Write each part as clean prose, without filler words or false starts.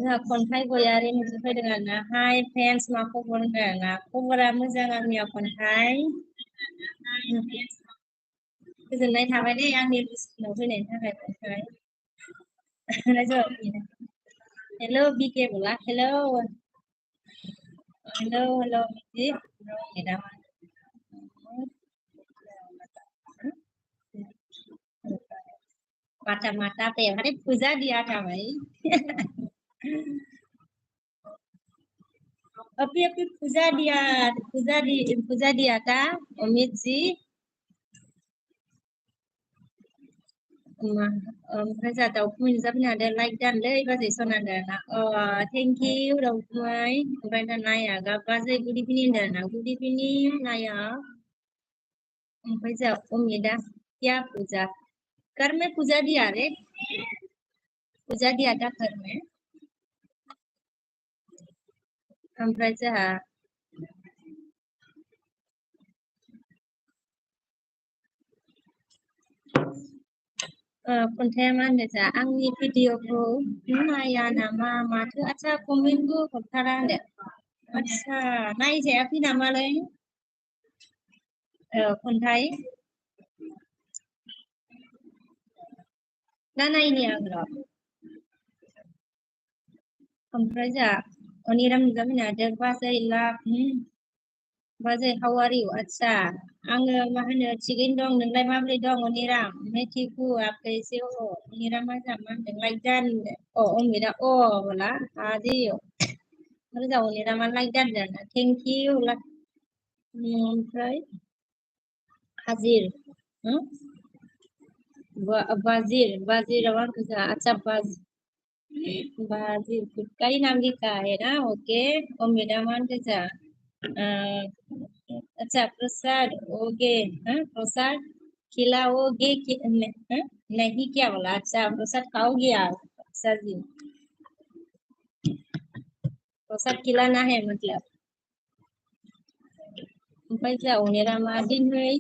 Nah, kontai goyarin sesuai dengan hai fans mako nggak खबरा मोजां आंनिया kontai गोजोननाय थाबाय दे आंनि बुस्थुनाव फैनायनि थाखाय kontai हेलो बीके बोला हेलो हेलो हेलो जी माता माता पे हमारे पूजा दिया था भाई अभी अभी पूजा दिया था अमित जी ओमफ्राय जोंहा दाउखौ मोनजाबनो हादों लाइक दानलै बाजै सनादों थेंक इउ दाउखौहाय ओमफ्राय दा नाया बाजै गुड इभिनिं होनदों गुड इभिनिं नाया ओमफ्राय जोंहा अमितआ क्या पूजा कर में पूजा दिया रे पूजा दिया था कर में ओमफ्राय जोंहा खन्थाइया मा होनदों जा आंनि भिडिअखौ नाया नामा माथो आदसा कमेन्टबो हरथारा होनदों आदसा नायजायाखै नामालै खन्थाइ ना नायनि आं र' ओमफ्राय जोंहा अनिराम नुजाफैनो हादों बाजै लाभ बाजै हाउ आर इउ आदसा आङो मा होनो थिगैनो दं नोंलाय माबोरै दं अनिराम मैं ठीक हूँ आप कैसे हो अनिरामा जोंहा मा होनदों लाइक दान अमितआ बोला हाँ जी आरो जोंहा अनिरामा लाइक दानदों थेंक इउ ओमफ्राय हाजिर बाजिराव आंखौ जोंहा आदसा बाजिर का ही नाम लिखा है ना ओके अमितआ मा होनदों जोंहा अच्छा प्रसाद ओगे प्रसाद खिलाओगे नहीं क्या बोला अच्छा प्रसाद खाओगे आप अच्छा जी प्रसाद खिलाना है मतलब ओमफ्राय जोंहा अनिरामा दिनै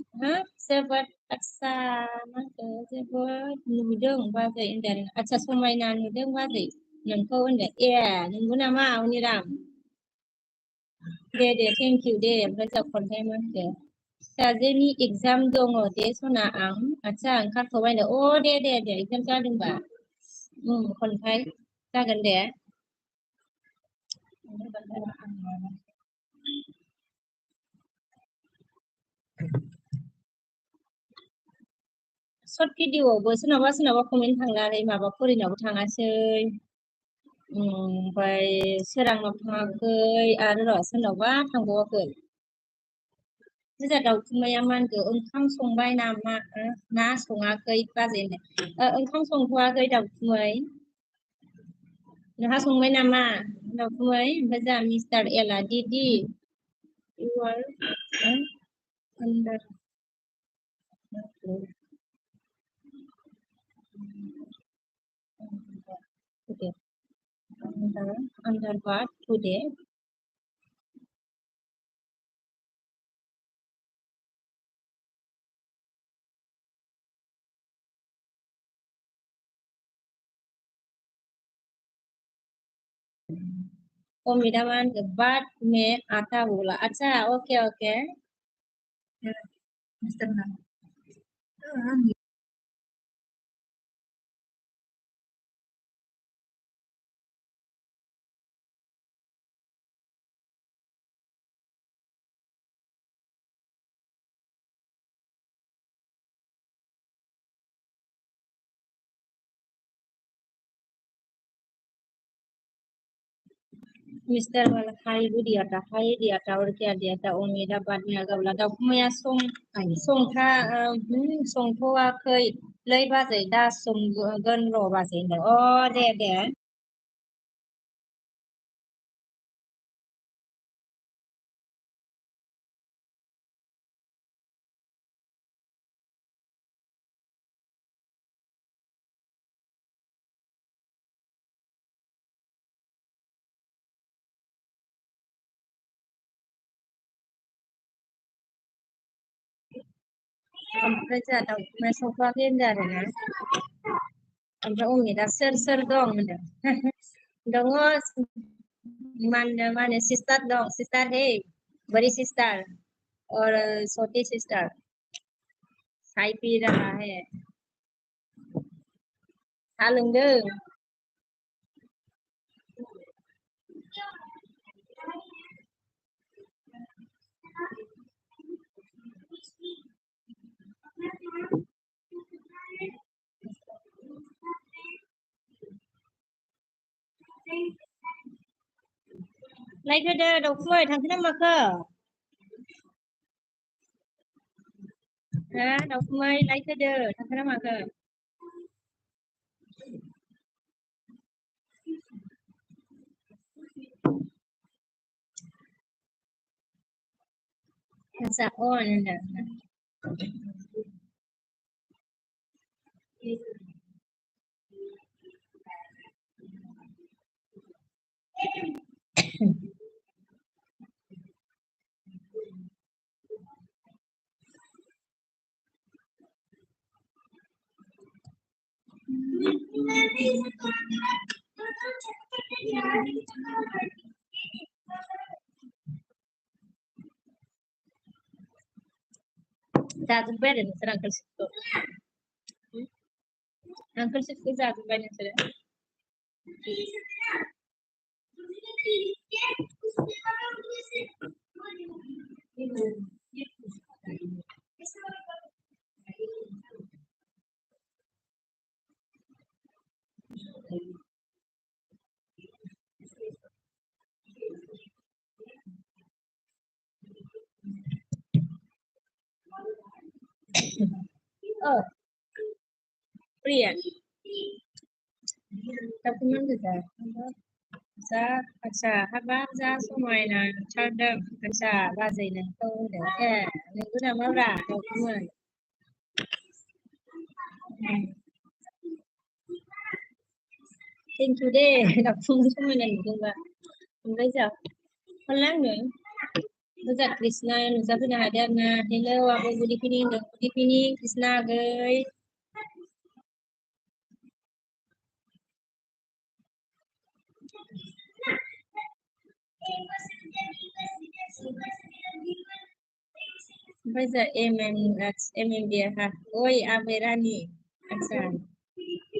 जोबोद आदसा माखौ जोबोद नुदों बाजै होनदों आदसा समायना नुदों बाजै नोंखौ होनदों ए नंगौ नामा अनिराम दे थेंक इउ दे ओमफ्राय जोंहा खन्थाइ मा होनदों फिसाजोनि एगजाम दङ दे सना आं आदसा ओंखारथ'बायनो दे एगजाम जादोंबा खन्थाइ जागोन दे सर्ट भिडिअआवबो सोरनाबा कमेन्ट थांनानै माबा फरिनावबो थाङासै ओमफ्राय सोरांनाव थाङाखै आरो र' सोरनावबा थांबावाखै जोंहा दाउखुमाया मा होनखो ओंखाम संबाय नामा ना सङाखै बाजै ओंखाम संथ'वाखै दाउखुमै नोंहा संबाय नामा दाउखुमै ओमफ्राय जोंहा मिस्टार एला दिदि you are under today under what today Om idaman ke bat me ata bola. Acha, okay. Mr. Nam. Mister wala hai dia ta or kia dia ta om ida bat me aga bola da kumaya song tha song thoa khơi lấy ba giấy đa song gần ro ba giấy nữa. De. Omprai ja da kumaya song thoa kia dia na. Omprai om ida ser dong mana. Dongo mana sister hey, bड़ी sister और छोटी sister चाय P रहा है लोंदों like दाउखुमै थांखो ना माखो हा दाउखुमै लाइक थांखो ना माखो Sa on na. Jatuh beda nih serang Uncle Sifko. Uncle Sifko jatuh beda nih serang. Oh, Priya. Tapi mana tu? Sa, अच्छा habang za sumai na chadam अच्छा bazai na to da ke ni guna mabra to kuma think today đọc chung chung này cũng vậy bây giờ con láng nữa bây giờ Krishna bây giờ bên ada na hello abu good evening Krishna guys bây giờ em dia ha oi aberani अच्छा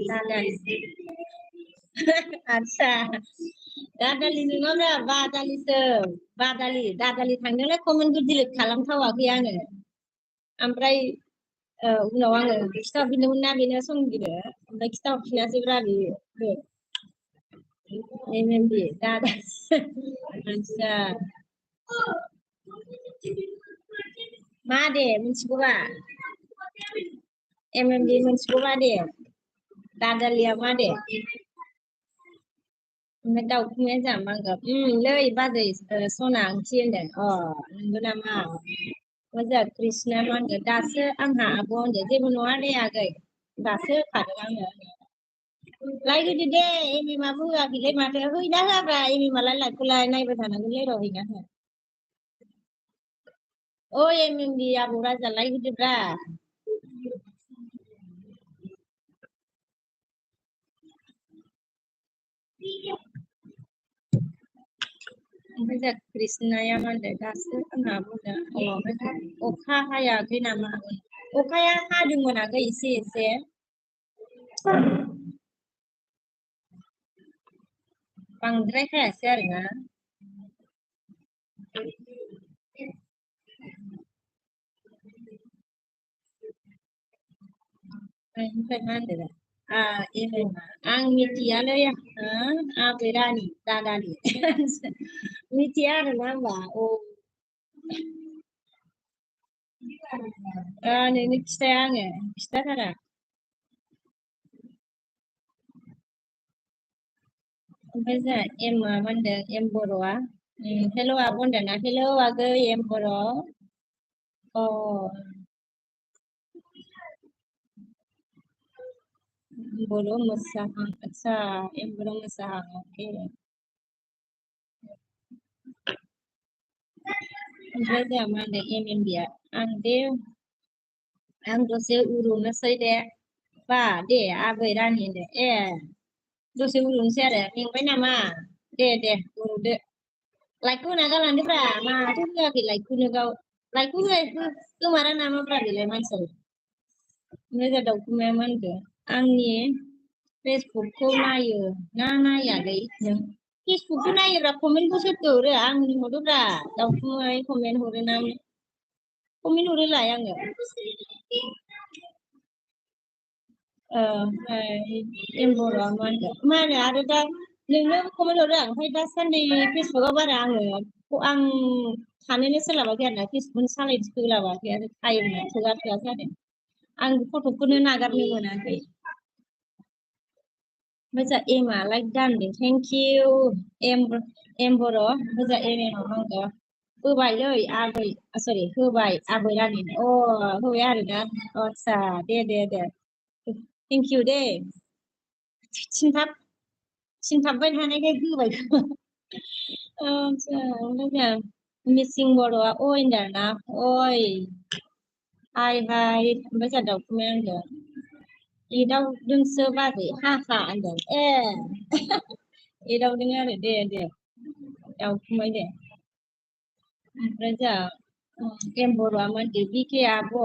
dadan अच्छा दादालि नङाब्रा दादालि थांदोंलाय कमेन्टखौ delete खालामथावाखै आङो ओमफ्राय उनाव आङो खिथाहरफिनदोंमोन ना बेनो संगिरो ओमफ्राय खिथाहरफिनासैब्रा बेयो एमएमबि दादा आदसा मा दे मिथिगौबा एमएमबि मिथिगौबा दे दादालिया मा दे ओमफ्राय दाउखुमैया जामांगौ लै बाजै सना ओंथि होनदों नंगौ नामा मोजां कृष्णा मा होनगोन दासो आंहा आब' होनदों जेबो नङा दे आगै दासो होखादों आङो लाइक होदो दे एमएमाबो होआखैलै माथो हैना होआब्रा एमएमालाय लाइकखौलाय नायबाय थानांगोनलै र' हैना हो ओइ एमएमबि आबौ राजा लाइक होदोब्रा ओमफ्राय कृष्णाया मा होनदों दासो आंहा बुंदों ओमफ्राय अखा हायाखै नामा अखाया हादोंमोन आगै एसे बांद्राय हायासै आरोना ओमफ्राय मा होनदों आं मिथियालै आबै रानि दादानि मिथिया आरोना होमबा नोंनो खिथाया आङो खिथाथारा ओमफ्राय जोंहा एमआ मा होनदों एम बर'आ हेल' आब' होनदोंना हेल' आगै एम बर' बर' मोसाहां आदसा एम बर' मोसाहां अके ओमफ्राय जोंहा मा होनदों एम इण्डिया आं दसे उरुनोसै दे बा दे आबै रानि होनदो दसे उरुनोसै आरो मेंबाय नामा दे उरुदो लाइटखौ होना गालांदोब्रा माथो होआखै लाइटखौनो लाइटखौ गोमारा नामाब्रा बेलाय मानसिया ओमफ्राय दाउखुमाया मा होनखो आंनि फेसबुकखौ नायो ना नायालै नों फेसबुकखौ नायोब्रा कमेन्टखौ सोरखौ हरो आंनि हरोब्रा दाउखुमाय कमेन्ट हरो ना कमेन्ट हरोलाय आङो एम बर'आ मा होनो आरो दा नोंनो कमेन्ट हरो ओमफ्राय दासान्दि फेसबुकआव बारा आं थानोनो सोलाबाखै आरोना फेसबुक सालायनो सोलाबाखै आरो टाइमआ थोआ जादों आं फट'खौनो नागारनो मोनाखै ओमफ्राय जा एमआ लाइक दानदों थेंक इउ एम बर' ओमफ्राय जा एमआव मा होनदों होबायलै आबै सरि होबाय आबै रानि होबाय आरोना आदसा दे थेंक इउ दे सिनथाबबाय थानायखाय होबाय आदसा ओमफ्राय मिसिं बर'आ होनदों ना हाय ओमफ्राय जा दाउखुमाया होनदों एदावदोंसो बाजै हा होनदों एदावदों आरो दे दाउखुमाय दे ओमफ्राय जा एम बर'आ मा होनदों बिके आब'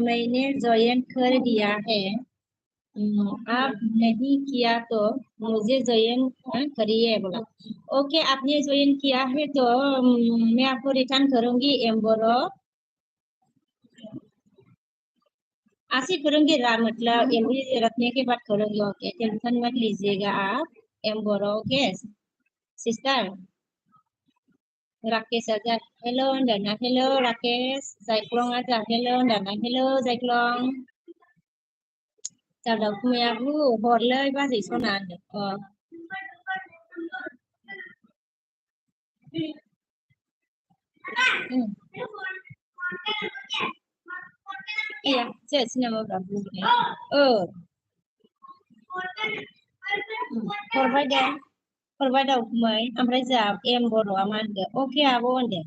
मैंने ज्वाइन कर दिया है आप नहीं किया तो मुझे ज्वाइन करिए बोला ओके आपने ज्वाइन किया है तो मैं आपको रिटर्न करूंगी एम बोरो ऐसे करूंगी मतलब एमबी रखने के बाद करूंगी ओके टेंशन मत लीजिएगा आप एम बोरो ओके सिस्टर राकेश आजा हेलो होनदोंना हेलो राकेश जायख्लं आजा हेलो होनदोंना हेलो जायख्लं जा दाउखुमायाबो हरलै बाजै सना होनदों iya sih nama berapa हरबाय दाउखुमै ओमफ्राय जा एम बर'आ मा होनदों अके आब' होनदों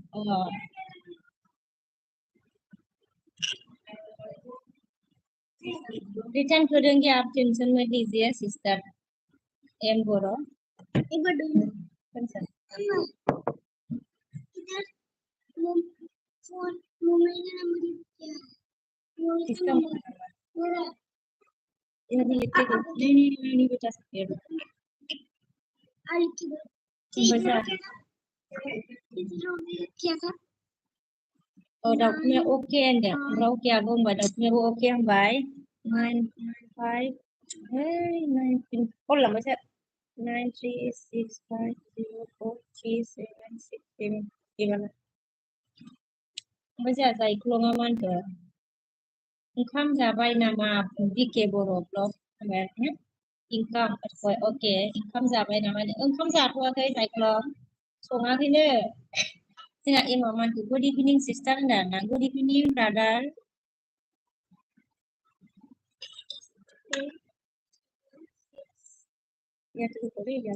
रिटर्न करेंगे आप टेंशन मत लीजिए सिस्टर एम बोरो नहीं बता सकते दाउखुमाया अके होनदों ओमफ्राय अके आब' होनबाय दाउखुमायाबो अके होनबाय 995 9 हरलांबायसो 936504376 ओमफ्राय जोंहा जायख्लङा मा होनखो ओंखाम जाबाय नामा बिके बर' ब्लग ओंखाम अके ओंखाम जाबाय नामा ओंखाम जाथ'वाखै जायख्लं सङाखैनो जोंहा एमाव मा होनखो गुड इभिनिं सिस्टार होनदों ना good evening brother Ya te lo podría ya.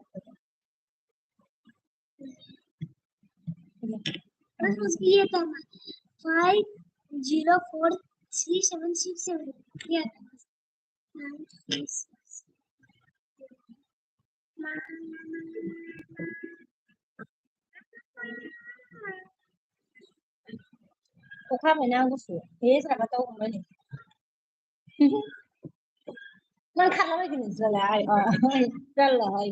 Must be a 5043767. Yeah. 936. अखा हाबायना गुसु बे जोंहाबा दाउ हमबाय नै मा खालामबायगोन नोंस्रालाय जारलाहाय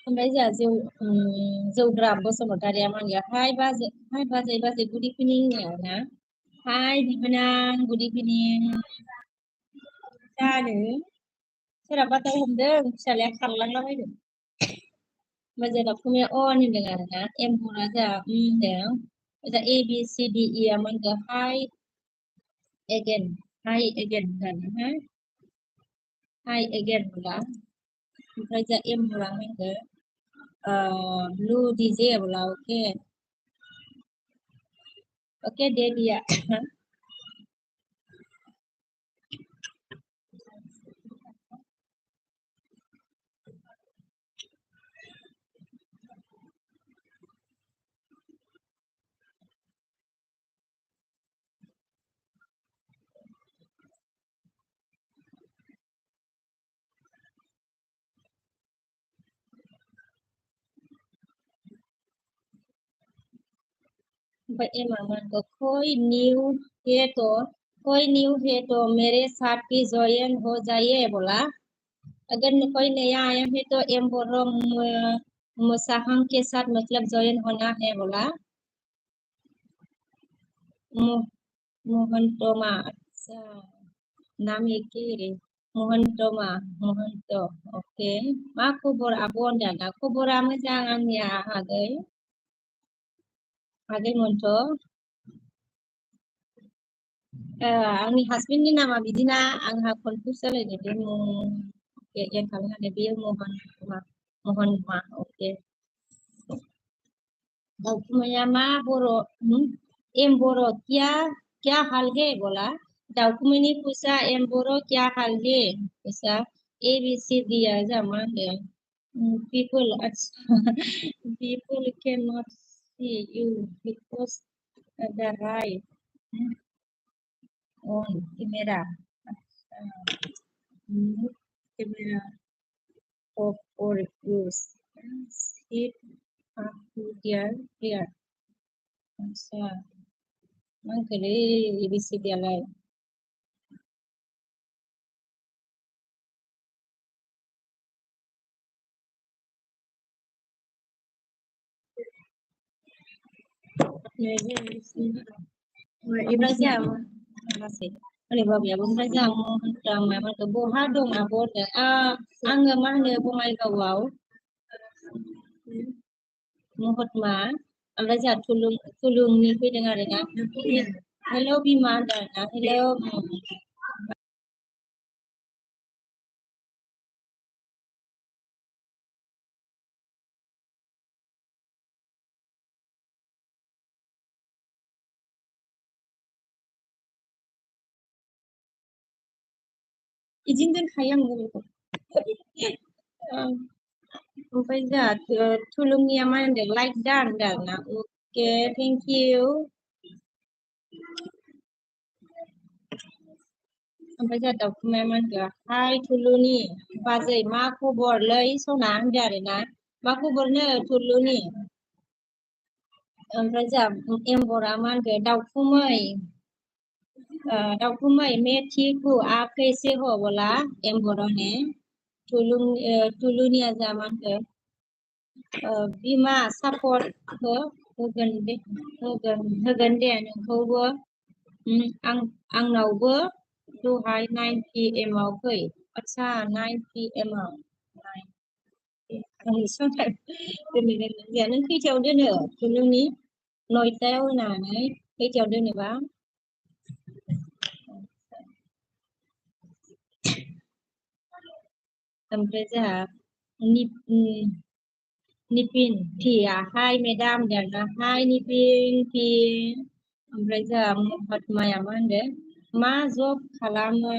ओमफ्राय जोंहा जौग्रा बसुमतारिया मानिया हाय बाजै गुड इभिनिं ना हाय बिबोनां गुड इभिनिं जानो सोरहाबा दाउ हमदों फिसालाया खारलांलाबायदों ओमफ्राय जोंना फुमिया अन होनदों आरोना एम्बुना जोंहा होनदों दा A B C D E आ मोनगो हाय एगेन होननानै हाय एगेन बोला ओमफ्राय जोंहा एम्बुना मोनगो ब्लु DJ बोला ओके दे दिया ओमफ्राय एमा मोनगो कोई न्यू है तो मेरे साथ भी जॉइन हो जाइए बोला अगर कोई नया आया है तो एम बोलो मुसाहम के साथ मतलब जॉइन होना है बोला मोहन तोमा अच्छा नाम एक ही महन्त ओके मा खबर आब' होनदां खबरा मोजां आंनिया आगै मोनथ' आंनि हासबेन्डनि नामा बिदिना आंहा कनफिउस जालायदों बे एड खालामनानै बेयो महन मा अके दाउखुमैया मा बर' एम बर' क्या हाल है बोला दाउखुमैनि फैसा एम बर' क्या हाल है फैसा A B C D आ जा मा होनदों people people cannot see you because the right on camera camera of or use it up to their hair अच्छा मा गोलै ABCD आलाय ओमफ्राय जोंहा लासै ओरै बाबायाबो ओमफ्राय जोंहा महनथां माबाखौ बहा दं आब' होनदों आङो मा होनो बङाइगावआव महत्मा ओमफ्राय जोंहा थुलुंनि फैदों आरोना हेल' बिमा होनदों आरोना हेल' बिदिनो दोनखायो आं मबाइलखौ ओमफ्राय जोंहा थुलुंनिया मा होनदों लाइक दा होनदों आरोना अके थेंक इउ ओमफ्राय जोंहा दाउखुमाया मा होनदों हाय थुलुनि बाजै मा खबरलै सना होनदों आरोना मा खबरनो थुलुनि ओमफ्राय जोंहा एम्बरा मा होनदों दाउखुमै मैं ठीक हूँ आप कैसे हो बोला एम्बरा ने थुलुनिया जा मा होनदों बिमा सापर्ट होगोन दे नोंखौबो आंनावबो दहाय 9 PM आव फै आदसा 9 PM आव आंनि समाव दोननो नों खैथायाव दोनो थुलुंनि 9टायाव होनानै खैथायाव दोनोबा ओमफ्राय जोंहा निपिन पिया हाय मेदाम देरना हाय निपिन पि ओमफ्राय जोंहा महत्माया मा होनदों मा जब खालामो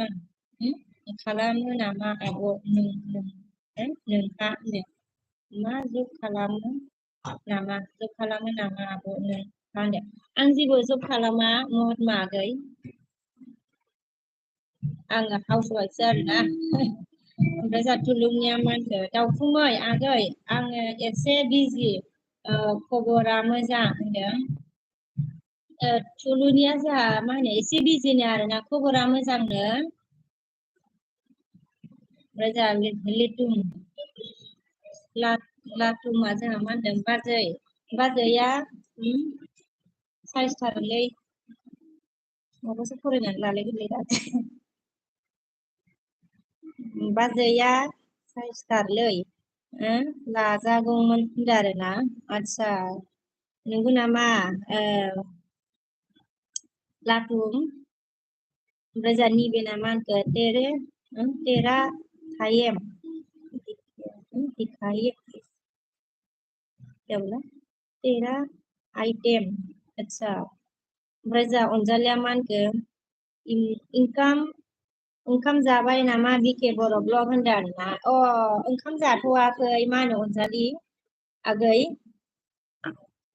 नामा आब' नोंहा मा जब खालामो नामा आब' नोंहा होनदों आं जेबो जब खालामा महत्मा आगै आङो हाउस वाइफसो आरोना ओमफ्राय जोंहा थुलुंनिया मा होनदों दाउखुमै आगै आङो एसे बिजि खबरा मोजां होनदों थुलुनिया जोंहा मा होनो एसे बिजिनो आरोना खबरा मोजांनो ओमफ्राय जोंहा लिटुम लाटुमा जोंहा मा होनदों बाजैया साइसथारलै माबासो फरायनानै लालाय गोरलै दा बाजैया साइसथारलै लाजागौमोन होनदों आरोना आदसा नंगौ नामा लाटुम ओमफ्राय जोंहा निबेना मा होनखो तेरा थायेम दिखायो क्या बोला तेरा आइटेम अच्छा ओमफ्राय जोंहा अनजालिया मा होनखो ओंखाम जाबाय नामा बिके बर' ब्लग होनदों आरोना ओंखाम जाथ'वाखै मा होनो अनजालि आगै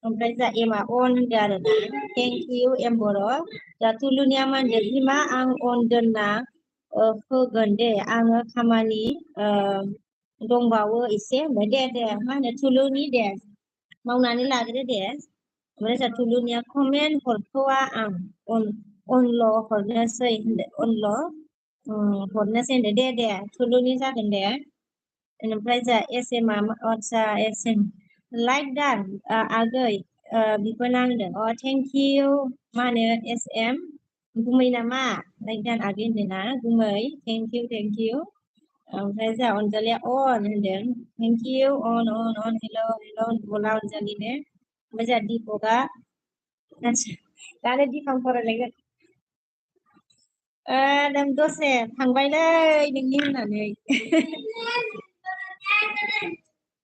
ओमफ्राय जोंहा एमआ अन होनदों आरोना थेंक इउ एम बर' दा थुलुनिया मा होनदों बिमा आं अन दोनना होगोन दे आङो खामानि दंबावो एसे होनबाय दे मा होनो थुलुनि दे मावनानै लाग्रो दे ओमफ्राय जोंहा थुलुनिया कमेन्ट हरथ'वा आं अनल' हरनोसै होनदो अनल' हरनोसै होनदो दे थुलुनि जागोन दे ओमफ्राय जोंहा एसएम आदसा एसएम लाइक दान आगै बिबो नांदों थेंक इउ मा होनो एसएम गुमै नामा लाइक दान आगै होनदों ना गुमै थेंक इउ ओमफ्राय जोंहा अनजालिया अन होनदों थेंक इउ अन हेल' बोला अनजालिनो ओमफ्राय जोंहा दीपकआ दानो दिपां फरायलायगोन नों दसे थांबायलै नोंनि होननानै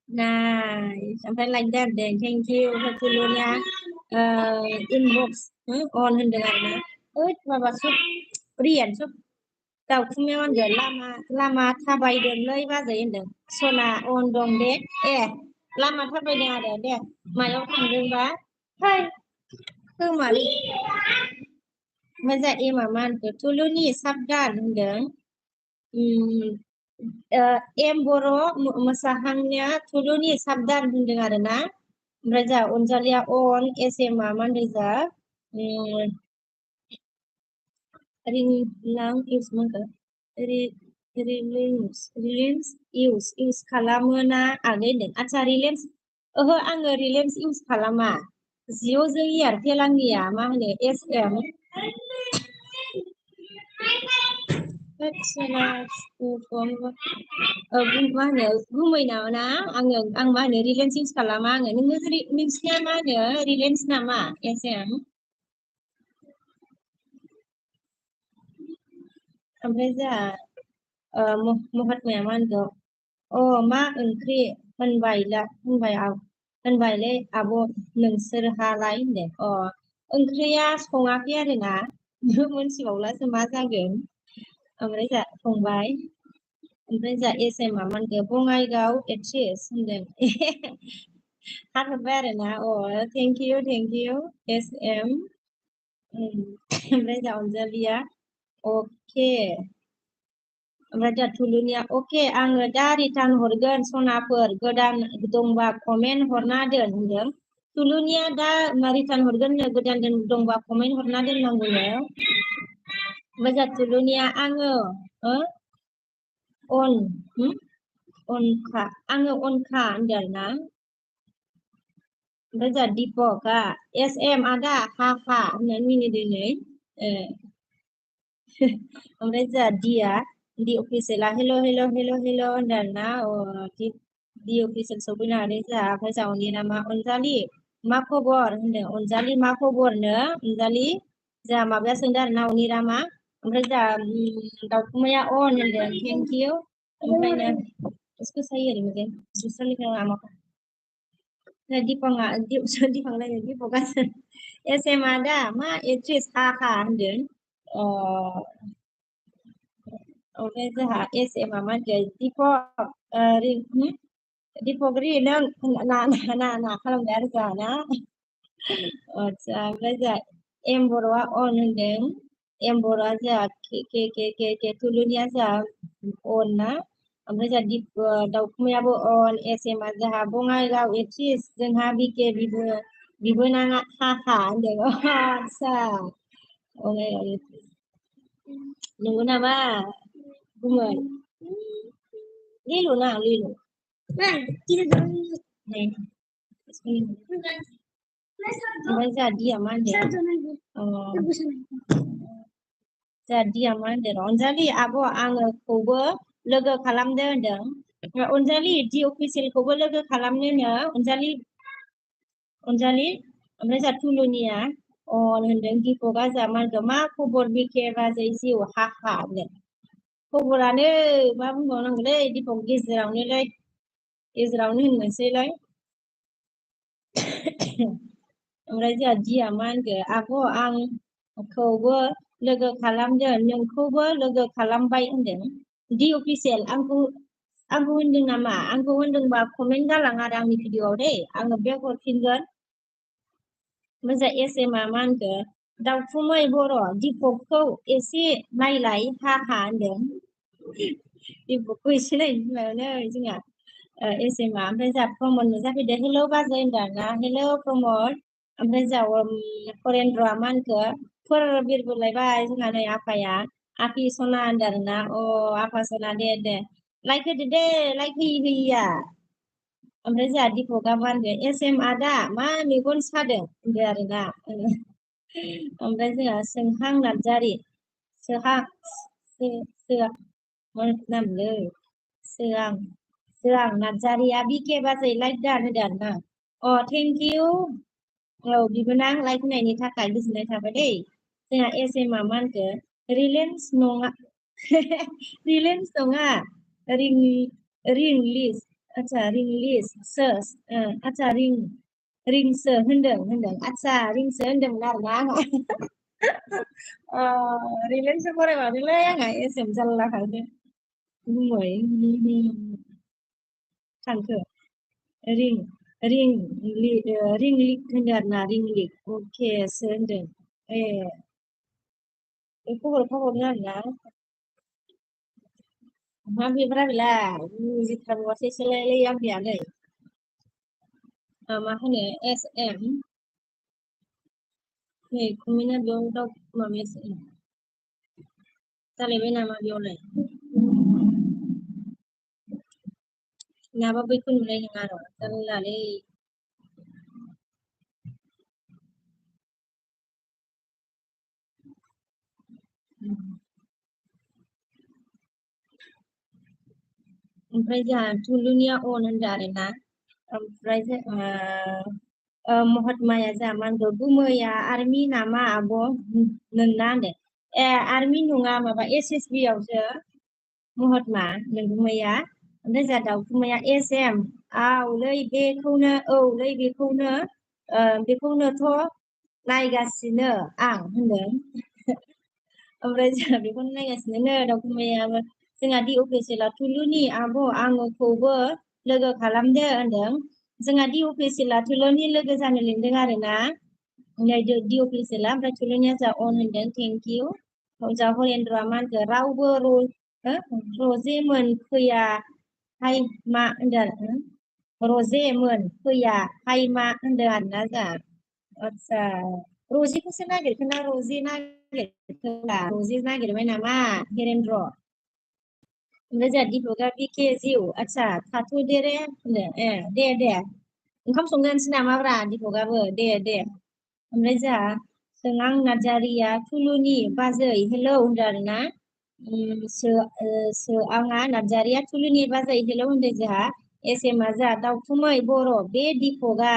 नाइस ओमफ्राय लाइक दान दे थेंक इउ थुलुनिया इनबक्स अन होनदों आरोना माबा सब रियान सब दाउखुमेव होनदों लामा थाबायदोंलै बाजै होनदों सना अन दं दे लामा थाबायदों आरो दे मायाव थांदोंबा फै खोमालै ओमफ्राय जोंहा एमा मा होनखो थुलुनि साबदान होनदों एम बर' मोसाहांनिया थुलुनि साबदान होनदों आरोना ओमफ्राय जोंहा अनजालिया अन एस एमा मा होनदों जोंहा रिलां इउस मोनखो रिलेन्स इउस खालामो ना आगै होनदों आदसा रिलेन्स ओहो आङो रिलेन्स इउस खालामा जिअ'जों एयारटेल आंनिया मा होनो एस एम मा होनो गुमैनाव ना आं मा होनो रिलेन्स इउस खालामा आङो नोंसिना मा होनो रिलेन्स नामा एस एम ओमफ्राय जोंहा महात्माया मा होनगौ मा ओंख्रि होनबायलै आब' नोंसोरहालाय होनदों ओंख्रिया सङाखै आरोना मोनथिबावलासो मा जागोन ओमफ्राय जोंहा संबाय ओमफ्राय जोंहा एस एम मा होनगौ बङाइगाव एक्ट्रिस होनदों हाथरबाय आरोना थेंक इउ एस एम ओमफ्राय जोंहा अनजालिया अके ओमफ्राय दा थुलुनिया अके आङो दा रिटार्न हरगोन सनाफोर गोदान दंबा कमेन्ट हरना दोन होनदों थुलुनिया दा रिटार्न हरगोन गोदान दंबा कमेन्ट हरना दोननांगौनो ओमफ्राय जोंहा थुलुनिया आङो आङो अनखा होनदों आरोना ओमफ्राय जोंहा दीपकआ एस एम आदा हा होननानै मिनिदों नै ओमफ्राय जोंहा दिया दि अफिसियेला हेल' होनदों आरोना दि अफिसियेल सफैनो हादों जोंहा ओमफ्राय जोंहा अनिरा मा अनजालि मा खबर होनदों अनजालि मा खबरनो अनजालि जोंहा माबाया सोंदों आरोना अनिरा मा ओमफ्राय जोंहा दाउखुमैया अन होनदों थेंक इउ ओमफ्रायनो इसको सही है मुझे दूसरा लिखा है आमा दीपका एस एम आदा मा एक्ट्रिस हा होनदों ओमफ्राय जोंहा एस एम मा होनगोन दीपक नों ना खालामबाय आरो जोंहा ना आदसा ओमफ्राय जोंहा एम बर'आ अन होनदों एम बर'आ जोंहा के थुलुनिया जोंहा अन ना ओमफ्राय जोंहा दाउखुमैयाबो अन एसएमआ जोंहा बङाइगाव एक्ट्रिस जोंहा बिके बिबोनाङा हाहा होनदों आदसा बङाइगाव एक्ट्रिस नंगौ नामा गुमै लिलु ना लिलु नै ओमफ्राय जोंहा दिया मा होनदों जोंहा दिया मा होनदों अनजालि आब' आङोखौबो लोगो खालामदो होनदों अनजालि दि अफिसियेलखौबो लोगो खालामनोनो अनजालि ओमफ्राय जोंहा थुलुनिया अन होनदों दिपकआ जोंहा मा होनदों मा खबर बिके बाजै जिउ हाहा होनदों खबरानो मा बुंबावनांगौलै दिपक गेजेरावनो होननोसैलाय ओमफ्राय जोंहा दिया मा होनगोन आब' आंखौबो लोगो खालामदों नोंखौबो लोगो खालामबाय होनदों दि अफिसियेल आंखौ होनदों नामा आंखौ होनदोंबा कमेन्ट गालां आरो आंनि भिडिअआव दे आङो बेक हरफिनगोन मोजां एसएमआ मा होनखो दाउखुमै बर' दिपकखौ एसे नायलाय हाहा होनदों दिपकखौ एसे नायनो बिमायावनो जोंहा एसएमआ ओमफ्राय जोंहा प्रमद नुजाफैदो हेलौ बाजै होनदों ना हेलौ प्रमद ओमफ्राय जोंहा फरेन्द्रआ मा होनखो फोर बिरबोलायबाय जोंहा नै आफाया आफि सना होनदों आरोना अ आफा सना दे लाइक होदो दे लाइक होयिया ओमफ्राय जोंहा दिपकआ मा होनगोन एसएम आदा मा मेगन सादों होनदों आरोना ओमफ्राय जोंहा सोंहां नार्जारि मा नामलै सोआं नार्जारिया बिके बाजै लाइक दान होदो आरोना अ थेंक इउ औ बिबोनां लाइक होनायनि थाखाय गोजोननाय थाबाय दै जोंहा एसएमआ मा होनखो रिलेन्स नङा रिलेन्स नङा रिं लिस्ट आच्छा रिं लिस्ट आच्छा रिंसो होनदों आच्छा रिंसो होनदोंमोन आरोना आङो रिलेन्ससो फरायबानोलै आंहा एसएम जारलाखायनो गुमै थांखो रिं लिक होनदों आरोना रिं लिक अकेसो होनदों ए खबर हरनो आरोना मा बेब्रा बेला बुजिथारबावासैसोलाय आंनियानै मा होनो एस एम नै कुमिना बेयाव दाउ माबायासो जालायबाय नामा बेयावलाय नाबा बैखौ नुनाय नङा र' जारलालै ओमफ्राय जोंहा थुलुनिया अन होनदों आरोना ओमफ्राय महात्माया जोंहा मा होनदों गुमैया आर्मि नामा आब' नोंना होनदों ए आर्मि नङा माबा एसएसबि आवसो महात्मा नोंगुमैया ओमफ्राय जोंहा दाउखुमैया एसएम औलै बेखौनोथ' नायगासिनो आं होनदों ओमफ्राय जोंहा बेखौनो नायगासिनो दाउखुमैयाबो जोंहा दि अफिसियेला थुलुनि आब' आंखौबो लोगो खालामदो होनदों जोंहा दि अफिसियेला थुलुनि लोगो जानो लिंदों आरोना दि अफिसियेला ओमफ्राय थुलुनिया जोंहा अन होनदों थेंक इउ जोंहा हरेन्द्रआ मा होनदों रावबो रजेमोन फैया हाय मा होनदों रजेमोन फैया हाय मा होनदों आरोना जोंहा आच्छा रजिखौसो नागिरखोना रजे नागिरबाय नामा हेरेन्द्र ओमफ्राय जोंहा दिपकआ बिके जिउ आच्छा थाथ'दे रे होनो ए दे ओंखाम संनोसै नामाब्रा दिपकआबो दे ओमफ्राय जोंहा सोंआं नार्जारिया थुलुनि बाजै हेलौ होनदों आरोना सोआङा नार्जारिया थुलुनि बाजै हेलौ होनदों जोंहा एसएमआ जोंहा दाउखुमै बर' बे दिपकआ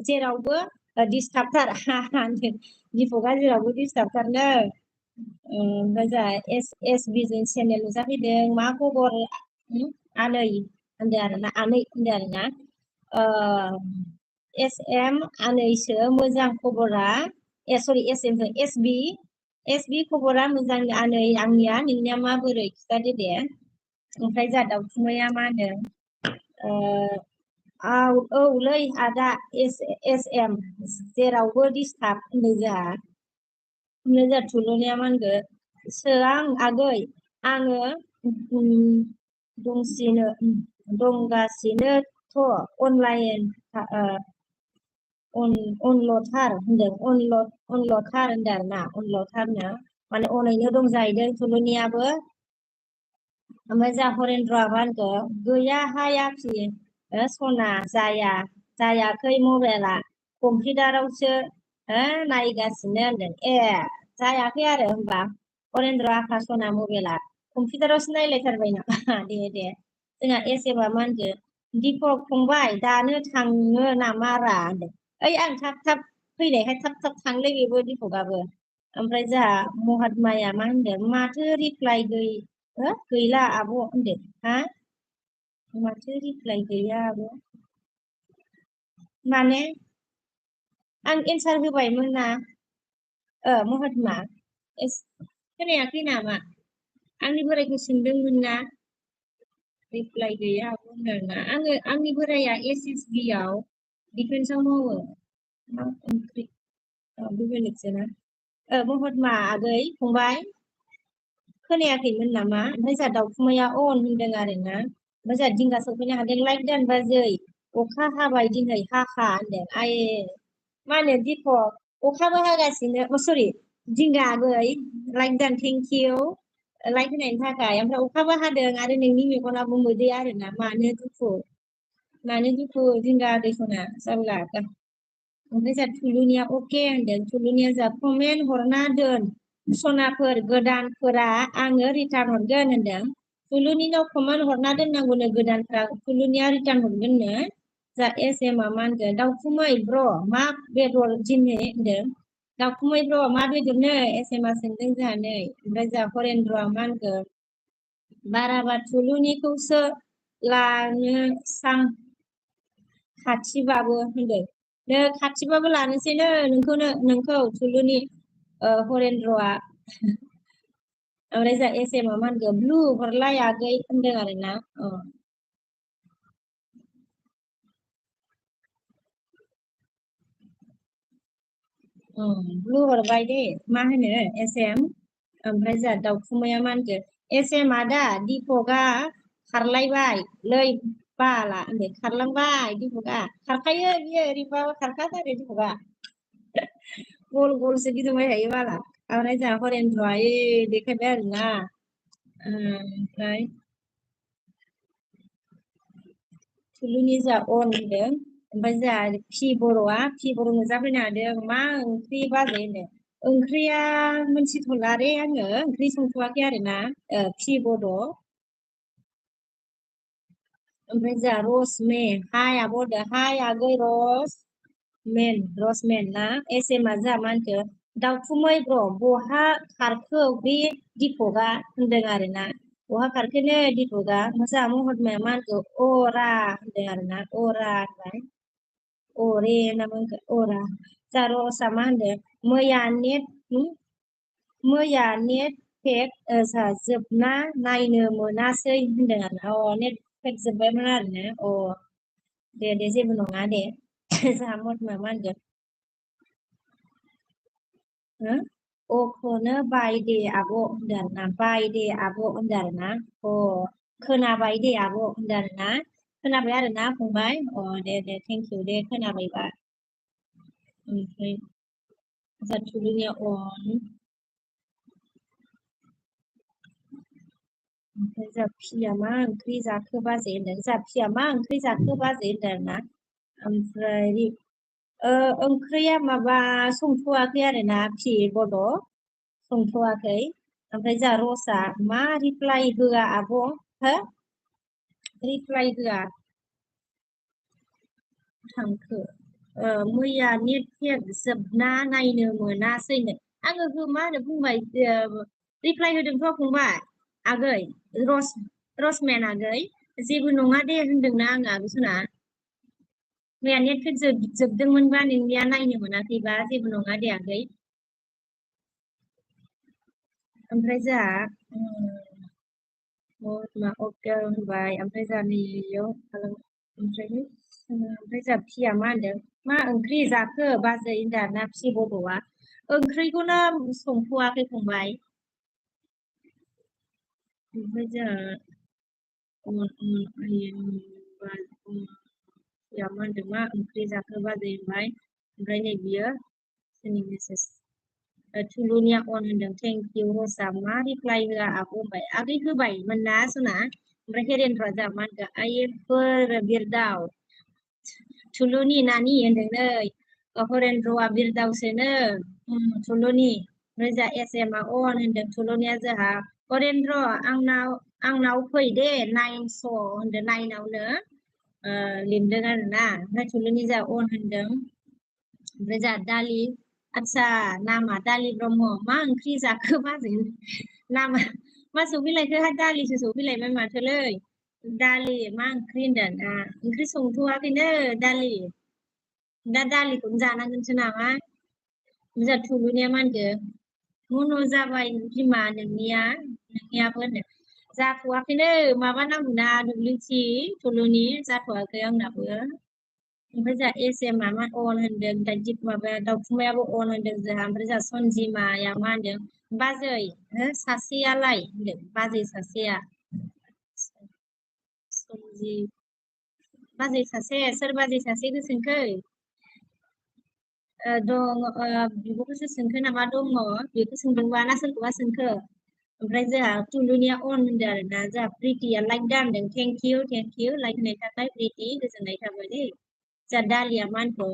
जेरावबो डिस्टार्बथार दिपकआ जेरावबो डिस्टार्बथारनो ओमफ्राय जोंहा एसबि चेनेल नुजाफैदों मा खबर आनै होनदों आरोना एसएम आनैसो मोजां खबरा सरि एसएम एसबि खबरा मोजां आनै आंनिया नोंनिया माबोरै खिथादो दे ओमफ्राय जोंहा दाउखुमैया मा होनो औलै आदा एसएम जेरावबो डिस्टार्ब होनदों जोंहा ओमफ्राय जा थुलुनिया मा होनगो सोआं आगै आङो दंगासिनोथ' अनलाइन अनल'थार होनदों अनल'थार होनदों आरोना अनल'थारनो माने अनैनो दं जाहैदों थुलुनियाबो ओमफ्राय जा हरेन्द्रआ मा होनखो गैयाहाय आफि सना जायाखै मबाइला कम्पिउटारावसो नायगासिनो होनदों ए जायाखै आरो होमबा हरेन्द्र आफा सना मबाइला कम्पिउटारावसो नायलायथारबाय नामा दे जोंहा एसेबा मा होनखो दिपक फंबाय दानो थाङो नामारा होनदों ओइ आं थाब फैनायखाय थाब थांलै बेबो दिपकआबो ओमफ्राय जोंहा महात्माया मा होनदों माथो रिप्लाइ गैला आब' होनदों हा माथो रिप्लाइ गैया आब' माने आं एन्सार होबायमोन ना महात्मा खोनायाखै नामा आंनि बोराइखौ सोंदोंमोन ना रिप्लाइ गैया आब' होनदोंना आंनि बोराइया SSB आव डिफेन्सआव मावो मा ओंख्रि बे बेलेगसो ना महात्मा आगै फंबाय खोनायाखैमोन नामा ओमफ्राय जोंहा दाउखुमाया अन होनदों आरोना ओमफ्राय जोंहा दिंगा सफैनो हादों लाइक दानबाजै अखा हाबाय दिनै हाखा होनदों आये मा होनो दिपक अखाबो हागासिनो सरि दिंगा आगै लाइक दान थेंक इउ लाइक होनायनि थाखाय ओमफ्राय अखाबो हादों आरो नोंनि मेगनाबो मोदै आरोना मानो दुखु दिंगा आगै सना जाब्ला ओमफ्राय जोंहा थुलुनिया अके होनदों थुलुनिया जोंहा कमेन्ट हरना दोन सनाफोर गोदानफोरा आङो रिटार्न हरगोन होनदों थुलुनिनाव कमेन्ट हरना दोननांगौनो गोदानफ्रा थुलुनिया रिटार्न हरगोननो जा एम मा होनगोन दाउखुमै ब्र मा बेदर दिनै होनदों दाउखुमै ब्र मा बेदरनो एम सोंदों जोंहा नै ओमफ्राय जोंहा हरेन्द्रआ मा होनगोन बाराबा थुलुनिखौसो लानो सां खाथिबाबो होनदों खाथिबाबो लानोसैनो नोंखौ थुलुनि हरेन्द्रआ ओमफ्राय जोंहा एम मा होनगोन ब्लु हरलाय आगै होनदों आरोना ब्लु हरबाय दे मा होनो एम ओमफ्राय जोंहा दाउखुमाया मा होनगोन एम आदा दिपकआ खारलायबाय लै बाला होनदों खारलांबाय दिपकआ खारखायो बियो ओरैबाबो खारखाथारो दिपकआ गल गलसो गिदिंबाय थायो बाला ओमफ्राय जोंहा हरेन्द्रआ देखायबाय आरोना ओमफ्राय थुलुनि जा अन होनदों ओमफ्राय जोंहा पि बर' नुजाफैनो हादों मा ओंख्रि बाजै होनदों ओंख्रिया मोनथिथ'ला रे आङो ओंख्रि संथ'वाखै आरोना पि बड' ओमफ्राय जोंहा रसमे हाय आब' हाय आगै रसमेन ना एमआ जोंहा मा होनखो दाउखुमै ब्र बहा खारखो बे दिपकआ होनदों आरोना बहा खारखोनो दिपकआ जोंहा महात्माया मा होनखो अरा होनदों आरोना अरा होनबाय अरे ना बुंखो अरा जोंहा रसआ मा होनदों मैया नेट पेक जोबना नायनो मोनासै होनदों आरोना नेट पेक जोब्बायमोन आरोना दे जेबो नङा दे जोंहा महात्मा मा होनगोन अखौनो बाय दे आब' होनदों आरोना बाय दे आब' होनदों आरोना खोनाबाय दे आब' होनदों आरोना खोनाबाय आरोना फंबाय दे थेंक इउ दे खोनाबायबा ओमफ्राय जाथुलिनिया ओमफ्राय जा फिया मा ओंख्रि जाखो बाजै होनदों जा फिया मा ओंख्रि जाखो बाजै होनदों आरोना ओमफ्राय ओंख्रिया माबा संथ'वाखै आरोना पि बड' संथ'वाखै ओमफ्राय जा रसा मा रिप्लाइ होआ आब' रिप्लाइ होआ थांखो मैया नेट पेक जोबना नायनो मोनासैनो आङो मा होनो बुंबाय रिप्लाइ होदोंथ' फंबाय आगै रसमेन आगै जेबो नङा दे होनदोंना आङो आगैसना मैया नेट पेक जोबदोंमोनबा नोंनिया नायनो मोनाखैबा जेबो नङा दे आगै ओमफ्राय जोंहा अके होनबाय ओमफ्राय जोंहा नैयाव ओमफ्राय जोंहा फिया मा होनदों मा ओंख्रि जाखो बाजै होनदों ना पि बड'आ ओंख्रिखौनो संथ'वाखै फंबाय ओमफ्राय जोंहा या मा होनदों मा ओंख्रि जाखो बाजै होनबाय ओमफ्राय नै बियो जोंनि मेसेज थुलुनिया अन होनदों थेंक इउ रसा मा रिप्लाइ होआ आब' होनबाय आगै होबायमोन ना सना ओमफ्राय हेरेनफ्रा जा मा होनदों आइफोर बिरदाव थुलुनि नानि होनदों नै हरेन्द्रआ बिरदावसोनो थुलुनि ओमफ्राय जा एस एमआ अन होनदों थुलुनिया जोंहा हरेन्द्र आंनाव फै दे 9 होनदों 9आवनो लिरदों आरोना ओमफ्राय थुलुनि जा अन होनदों ओमफ्राय जा दालि आदसा नामा दालि ब्रह्म मा ओंख्रि जाखो बाजै नामा मा सौफैलायखोहा दालिसो सौफैलायबाय माथोलै दालि मा ओंख्रि होनदों ओंख्रि संथ'वाखैनो दालि दा दालिखौनो जानांगोनसो नामा जा थुलुनिया मा होनदों मन' जाबाय बिमा नोंनियाबो होनदों जाथ'वाखैनो माबा नांगौना दुब्लिथि थुलुनि जाथ'वाखै आंनाबो ओमफ्राय जा एस एमआ मा अन होनदों माबाया दाउखुमायाबो अन होनदों जोंहा ओमफ्राय जा सनजिमाया मा होनदों बाजै सासेयालाय होनदों बाजै सासेया बाजै सासे सोर बाजै सासे गोसोंखै दं बिब'खौसो सोंखो नामा दङ बेखौ सोंदोंबा ना सोरखौबा सोंखो ओमफ्राय जोंहा थुलुनिया अन होनदों आरोना जोंहा प्रिटिया लाइक दानदों थेंक इउ लाइक होनाय थाखाय प्रिटि गोजोननाय थाबाय दै जोंहा दालिया मा होनखो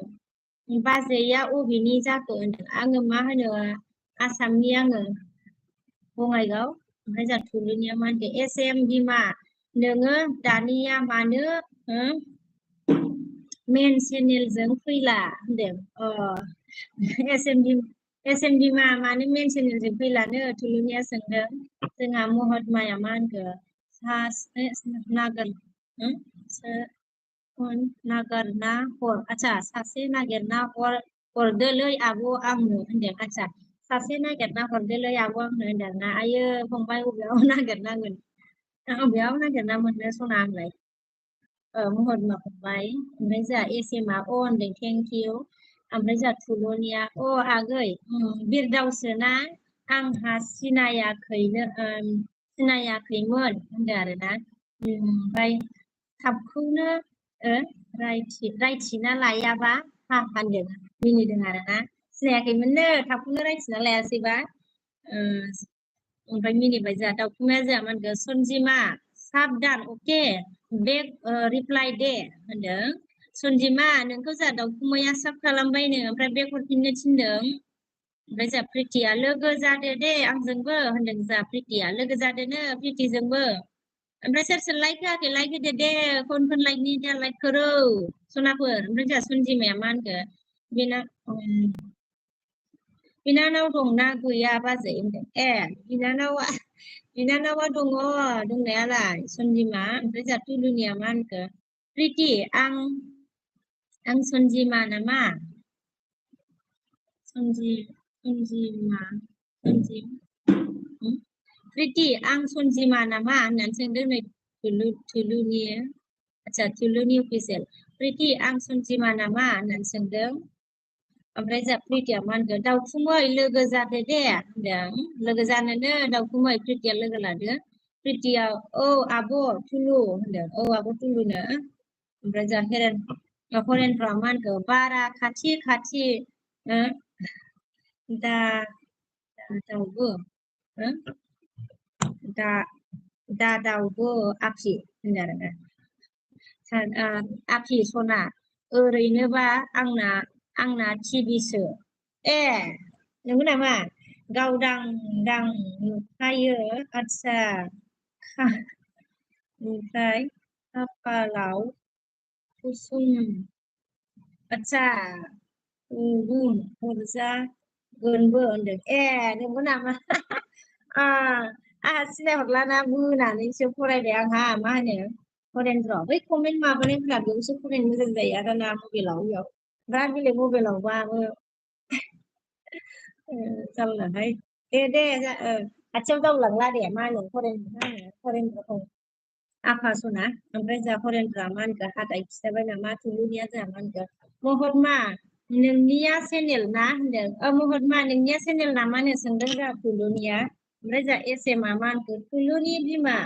बाजैया अबेनि जाखो होनदों आङो मा होनो आसामनि आङो बङाइगाव ओमफ्राय जोंहा थुलुनिया मा होनदों एस एम बिमा नोङो दानिया मानो मेन चेनेलजों फैला होनदों एस एम बिमा मानो मेन चेनेलजों फैलानो थुलुनिया सोंदों जोंहा महतमाया मा होनखो नागिरना हर आदसा सासे नागिरना हरदोलै आब' आंनो होनदों आदसा सासे नागिरना हरदोलै आब' आंनो होनदों ना आयो फंबाय बबेयाव नागिरनांगोन बबेयाव नागिरना मोननो सना आंलाय महतमा फंबाय ओमफ्राय जोंहा एस एमआ होनदों थेंक इउ ओमफ्राय जोंहा थुलुनिया आगै बिरदावसोना आंहा सिनायाखैमोन होनदों आरोना ओमफ्राय थाबखौनो रायथिना लायाबा होनदों मिनिदों आरोना सिनायाखैमोननो थाबखौनो रायथिना लायासैबा ओमफ्राय मिनिबाय जोंहा दाउखुमाया जोंहा मा होनगोन सनजिमा साबधान अके बेक रिप्लाइ दे होनदों सनजिमा नोंखौ जोंहा दाउखुमाया साब खालामबायनो ओमफ्राय बेक हरफिननो थिनदों ओमफ्राय जोंहा प्रिटिया लोगो जादो दे आंजोंबो होनदों जोंहा प्रिटिया लोगो जादोनो प्रिटिजोंबो ओमफ्राय सोर सोर लाइक होआखै लाइक होदो दे फन लाइकनि दे लाइक करो सनाफोर ओमफ्राय जोंहा सनजिमाया मा होनखो बिनानाव दंना गैया बाजै होनदों बिनानावा दङ दंनायालाय सनजिमा ओमफ्राय जोंहा थुलुनिया मा होनखो प्रिटि आं सनजिमा नामा प्रिटि आं सनजिमा नामा होननानै सोंदों नै थुलुनि आदसा थुलुनि अफिसियेल प्रिटि आं सनजिमा नामा होननानै सोंदों ओमफ्राय जोंहा प्रिटिया मा होनगोन दाउखुमै लोगो जादो दे होनदों लोगो जानोनो दाउखुमै प्रिटिया लोगो लादो प्रिटिया आब' थुलु होनदों आब' थुलुनो ओमफ्राय जोंहा हरेनफ्रा मा होनखो बारा खाथि दादावबो आफि होनदों आरोना आफि सना ओरैनोबा आंना टिभिसो नंगौ नामा गावदां नुखायो आदसा ओमफ्राय खाफालाव कुसुम आदसा हरजागोनबो होनदों नंगौ नामा आंहा सिनायहरलाना बोनानैसो फरायबाय आंहा मा होनो हरेन्द्र बै कमेन्ट माबानायफोरा बेयावसो फरायनो मोजां जायो आरोना मबाइलाव बेयाव दा बेलेग मबाइलावबाबो जारलाहाय दे खाथियाव दावलांला दे मा होनो हरेन्द्रखौ आफा सना ओमफ्राय जोंहा हरेन्द्रआ मा होनखो हाथाय खिथाबाय नामा थुलुनिया जोंहा मा होनखो महतमा नोंनिया चेनेल ना होनदों महतमा नोंनिया चेनेल नामा होनो सोंदों जोंहा थुलुनिया ओमफ्राय जोंहा एसे मामा होनखो थुलुनि बिमा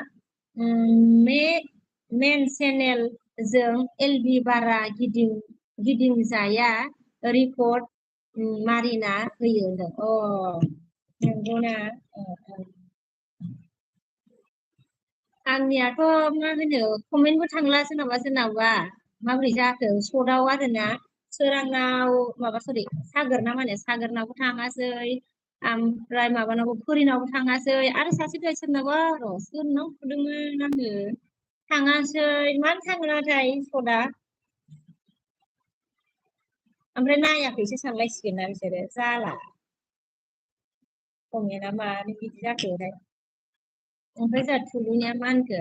मेन चेनेल जों एलबि बारा गिदिंजाया रिपर्ट मारिना होयो होनदों नंगौना आंनियाथ' मा होनो कमेन्टबो थांला सोरनाबा माबोरै जाखो सटआव आरोना सोरांनाव माबा सरि सागोर ना माने सागोरनावबो थाङासै ओमफ्राय माबानावबो फोरिनावबो थाङासै आरो सासे दहाय सोरनाबा सोरनाव थुदोंमोन आङो थाङासै मानो थाङो नाथाय सटआ ओमफ्राय नायाखैसो सानलायसिगोन ना बिसोरो जाला कमेन्टआ मानो बिदि जाखोथाय ओमफ्राय जोंहा थुलुनिया मा होनखो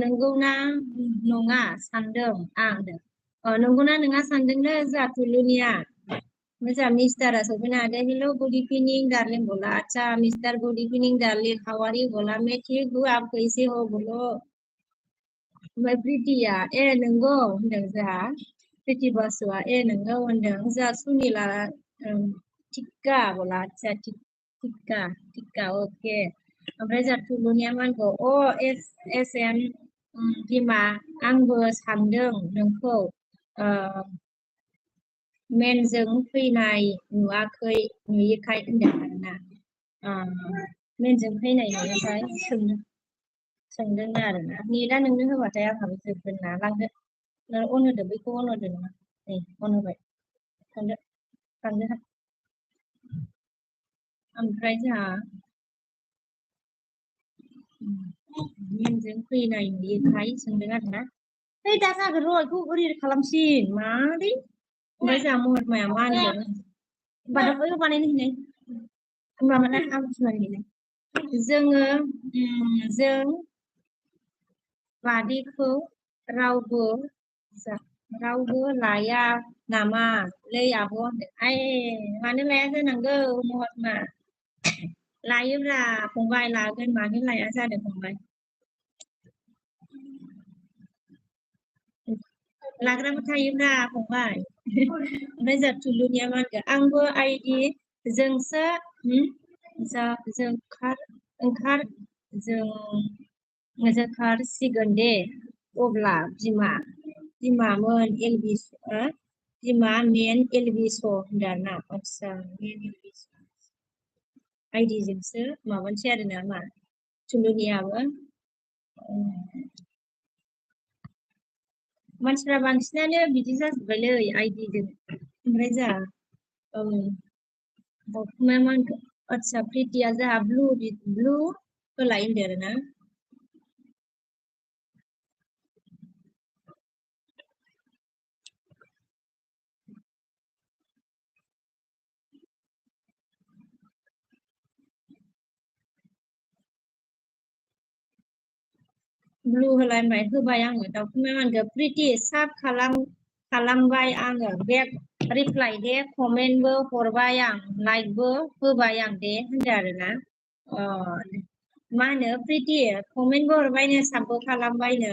नंगौना नङा सानदों आं नंगौना नङा सानदोंनो जोंहा थुलुनिया जोंहा मिस्टारा सफैनो हादों हेलो गुड इवनिंग डार्लिंग बोला अच्छा mister good evening darling how are you बोला मैं ठीक हूँ आप कैसे हो बोलो ओमफ्राय प्रिटिया नंगौ होनदों जोंहा प्रिटि बासुआ नंगौ होनदों जोंहा सुनिला टिक्का बोला अच्छा टिक्का ओके ओमफ्राय जोंहा थुलुनिया मा होनखो एस एम बिमा आंबो सानदों नोंखौ मेनजों फैनाय नुयैखाय होनदों आरोना मेनजों फैनाय नुयैखाय सोंदों आरोना नेटआ नोंनो होबाथाय आंहाबो जोबगोन ना लांदो अन होदो बैखौ अन होदो नोङो नै अन होबाय थांदो ओमफ्राय जोंहा मेनजों फैनाय नुयैखाय सोंदों आरोना दा जागोन र' बेखौ ओरै खालामसिन मादै ओमफ्राय जोंहा महतमाया मा होनदों बानायनो हैनाय माबाना आं सुनानै जों बादिखौ रावबो लाया नामा लै आब' मानो लाया जानांगौ महतमा लायोब्रा फंबाय लागोन मानो लाया जादों फंबाय लाग्राबो थायोब्रा फंबाय ओमफ्राय जोंहा थुलुनिया मा होनगोन आंबो आइदि जोंसो जोंखारसिगोन दे अब्ला बिमामोन बिमा मेन एलबि स होनदों आरोना आदसा मेन एलबि स आइडिजोंसो माबानोसै आरोना मा थुलुनियाबो मानसिफ्रा बांसिनानो बिदि जाजोब्बायलै आइडिजों ओमफ्राय जोंहा मा होनखो आदसा प्रिटिया जोंहा ब्लु होलाय होनदो आरोना ब्लु होबाय आङो दाउखुमै मा होनखो प्रिटि साब खालामबाय आङो बेक रिप्लाइ दे कमेन्टबो हरबाय आं लाइकबो होबाय आं दे होनदों आरोना मा होनो प्रिटि कमेन्टबो हरबायनो साबबो खालामबायनो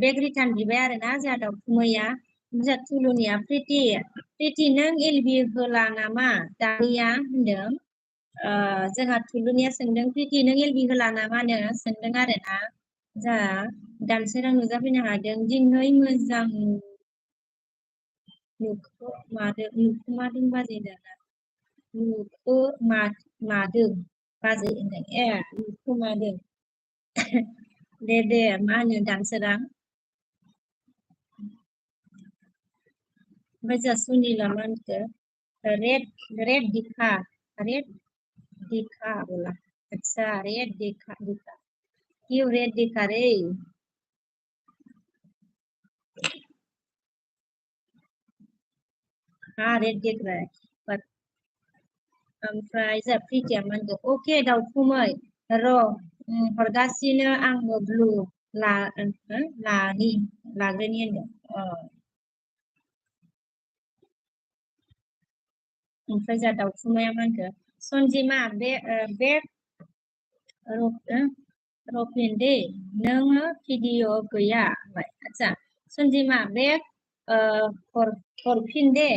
बेक रिटार्न बिबाय आरोना जोंहा दाउखुमैया जोंहा थुलुनिया प्रिटि नों एलबि होला नामा दानिया होनदों जोंहा थुलुनिया सोंदों प्रिटि नों एलबि होला नामानो सोंदों आरोना जोंहा दानसोरां नुजाफैनो हादों दिनै मोजां नुखोमादों बाजै दाना नुखोमादों बाजै होनदों नुखोमादों दे मा होनो दानसोरां ओमफ्राय जोंहा सुनिला मा होनखो रेड दिखा बोला अच्छा रेड दिखा क्यों रेड दिखा रे हाँ रेड दिख रहा है ओमफ्राय जोंहा प्रिटिया मा होनखो अके दाउखुमै र' हरगासिनो आंबो ब्लु लाग्रोनि होनदों ओमफ्राय जोंहा दाउखुमाया मा होनखो सनजिमा बे रफिन दे नोङो भिडिअ गैया आदसा सन्जिमा बे हरफिन दे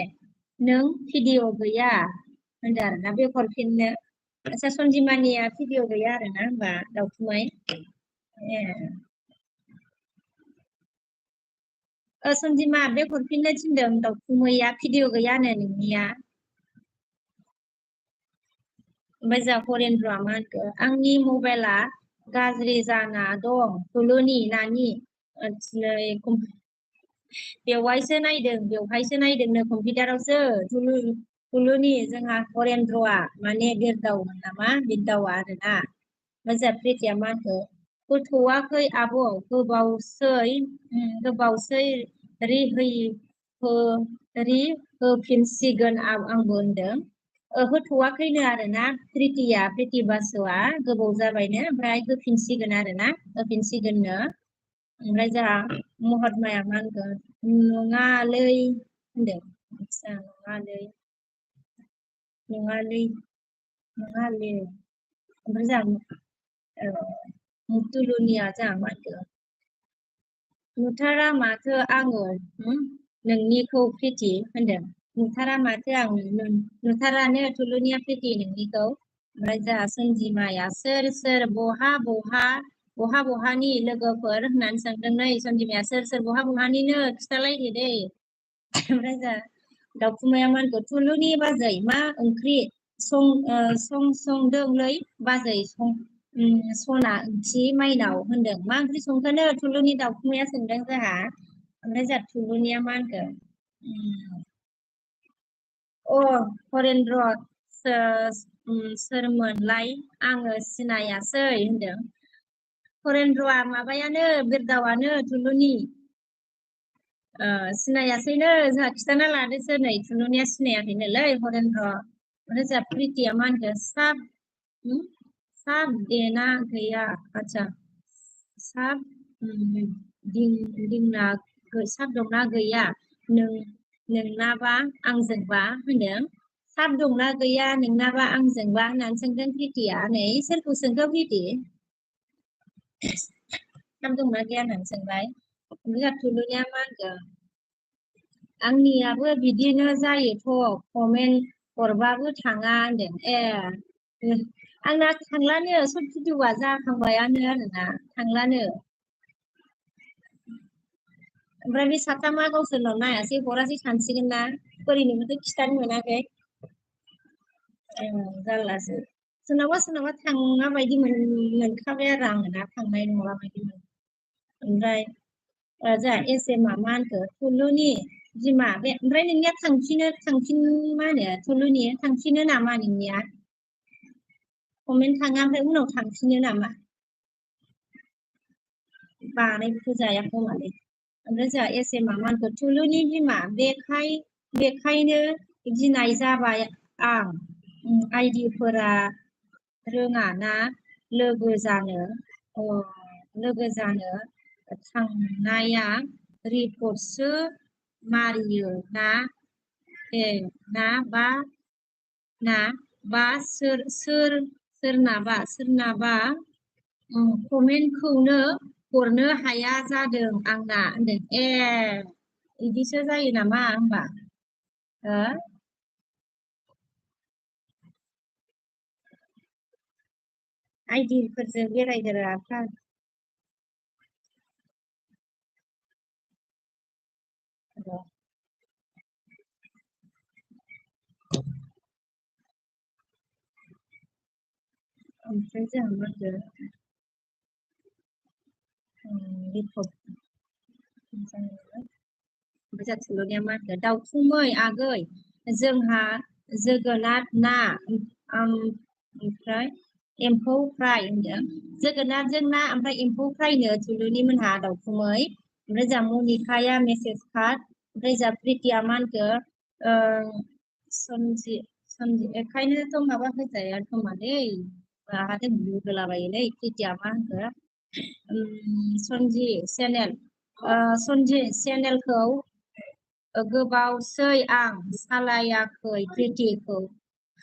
नों भिडिअ गैया होनदों आरोना बे हरफिननो आच्छा सन्जिमानिया भिडिअ गैया आरोना होमबा दाउथुमै सन्जिमा बे हरफिननो थिनदों दाउथुमैया भिडिअ गैयानो नोंनिया ओमफ्राय जा हरेन्द्रआ मा होनखो आंनि मबाइला गाज्रि जाना दं थुलुनि नानि बेवहायसो नायदोंनो कम्पिउटारावसो थुलुनि जोंहा हरेन्द्रआ माने बिरदावमोन नामा बिरदावा आरोना ओमफ्राय जा प्रितिया मा होनखो होथ'वाखै आब' गोबावसै होफिनसिगोन आंबो होनदों होथ'वाखैनो आरोना प्रिति बासुआ गोबाव जाबायनो ओमफ्राय होफिनसिगोन आरोना होफिनसिगोननो ओमफ्राय जोंहा महात्माया मा होनगोन नङालै होनदों आच्छा नङालै ओमफ्राय जोंहा मुथुलुनिया जोंहा मा होनगोन नुथारा माथो आङो नोंनिखौ प्रिति होनदों नुथारा माथो आं नुथारानो थुलुनिया प्रिति नोंनिखौ ओमफ्राय जोंहा सन्जिमाया सोर बहानि लोगोफोर होननानै सोंदों नै सन्जिमाया सोर बहानिनो खिथालायदो दे ओमफ्राय जोंहा दाउखुमाया मा होनखो थुलुनि बाजै मा ओंख्रि संदोंलै बाजै सना ओंथि माइनाव होनदों मा ओंख्रि संखोनो थुलुनि दाउखुमाया सोंदों जोंहा ओमफ्राय जोंहा थुलुनिया मा होनखो हरेन्द्र सोरमोनलाय आङो सिनायासै होनदों हरेन्द्रआ माबायानो बिरदावानो थुलुनि सिनायासैनो जोंहा खिथाना लादोसो नै थुलुनिया सिनायाखैनोलै हरेन्द्र ओमफ्राय जोंहा प्रितिया मा होनखो साब देना गैया आच्छा साब दंना गैया नोंनाबा आंजोंबा होनदों साब दंना गैया नोंनाबा आंजोंबा होननानै सोंदों प्रितिया नै सोरखौ सोंखो प्रिति साब दंना गैया होननानै सोंबाय ओमफ्राय थुलुनिया मा होनगोन आंनियाबो बिदिनो जायोथ' कमेन्ट हरबाबो थाङा होनदों आंना थांलानो सब भिडिअआ जाखांबायानो आरोना थांलानो ओमफ्राय बे साथामा गावसोरनाव नायासै हरासै सानसिगोन ना ओरैनोबोथ' खिथानो मोनाखै जारलासो सोरनावबा थाङा बायदि मोनखाबाय आरो आङो ना थांनाय नंला बायदि ओमफ्राय जोंहा एसएमआ मा होनखो थुलुनि बिमा बे ओमफ्राय नोंनिया मा होनो थुलुनि थांफिनो नामा नोंनिया कमेन्ट थाङा ओमफ्राय उनाव थांफिनो नामा बानायबोथ' जाया खोमालै ओमफ्राय जोंहा एसएमआ मा होनखो थुलुनि बिमा बेखायनो गिनाय जाबाय आं आइडिफोरा रोङा ना लोगो जानो थांनाया रिपर्टसो मारियो बा सोरनाबा कमेन्टखौनो हरनो हाया जादों आंना होनदों बिदिसो जायो नामा होमबा आइडिफोरजों बेरायग्राफ्रा ओमफ्राय जोंहा मा होनदों ओमफ्राय थुलुनिया मा होनखो दाउथुमै आगै जोंहा जोगोनार ना ओमफ्राय एम्फौ फ्राय होनदों जोगोनारजों ना ओमफ्राय एम्फौ फ्रायनो थुलुनि मोनहा दाउथुमै ओमफ्राय जोंहा मनिकाया मेसेज कार्ड ओमफ्राय जोंहा प्रितिया मा होनखो बेखायनोथ' माबा होजाया खोमा दै माहाजों होलाबायोलै प्रितिया मा होनखो सनजि चेनेलखौ गोबावसै आं सालायाखै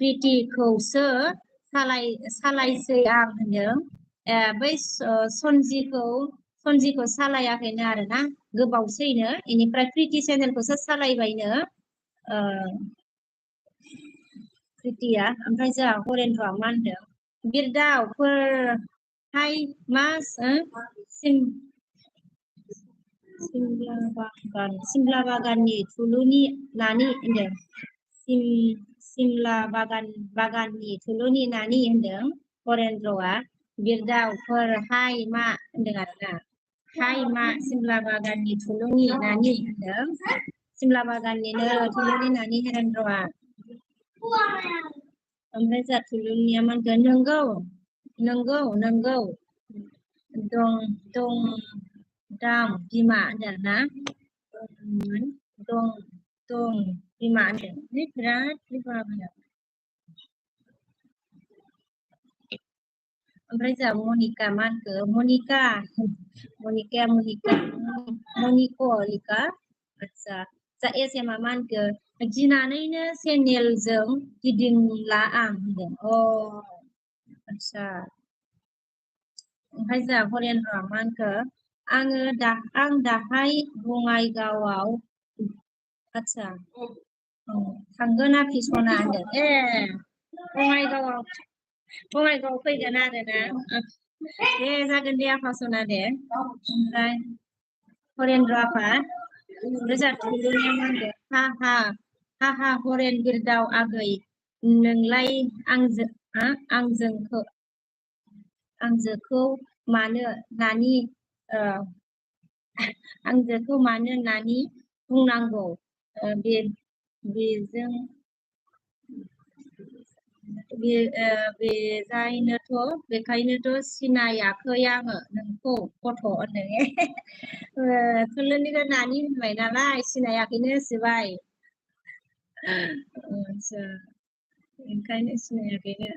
प्रितिखौसो सालायसै आं होनदों बै सनजिखौ सालायाखैनो आरोना गोबावसैनो इनिफ्राय प्रिति चेनेलखौसो सालायबायनो प्रितिया ओमफ्राय जोंहा हरेन्द्रआ मा होनदों बिरदावफोरहाय मा सिमला बागाननि थुलुनि नानि होनदों सिमला बागाननि थुलुनि नानि होनदों हरेन्द्रआ बिरदावफोरहाय मा होनदों आरोना हाय मा सिमला बागाननि थुलुनि नानि होनदों सिमला बागाननिनो थुलुनि नानि हरेन्द्रआ ओमफ्राय जोंहा थुलुनिया मा होनगोन नंगौ दं दां बिमा होनदों ना दं बिमा होनदों बिराद बिमा ओमफ्राय जोंहा मनिका मा होनखो मनिकलिका आदसा जा एसएमआ मा होनखो गिनानैनो चेनेलजों गिदिंला आं होनदों आदसा ओमफ्राय जोंहा हरेन्द्रआ मा होनखो आं दाहाय बङाइगावआव आदसा थांगोन आफि सना होनदों बङाइगावआव फैगोन आरोना दे जागोन दे आफा सना दे ओमफ्राय हरेन्द्र आफा रोजा थुलुनिया मा होनदों हा हरेन बिरदाव आगै नोंलाय आंजोखौ मानो नानि बुंनांगौ बेखायनोथ' सिनायाखै आङो नोंखौ गथ' होनदों थुलुनिखौ नानि होनबाय नालाय सिनायाखैनो होसोबाय ओंखायनो सिनायाखैनो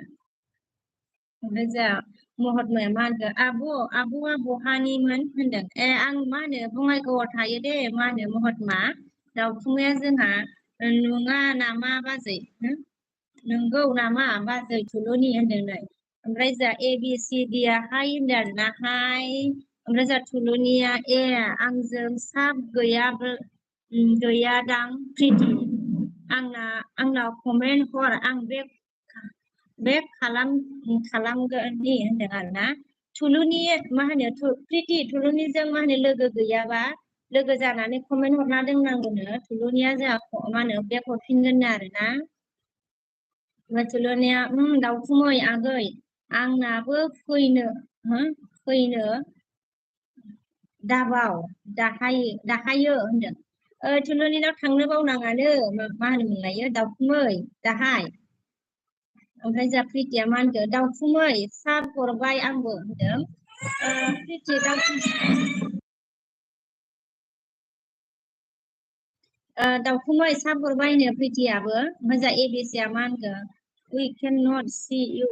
ओमफ्राय जोंहा महतमाया मा होनदों आब'आ बहानिमोन होनदों आं मा होनो बङाइगावआव थायो दे मा होनो महतमा दावफुङाया जोंहा नङा नामा बाजै नंगौ नामा बाजै थुलुनि होनदोंनो ओमफ्राय जोंहा ABCD हाय होनदों आरोना हाय ओमफ्राय जोंहा थुलुनिया आंजों साब गैयादां प्रिति आंनाव कमेन्ट हर आं बेक खालामगोननि होनदों आरोना थुलुनि मा होनो प्रिति थुलुनिजों मा होनो लोगो गैयाबा लोगो जानानै कमेन्ट हरना दोननांगौनो थुलुनिया जोंहा मा होनो बेक हरफिनगोननो आरोना ओमफ्राय थुलुनिया दावखुमै आगै आंनाबो फैनो दाहायो होनदों थुलुनिनाव थांनो बावनाङानो मा होनोमोनलायो दावखुमै दाहाय ओमफ्राय जोंहा प्रितिया मा होनखो दावखुमै साब हरबाय आंबो होनदों प्रिति दावखुमै साब हरबायनो प्रितियाबो ओमफ्राय जोंहा ABCया मा होनखो we cannot see you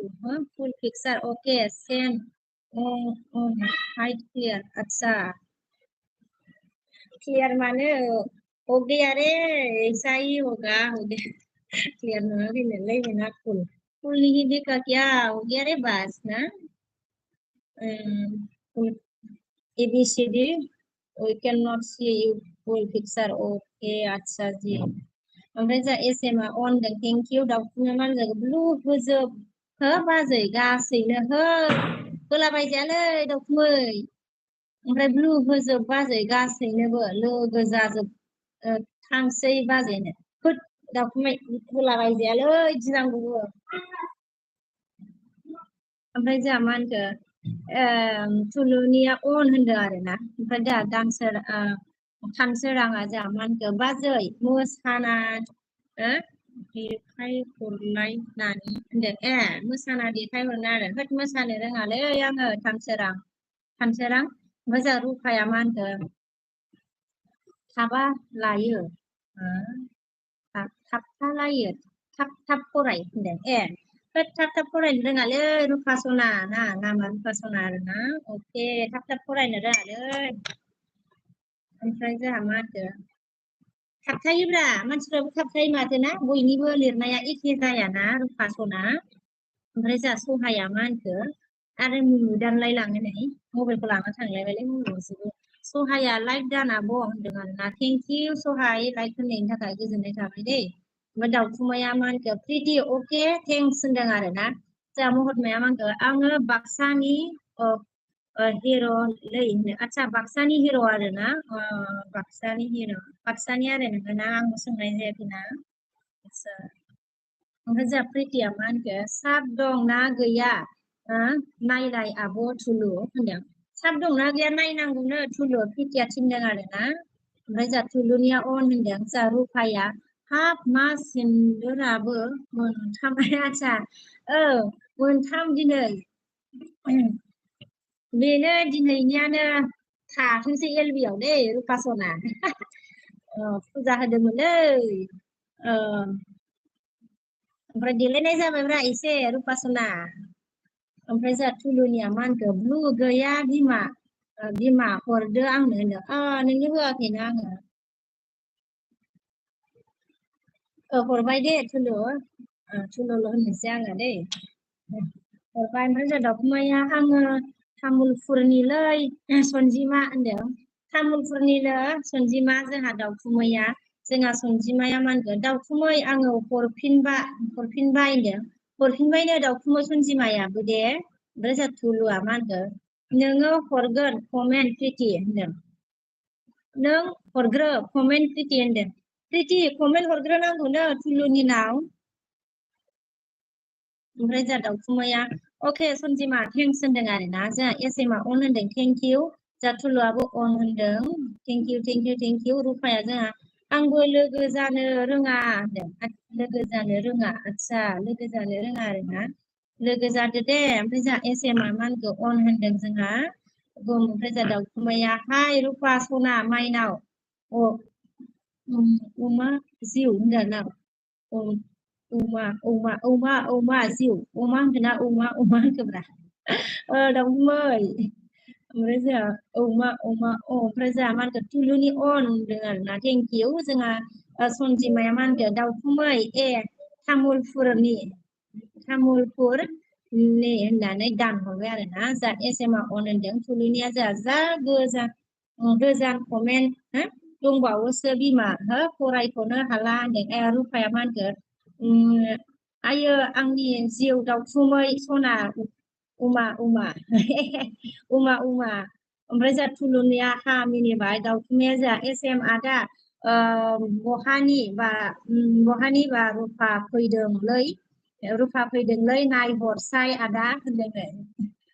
full picture okay send hide clear आदसा क्लियर माने हो गया रे ऐसा ही होगा हो गया क्लियर नङाखै नालाय बेना फुल नहीं देखा क्या हो गया रे बस ना ABCD we cannot see you full picture okay आदसा जी ओमफ्राय जोंहा एसएमआ अन होनदों थेंक इउ दावखुमै मा होनदों ब्लु होजोब हो बाजै गासैनो होलाबायजायालै दावखुमै ओमफ्राय ब्लु होजोब बाजै गासैनोबो लोगो जाजोब थांसै बाजैनो दावखुमै होलाबायजायालै गिनांगौबो ओमफ्राय जोंहा मा होनखो थुलुनिया अन होनदों आरोना ओमफ्राय दा थानसोराङा जोंहा मा होनखो बाजै मोसाना देखायहरनाय नानि होनदों मोसाना देखायहरनो आरो मोसानो रोङालै आङो थानसोरां ओमफ्राय जोंहा रुफाया मा होनखो थाबा लायो थाबथालायो थाब फराय होनदों थाब फरायनो रोङालै रुफा सना नामा रुफा सना आरोना अके थाब फरायनो रोङालै ओमफ्राय जोंहा मा होनखो थाबथायोब्रा मानसिफ्राबो थाबथायो माथो ना बयनिबो लिरनाया एखे जायाना रुफा सना ओमफ्राय जोंहा सहाया मा होनखो आरो नुदानलाय लाङो नै मबाइलखौ लाना थांलायबायलै मबाइलखौसो सहाया लाइक दान आब' होनदों आरोना थेंक इउ सहाय लाइक होननायनि थाखाय गोजोननाय थाबाय दै ओमफ्राय दाउखुमाया मा होनखो प्रिटि अके थेंक्स होनदों आरोना जोंहा महतमाया मा होनखो आङो बाक्सानि हिर'लै आदसा बाक्सानि हिर' आरोना बाक्सानि हिर' बाक्सानि आरो नोङो ना आंबो सोंनाय जायाखैना आदसा ओमफ्राय जोंहा प्रिटिया मा होनखो साब दं ना गैया नायलाय आब' थुलु होनदों साब दंना गैया नायनांगौनो थुलु प्रिटिया थिनदों आरोना ओमफ्राय जोंहा थुलुनिया अन होनदों जोंहा रुफाया हाब मा सिन्दुराबो मोनथाम आदसा औ मोनथाम दिनै बेनो दिनैनियानो थाथोंसै एलबियाव दै रुपासना फुजा होदोंमोनलै ओमफ्राय देलायनाय जाबायब्रा एसे रुपासना ओमफ्राय जोंहा थुलुनिया मा होनखो ब्लु गैया बिमा बिमा हरदो आंनो होनो नोंनो होआखैना आङो हरबाय दे थुलु थुलुल' होननोसै आङो दै हरबाय ओमफ्राय जोंहा दाउखुमाया आङो तामुलपुरनिलै सनजिमा होनदों तामुलपुरनिनो सनजिमा जोंहा दाउखुमैया जोंहा सनजिमाया मा होनगोन दाउखुमै आङो हरफिनबाय होनदों हरफिनबायनो दाउखुमै सनजिमायाबो दे ओमफ्राय जोंहा थुलुआ मा होनगोन नोङो हरगोन कमेन्ट प्रिटि होनदों नों हरग्रो कमेन्ट प्रिटि होनदों प्रिटि कमेन्ट हरग्रोनांगौनो थुलुनि नाव ओमफ्राय जोंहा दाउखुमैया अके सनजिमा थेंक्स होनदों आरोना जोंहा एसएमआ अन होनदों थेंक इउ जोंहा थुलुआबो अन होनदों थेंक इउ रुफाया जोंहा आंबो लोगो जानो रोङा होनदों लोगो जानो रोङा आदसा लोगो जानो रोङा आरोना लोगो जादो दे ओमफ्राय जोंहा एसएमआ मा होनखो अन होनदों जोंहा ओमफ्राय जोंहा दाउखुमैया हाय रुपा सना माइनाव अमा जिउ होनदों अमा जिउ अमा होनगोना अमा होनगोब्रा दाउखुमै ओमफ्राय जोंहा ओमफ्राय जोंहा मा होनगोन थुलुनि अन होनदों आरोना थेंक इउ जोंहा सनजिमाया मा होनगोन दाउखुमै तामुलपुरनि होननानै दानहरबाय आरोना जा एसएमआ अन होनदों थुलुनिया जोंहा जा गोजान कमेन्ट दंबावोसो बिमा फरायख'नो हाला होनदों रुफाया मा होनगोन आयो आंनि जिउ दाउखुमै सना उमा ओमफ्राय जोंहा थुलुनिया मिनिबाय दाउखुमैया जोंहा एसएम आदा बहानि बा रुफा फैदोंलै नायहरसाय आदा होनदों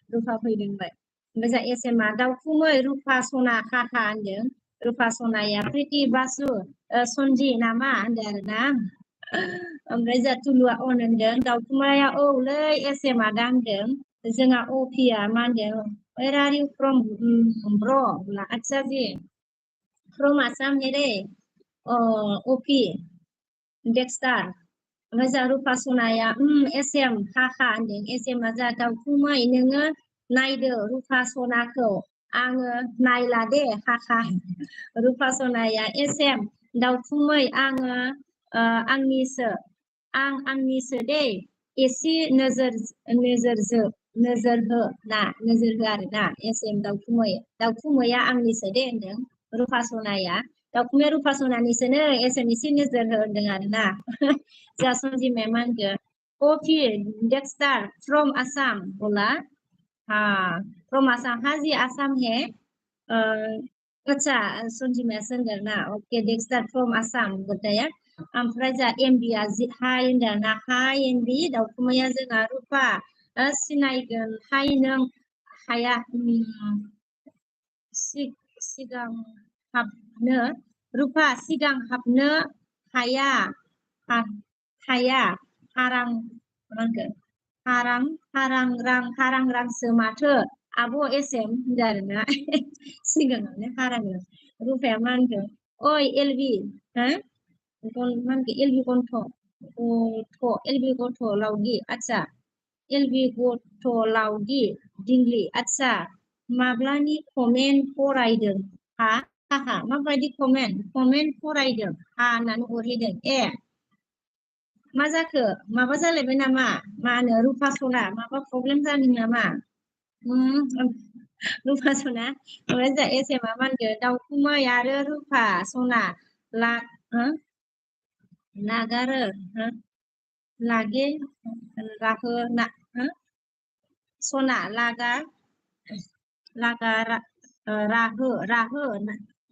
रुफा फैदोंलाय ओमफ्राय जोंहा एसएमआ दाउखुमै रुफा सना खाथा होनदों रुपा सनाया प्रिटि बासु सनजि नामा होनदों आरोना ओमफ्राय जोंहा थुलुआ अन होनदों दाउखुमाया औलै एसएम आदा होनदों जोंहा अपिया मा होनदों वेर आर इउ फ्रम ब्र आदसा जि फ्रम आसाम हेरे अपि डेक्सटार ओमफ्राय जोंहा रुपा सनाया एसएम हाखा होनदों एसएमआ जोंहा दाउखुमै नोङो नायदो रुपा सनाखौ आङो नायला दे हाखा रुपा सनाया एसएम दाउखुमै आङो आंनिसो दे एसे नोजोर हो आरोना एसएम दाउखुमैया आंनिसो दे होनदों रुपा सनाया दाउखुमैया रुपा सनानिसोनो एसएम एसे नोजोर हो होनदों आरोना जोंहा सनजिमाया मा होनगोन अफि डेक्सटार फ्रम आसाम बोला फ्रम आसाम हाजी आसाम है अच्छा सनजिमाया सोंगोन ना अके डेक्सटार फ्रम आसाम बताया ओमफ्राय जोंहा एमबिया हाय होनदों ना हाय एमबि दाउखुमैया जोंहा रुपा सिनायगोन हाय नों हाया सिगां हाबनो रुपा सिगां हाबनो हाया हारां रांसो माथो आब' एसएम होनदों आरोना सिगाङावनो हारां रुपाया मा होनखो ओइ एलबि मा होनखो एलबि गथ' लावगि आदसा एलबि गथ' लावगि दिंग्लि आदसा माब्लानि कमेन्ट फरायदों माबायदि कमेन्ट फरायदों होननानै हरहैदों मा जाखो माबा जालायबाय नामा मा होनो रुपा सना माबा प्रब्लेम जादों नामा रुपा सना ओमफ्राय जा एसेमा मा होनगोन दाउखुमै आरो रुपा सना लागारो लागे राहो ना सना लागा राहो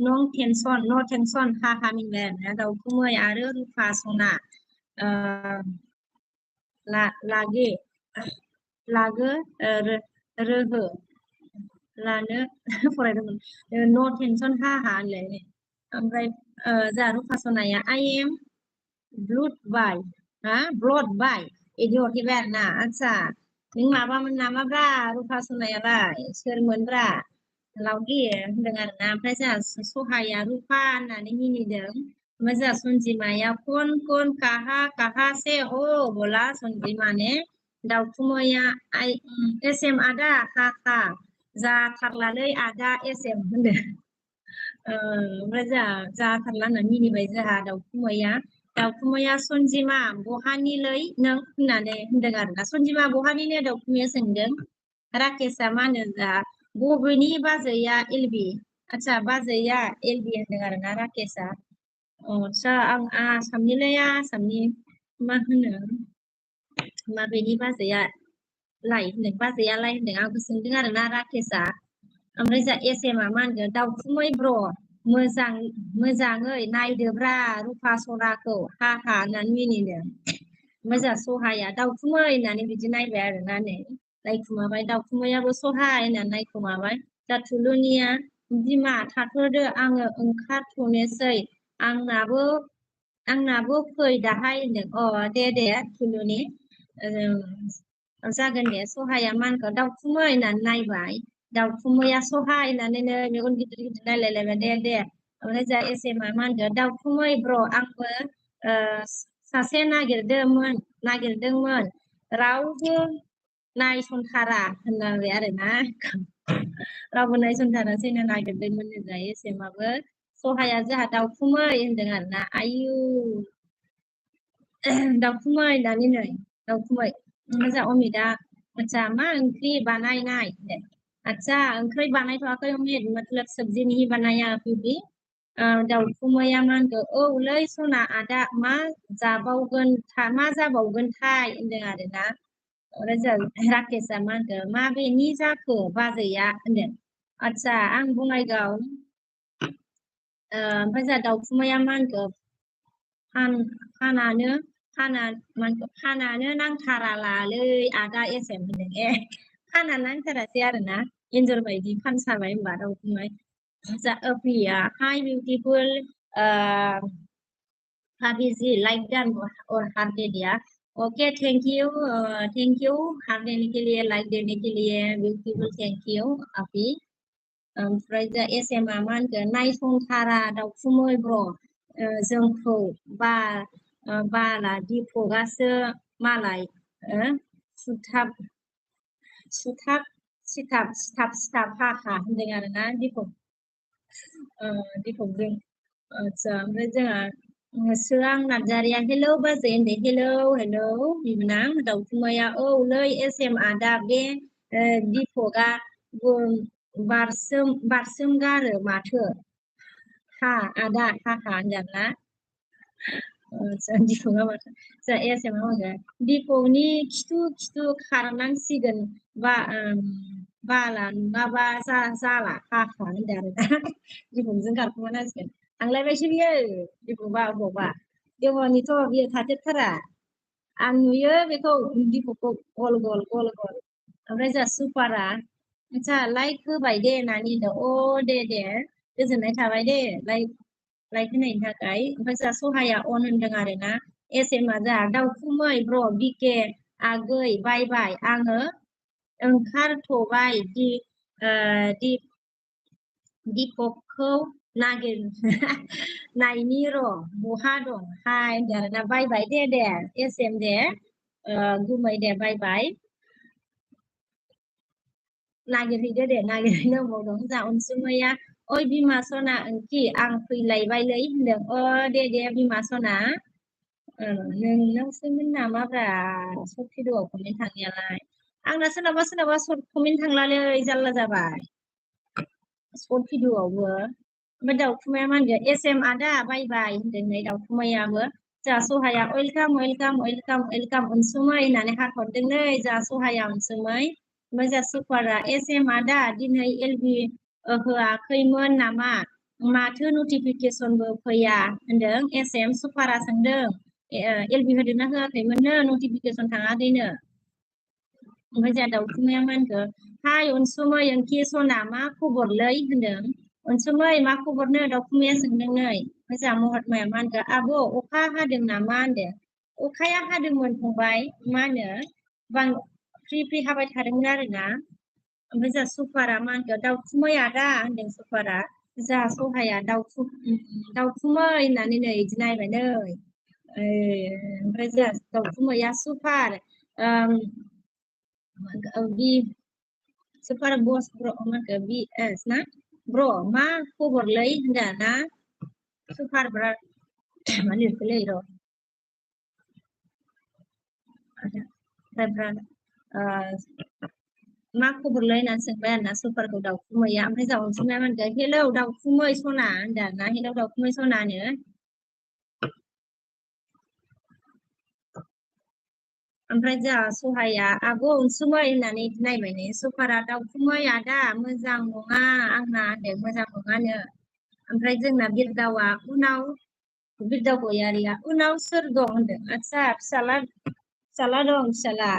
नं टेनसन no टेनसन हा मिनगोन दाउखुमै आरो रुपा सना लागो रोहो लानो फरायदोंमोन no टेनसन हा होनलाय ओमफ्राय जा रुपा सनाया I am blood by इदि हरफैबाय आरो ना आदसा नों माबामोन नामाब्रा रुपा सनायालाय सोरमोनब्रा लावगि होनदों आरो ना ओमफ्राय जोंहा सहाया रुपा होननानै मिनिदों ओमफ्राय जोंहा सनजिमाया कन काहा से हो बोला सनजिमा ने दाउखुमैया एसएम आदा हा जाथारलालै आदा एसएम होनदों ओमफ्राय जोंहा जाथारला होनना मिनिबाय जोंहा दाउखुमैया सनजिमा बहानिलै नों होननानै होनदों आरो ना सनजिमा बहानिनो दाउखुमैया सोंदों राकेशआ मा होनो जा बबेनि बाजैया एलबि आदसा बाजैया एलबि होनदों आरो ना राकेशआ आदसा आं आसामनिलै आसामनि मा होनो माबेनि बाजैया लाइ होनदों बाजैयालाय होनदों आंबो सोंदों आरो ना राकेशआ ओमफ्राय जा एसएमआ मा होनगोन दाउखुमै ब्र मोजाङै नायदोब्रा रुपा सनाखौ हा होननानै मिनिदों ओमफ्राय जा सहाया दाउखुमै होननानै बिदि नायबाय आरो ना नै नायखुमाबाय दाउखुमैयाबो सहाय होननानै नायखुमाबाय जा थुलुनिया बिमा थाथ'दो आङो ओंखारथ'नोसै आंनाबो फै दाहाय होनदों दे थुलुनि जागोन दे सहाया मा होनखो दाउखुमै होननानै नायबाय दाउखुमैया सहाय होननानैनो मेगन गिदिर गिदिर नायलायलायबाय दे ओमफ्राय जा एसेमा मा होनगोन दाउखुमै ब्र आंबो सासे नागिरदोंमोन रावबो नायसनथारा होनलांबाय आरो ना रावबो नायसनथारासैनो नागिरदोंमोन जा एसेमाबो सहाया जोंहा दाउखुमै होनदों आरो ना आयु दाउखुमै होननानै नै दाउखुमै जा अमिता आदसा मा ओंख्रि बानायनाय अच्छा ओंख्रि बानायथ'वाखै अमित मतलब सब्जी नहीं बनाया अभी भी दाउखुमैया मा होनखो औलै सना आदा मा जाबावगोनथाय होनदों आरो ना ओमफ्राय जों राकेशआ मा होनखो माबेनि जाखो बाजैया होनदों आदसा आं बङाइगाव ओमफ्राय जोंहा दाउखुमैया मा होनखो फानानो नांथारालालै आदा एसएम होनदों फाना नांथारासै आरो ना एन्जर बायदि फानसाबाय होनबा दाउखुमै प्रिया हाय बिउटिफुल भाभीजी लाइक डन और हार्ट दे दिया ओके थैंक यू हार्ट देने के लिए लाइक देने के लिए बिउटिफुल थैंक यू आपी ओमफ्राय जा एसएमआ मा होनगोन नायसंथारा दाउखुमै ब्र जोंखौ बाला दिपकआसो मालाय सिथाब हाखा होनदों आरो ना दिपकजों आदसा ओमफ्राय जोंहा सोरां नार्जारिया हेलौ बाजै होनदों हेलौ बिबोनां दाउखुमैया औलै एसएम आदा बे दिपकआ बारसोमगारो माथो हा आदा होनदों ना दिपकआ माथो जा एसएम होनगोन दिपकनि खिथु खारनांसिगोन बाला नङाबा जाला हाखा होनदों आरो ना दिपकजों खारखुमानांसिगोन थांलायबायसो बियो दिपकआ अबावबा देवानिथ' बियो थाथेरथारा आं नुयो बेखौ दिपकखौ गल गल ओमफ्राय जोंहा सुपारा आदसा लाइक होबाय दे होननानै होनदों दे गोजोननाय थाबाय दे लाइक होनायनि थाखाय ओमफ्राय जोंहा सहाया अन होनदों आरो ना एसएमआ जोंहा दाउखुमै ब्र बिके आगै बाय आङो ओंखारथ'बाय दिपकखौ नायनि र' बहा दं हाय होनदों आरो ना बाय दे एसएम दे गुमै दे बाय नागिरहैदो दे नागिरहैनो अबाव दं जा अनसुमैया ओइ बिमा सना ओंखि आं फैलायबायलै होनदों दे बिमा सना नोंनावसोमोन नामाब्रा सखिद'आव खननै थांनायालाय आंना सोरनाबा सोरनाबा सर्ट कमेन्ट थांलालै जारला जाबाय सर्ट भिडिअ'आवबो ओमफ्राय दाउखुमाया मा होनगोन SM आदा बाय बाय होनदों नै दाउखुमायाबो जोंहा सहाया वेलकाम वेलकाम वेलकाम वेलकाम अनसुमै होननानै हात हरदों नै जोंहा सहाया अनसुमै ओमफ्राय जोंहा सुपारा SM आदा दिनै LB होआखैमोन नामा माथो नटिफिकेसनबो फैया होनदों SM सुपारा सोंदों LB होदोंना होआखैमोननो नटिफिकेसन थाङाखैनो ओमफ्राय जोंहा दाउखुमाया मा होनखो हाय अनसुमै ओंखि सना मा खबरलै होनदों अनसुमै मा खबरनो दाउखुमाया सोंदों नै ओमफ्राय जोंहा महतमाया मा होनखो आब' अखा हादों नामा होनदों अखाया हादोंमोन फंबाय मा होनो बां फ्रि फ्रि हाबाय थादोंमोन आरोना ओमफ्राय जोंहा सुपारा मा होनखो दाउखुमै आदा होनदों सुपारा जोंहा सहाया दाउखुमै होननानै नै बिदि नायबाय नै ओमफ्राय जोंहा दाउखुमैया सुपार बि सुपार बस ब्र माखो BS ना ब्र मा खबरलै होनदों ना सुपार ब्राद मा लिरखोलै र' मा खबरलै होननानै सोंबाय आरोना सुपारखौ दाउखुमैया ओमफ्राय जोंहा अनसुमाया मा होनखो हेलौ दाउखुमै सना होनदों आरोना हेलौ दाउखुमै सनानो ओमफ्राय जोंहा सहाया आब' अनसुमै होननानै नायबाय नै सुपारा दाउखुमै आदा मोजां नङा आंना होनदों मोजां नङानो ओमफ्राय जोंना बिरदावा उनाव बिरदाव गयारिया उनाव सोर दं होनदों आदसा फिसाला दं फिसाला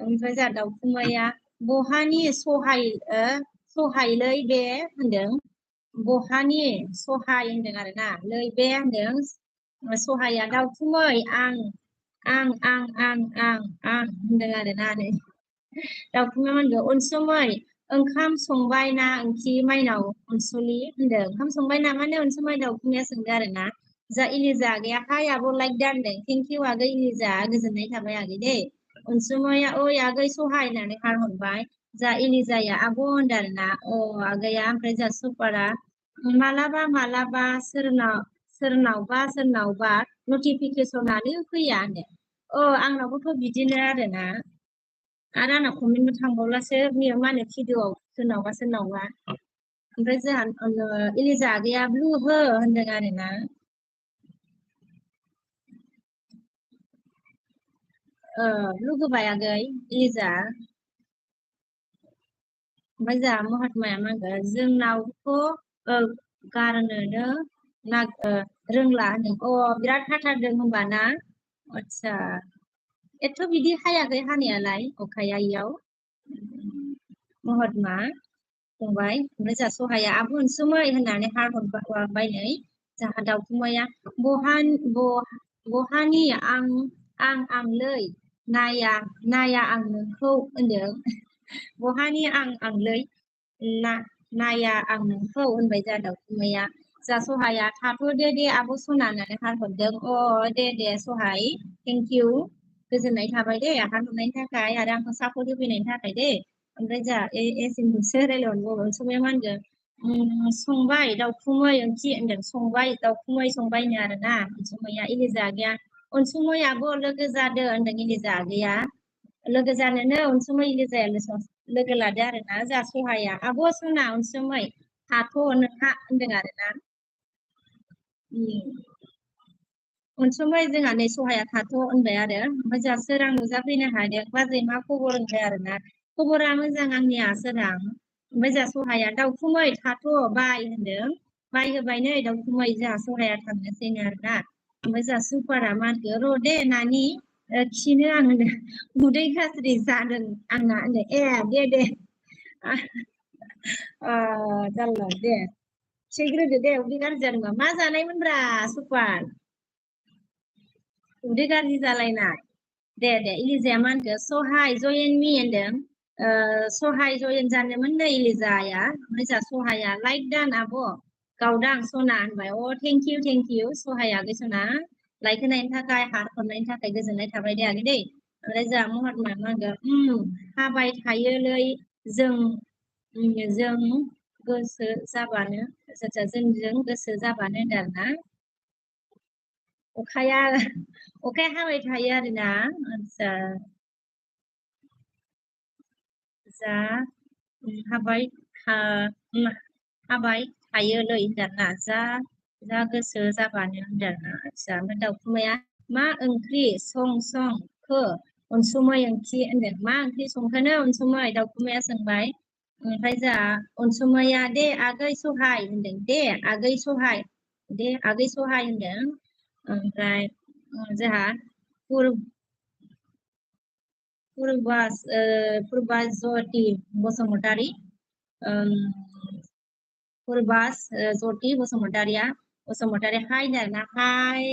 ओमफ्राय जोंहा दाउखुमैया बहानि सहायलै बे होनदों बहानि सहाय होनदों आरोना लै बे होनदों सहाया दाउखुमै आं होनदों आरोना नै दाउखुमाया मा होनदों अनसुमै ओंखाम संबाय ना ओंख्रि माइनाव अनसुलि होनदों ओंखाम संबाय नामानो अनसुमै दाउखुमाया सोंदों आरोना जा इलिजा आगैया हाय आब' लाइक दानदों थेंक इउ आगै इलिजा गोजोननाय थाबाय आगै दे अनसुमैया ओइ आगै सहाय होननानै हरबाय जा इलिजाया आब' होनदों आरोना आगैया ओमफ्राय जा सुपारा मालाबा मालाबा सोरनावबा नटिफिकेसनानो फैया होनदों आंनावबोथ' बिदिनो आरोना आरो आंना कमेन्टबो थांबावलासो मा होनो भिडिअ'आव सोरनावबा ओमफ्राय जोंहा इलिजा आगैया ब्लु हो होनदों आरोना ब्लु होबाय आगै इलिजा ओमफ्राय जोंहा महात्माया मा होनगोन जोंनावथ' गारनोनो रोंला होनदों बिराद हाथारदों होनबा ना आदसा एथ' बिदि हायाखै हानायालाय अखाया इयाव महात्मा फंबाय ओमफ्राय जोंहा सहाया आब' अनसुमै होननानै हरबाय नै जोंहा दाउखुमैया बहानि आंलै नाया आं नोंखौ होनदों बहानि आंलै नाया आं नोंखौ होनबाय जोंहा दाउखुमैया जा सहाया थाथ'दो दे आब' सना होननानै हरदों दे सहाय थेंक इउ गोजोननाय थाबाय दे हरनायनि थाखाय आरो आंखौ सापर्ट होफैनायनि थाखाय दे ओमफ्राय जोंहा एसिमखौसो रायलायहरबावो अनसुमैया मा होनगोन संबाय दाउखुमै ओंख्रि होनदों संबाय दाउखुमै संबायनो आरोना अनसुमैया इलिजा आगैया अनसुमै आब' लोगो जादो होनदों इलिजा आगैया लोगो जानोनो अनसुमै इलिजाया लोगो लादो आरोना जोंहा सहाया आब' सना अनसुमै थाथ' नोंहा होनदों आरोना अनसुमै जोंहा नै सहाया थाथ' होनबाय आरो ओमफ्राय जोंहा सोरां नुजाफैनो हादों बाजै मा खबर होनबाय आरोना खबरा मोजां आंनिया सोरां ओमफ्राय जोंहा सहाया दाउखुमै थाथ' बाय होनदों बाय होबाय नै दाउखुमै जोंहा सहाया थांनोसैनो आरोना ओमफ्राय जोंहा सुपारा मा होनखो र' दे नानि खिनो आं होनदों उदै गाज्रि जादों आंना होनदों दे जारला दे खिग्रोदो दे उदै गाज्रि जादोंबा मा जानायमोनब्रा सुपार उदै गाज्रि जालायनाय दे इलिजाया मा होनखो सहाय जयेन मि होनदों सहाय जयेन जानोमोन नै इलिजाया ओमफ्राय जोंहा सहाया लाइक दान आब' गावदां सना होनबाय थेंक इउ सहाय आगै सना लाइक होनायनि थाखाय हार्ट हरनायनि थाखाय गोजोननाय थाबाय दे आगै दे ओमफ्राय जोंहा महात्माया मा होनगोन हाबाय थायोलै जों गोसो जाबानो जोंजों गोसो जाबानो होनदों आरोना अखाया हाबाय थायो आरोना आदसा जा हाबाय हाबाय थायोलै होनदोंना जा गोसो जाबानो होनदोंना आदसा ओमफ्राय दाउखुमाया मा ओंख्रि संखो अनसुमै ओंख्रि होनदों मा ओंख्रि संखोनो अनसुमै दाउखुमाया सोंबाय ओमफ्राय जा अनसुमैया दे आगै सहाय होनदों दे आगै सहाय होनदों ओमफ्राय जोंहा पुरबाजति बसुमतारी पुरबास जति बसुमतारी हाय ना हाय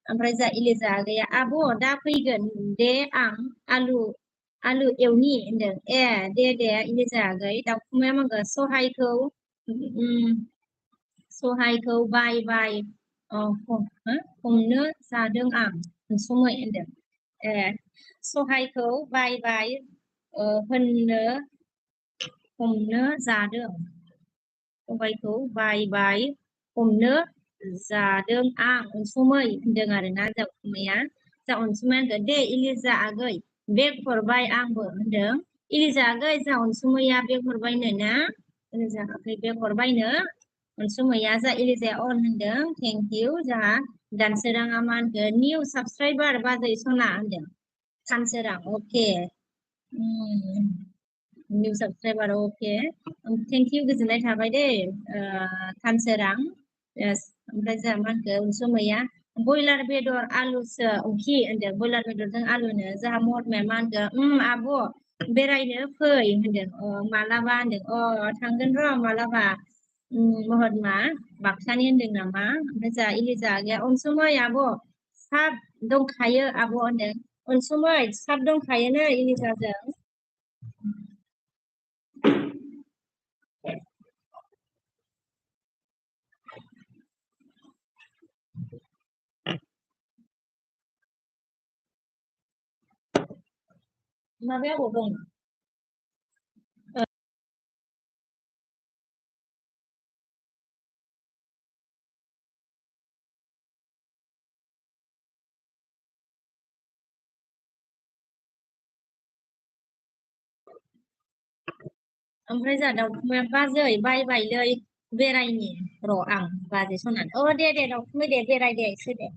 ओमफ्राय जा इलिजा आगैया आब' दा फैगोन दे आं आलु एवनि होनदों दे इलिजा आगै दाउखुमाया मागो सहायखौ बाय हमनो जादों आं अनसुमै होनदों सहायखौ बाय होननो हमनो जादों सहायखौ बाय हमनो जादों आं अनसुमै होनदों आरोना दाउखुमाया जा अनसुमैया होनदों दे इलिजा आगै बेग हरबाय आंबो होनदों इलिजा आगै जा अनसुमैया बेग हरबायनो ना इलिजा आगै बेग हरबायनो अनसुमैया जा इलिजाया अन होनदों थेंक इउ जोंहा दानसोराङा मा होनगोन निउ साबसक्राइबार बाजै सना होनदों सानसोरां अके निउ साबसक्राइबार अके थेंक इउ गोजोननाय थाबाय दे सानसोरां ओमफ्राय जोंहा मा होनखो अनसुमैया बयलार बेदर आलुसो ओंख्रि होनदों बयलार बेदरजों आलुनो जोंहा महरमाया मा होनगोन आब' बेरायनो फै होनदों मालाबा होनदों थांगोन र' मालाबा महरमा बाक्सानि होनदों नामा ओमफ्राय जोंहा इलिजा आगैया अनसुमै आब' साब दंखायो आब' होनदों अनसुमै साब दंखायोनो इलिजाजों माबाया अबाव दं ओमफ्राय जोंहा दाउखुमाया बाजै बायलै बेरायनि र' आं बाजै सनान दे दाउखुमै दे बेराय दे एसे दे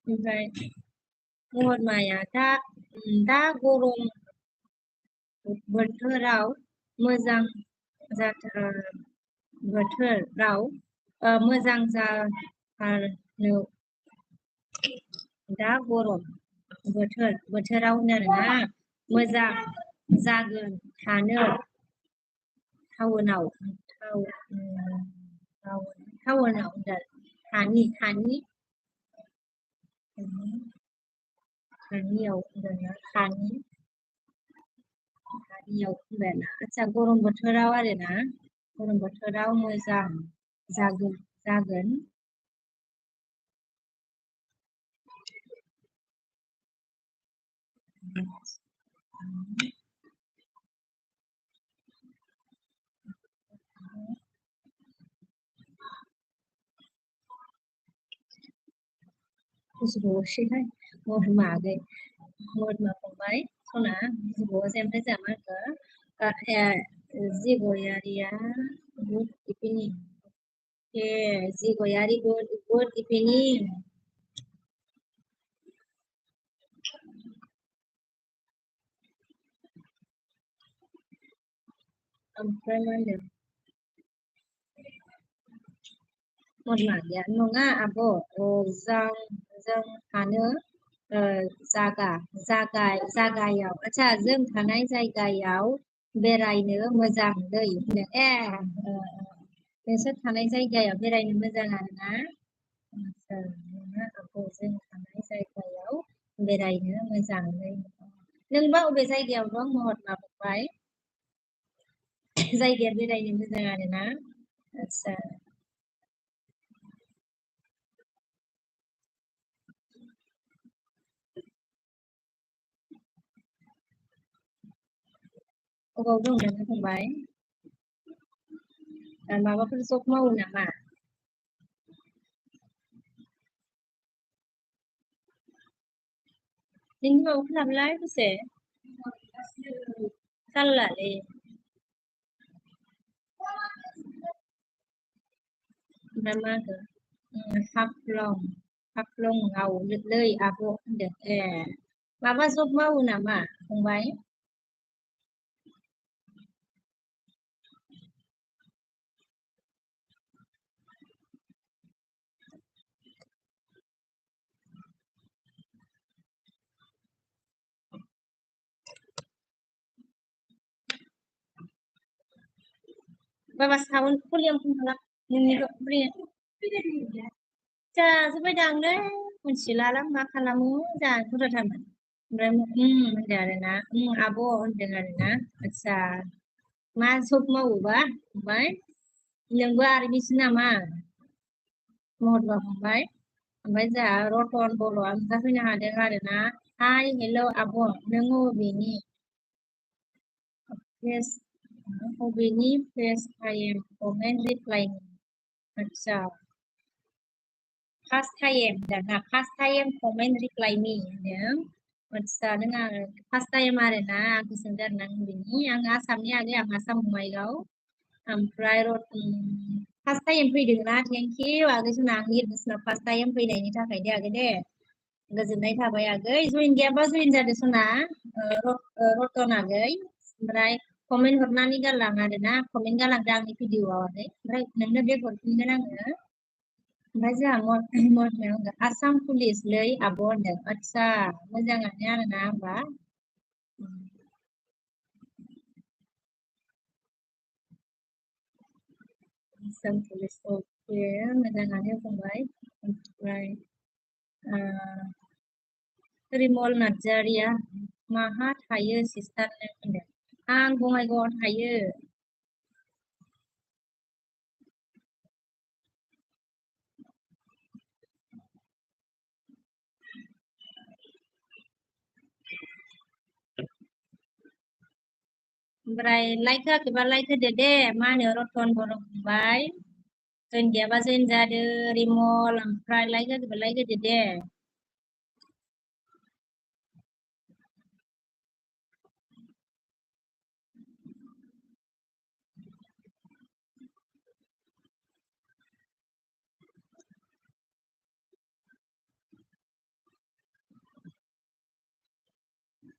ओमफ्राय महरमाया दा गरम बोथोराव मोजां बोथोराव मोजां जाथारनो दा गरम बोथोराव आरोना मोजां जागोन थानो टाउनाव आदसा गरम बोथोराव आरोना गरम बोथोराव मोजां जागोन बुजिबावासैहाय महरमा आगै महरमा फंबाय सना बुजिबावासै ओमफ्राय जोंहा मा होनखो जिगयारिया गुड इभिनिं जिगयारि गुड इभिनिं ओमफ्राय मा होनदों महरमा गैया नङा आब' जों थानो जागायाव आदसा जों थानाय जायगायाव बेरायनो मोजां दै नोंसोर थानाय जायगायाव बेरायनो मोजां आरोना आब' जों थानाय जायगायाव बेरायनो मोजां दै नोंबा अबे जायगायाव दं महरमा फंबाय जायगाया बेरायनो मोजां आरोना आदसा अबाव दं नोङो फंबाय माबाफोर जब मावो नामा? नोंनि माबाफोरालाय बेसे? जारलालै ओमफ्राय मा होनो हाफ्लंआव लै आब' होनदों ए माबा जब मावो नामा फंबाय? Bapak setahun kuliah pun ini kok beri जाजोब्बाय दांलै मिथिला लां मा खालामो जाखौथ' थारमोन ओमफ्राय होनदों आरोना आब' होनदों आरोना आदसा मा जब मावोबा ओमफ्राय नोंबो आर्मिसो नामा महरबा फंबाय ओमफ्राय जोंहा रतन बर'आ नुजाफैनो हादों आरोना हाय हेल' आब' नों अबेनि फेस अबेनि फेस टाइम कमेन्ट रिप्लाइ आदसा फार्स्ट टाइम दाना first time comment reply me होनदों आदसा नों आरो फार्स्ट टाइम आरोना आंखौ सोंदों आरोना अबेनि आं आसामनि आगै आं आसाम बङाइगाव ओमफ्राय फार्स्ट टाइम फैदोंना थेंक इउ आगै जोंना आंनि एडमिसनाव फार्स्ट टाइम फैनायनि थाखाय दे आगै दे गोजोननाय थाबाय आगै जइन गैयाबा जइन जादो सना रतन आगै ओमफ्राय कमेन्ट हरनानै गालां आरोना कमेन्ट गालांदो आंनि भिडिअआव आगै ओमफ्राय नोंनो बेग हरफिनगोन आङो ओमफ्राय जोंहा मरमायाव होनदों आसाम पुलिसलै आब' होनदों आदसा मोजाङानो आरोना होमबा आसाम पुलिस अके मोजाङानो फंबाय ओमफ्राय रिमल नार्जारिया माहा थायो सिस्टारनो होनदों आं बङाइगावआव थायो ओमफ्राय लाइक होआखैबा लाइक होदो दे मा होनो रतन बर' फंबाय जइन गैयाबा जइन जादो रिमल ओमफ्राय लाइक होआखैबा लाइक होदो दे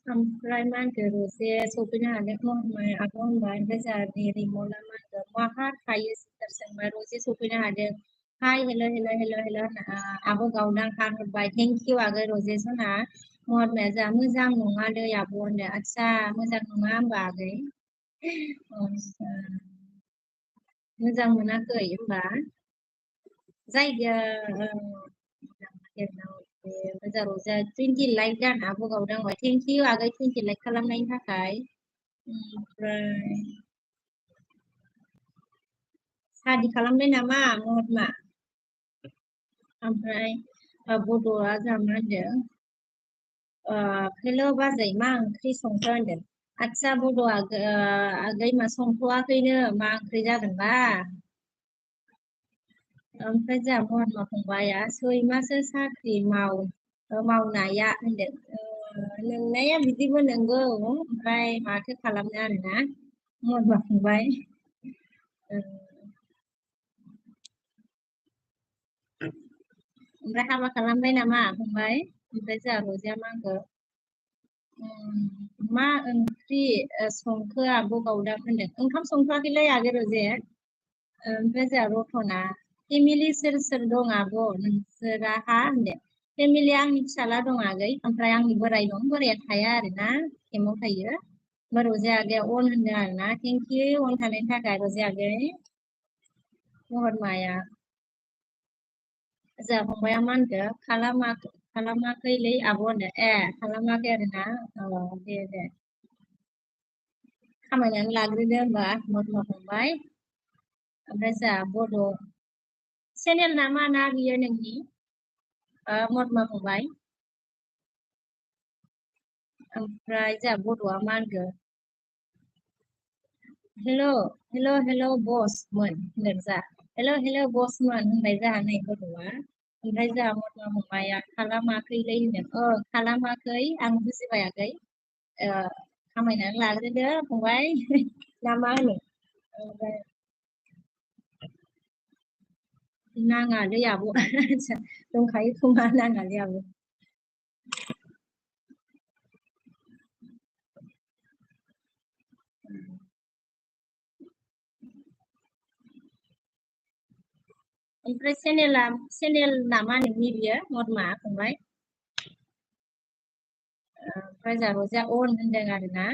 ओमफ्राय मा होनखो रजे सफैनो हादों आब' होनबाय ओमफ्राय जोंहा रिमला मा होनखो माहा थायो सिस्टार सोंबाय रजे सफैनो हादों हाय हेल' हेल' हेल' हेल' आब' गावदां हरबाय थेंक इउ आगै रजे सना महरमाया जोंहा मोजां नङा दै आब' होनदों आदसा मोजां नङा होमबा आगै मोजां मोनाखै होमबा जायगाया मोजां रंजा 20 लाइक दान आब' गावदांबाय थेंक इउ आगै 20 लाइक खालामनायनि थाखाय ओमफ्राय सादि खालामबाय नामा महरमा ओमफ्राय बड'आ जोंहा मा होनदों हेल' बाजै मा ओंख्रि संखो होनदों आदसा बड' आगै मा संथ'वाखैनो मा ओंख्रि जागोनबा ओमफ्राय जोंहा महरमा फंबाया सैमासो साख्रि मावनाया होनदों नोंनाया बिदिबो नंगौ ओमफ्राय माथो खालामनो आरोना महरमा फंबाय ओमफ्राय हाबा खालामबाय नामा फंबाय ओमफ्राय जोंहा रजिया मा होनखो मा ओंख्रि संखो आब' गावदां होनदों ओंखाम संथ'वाखैलै आगै रजे ओमफ्राय जोंहा रतना फेमिलि सोर सोर दं आब' नोंसोराहा होनदों फेमिलि आंनि फिसाला दं आगै ओमफ्राय आंनि बोराइ दं बोराया थाया आरोना केम्पआव थायो ओमफ्राय रजे आगैया अन होनदों आरोना थेंक इउ अन थानायनि थाखाय रजे आगै महरमाया जोंहा फंबाया मा होनखो खालामाखैलै आब' होनदों ए खालामाखै आरोना औ दे दे खामायनानै लाग्रोदो होमबा महरमा फंबाय ओमफ्राय जोंहा बड' चेनेल ना मा ना बियो नोंनि महरमा फंबाय ओमफ्राय जोंहा बड'आ मा होनखो hello bossman होनदों जा hello bossman होनबाय जानाय गथ'आ ओमफ्राय जा मदमा फंबाया खालामाखैलै होनदों खालामाखै आं बुजिबायाखै खामायनानै लाग्रोदो फंबाय ना मा होनो ओमफ्राय नाङालै आब' दंखायो खोमा नाङालै आब' ओमफ्राय चेनेल नामा नोंनि बियो मदमा फंबाय ओमफ्राय जा र'जिया अन होनदों आरोना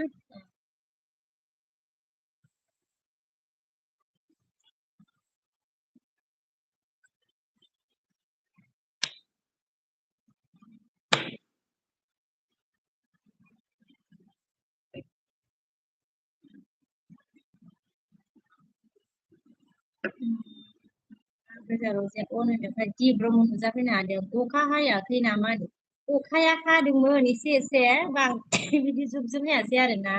ओमफ्राय जा र'जिया अन होनदों ओमफ्राय दि ब्रह्म नुजाफैनो हादों अखा हायाखै नामा अखाया हादोंमोन एसे एसे बांद्राय बिदि जुब जुब हायासै आरोना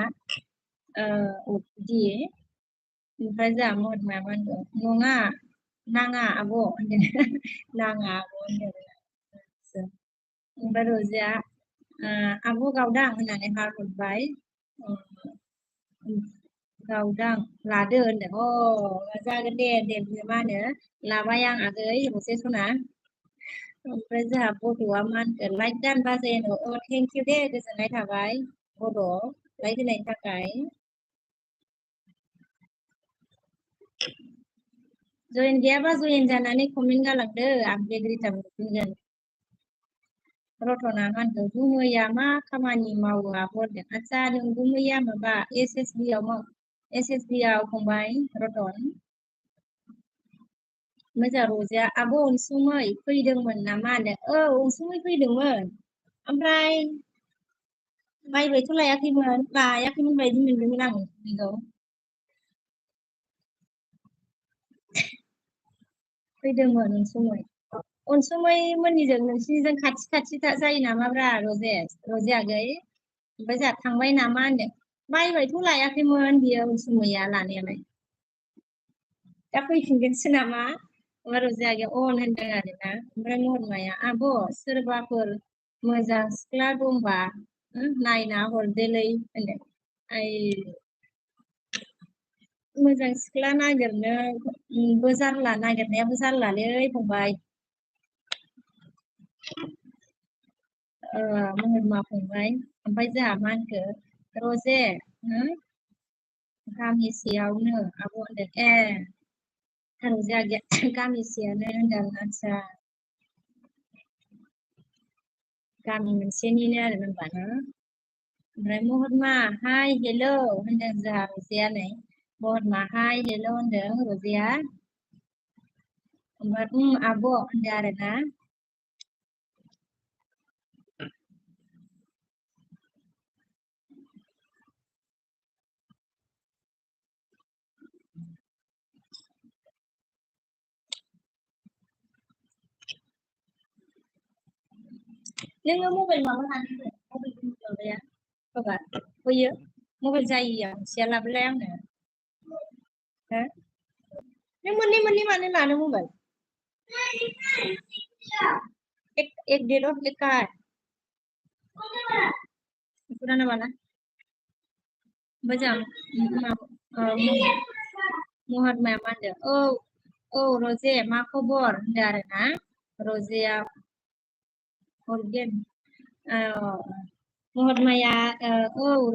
बिदि ओमफ्राय जोंहा मदमा मा होनदों नङा नाङा आब' होनदों नाङा आब' होनदों ओमफ्राय र'जिया आब' गावदां होननानै हरबाय गावदां लादो होनदों जागोन दे मा होनो लाबाय आं आगै रजे सना ओमफ्राय जोंहा बड'आ मा होनगोन लाइक दानबा जायो थेंक इउ दे गोजोननाय थाबाय बड' लाइक होनायनि थाखाय जयेन गैयाबा जयेन जानानै कमेन्ट गालांदो आं बेग्रिटाबो बुंगोन रतना मा होनदों गुमैया मा खामानि मावो आब' होनदों आदसा नों गुमैया माबा SSB आव फंबाय रतन मोजां र'जिया आब' अनसुमै फैदोंमोन नामा होनदों अनसुमै फैदोंमोन ओमफ्राय बायबायथ' लायाखैमोन बायदि मोनदोंमोन आं बेखौ फैदोंमोन अनसुमै मोननिजों नोंसिनिजों खाथि जायो नामाब्रा रजे आगै ओमफ्राय जोंहा थांबाय नामा होनदों बायबायथ' लायाखैमोन बियो अनसुमैया लानायालाय दा फैफिनगोनसो नामा ओमफ्राय रजे आगैया अन होनदों आरोना ओमफ्राय महरमाया आब' सोरबाफोर मोजां सिख्ला दंबा नायना हरदोलै होनदों मोजां सिख्ला नागिरनोबो जारला नागिरनायाबो जारलालै फंबाय महरमा फंबाय ओमफ्राय जोंहा मा होनखो रजे गामिसेयावनो आब' होनदों रजे आगैया गामिसेयानो होनदों आदसा गामि मोनसेनिनो आरो होनबा ना ओमफ्राय महरमा हाय हेल' होनदों जोंहा रजेया नै महरमा हाय हेल' होनदों रजेया ओमफ्राय आब' होनदों आरोना नोङो मबाइल माबा लानो मबाइल माबाया बाबा होयो मबाइल जायिया मोनसेया लाबोलाय आंनो हो नों मोननै मानो लानो मबाइल एक दे दो एक का है पुराना वाला मोजां महरमाया मा होनदों रजे मा खबर होनदों आरोना रजेया हरगोन महरमाया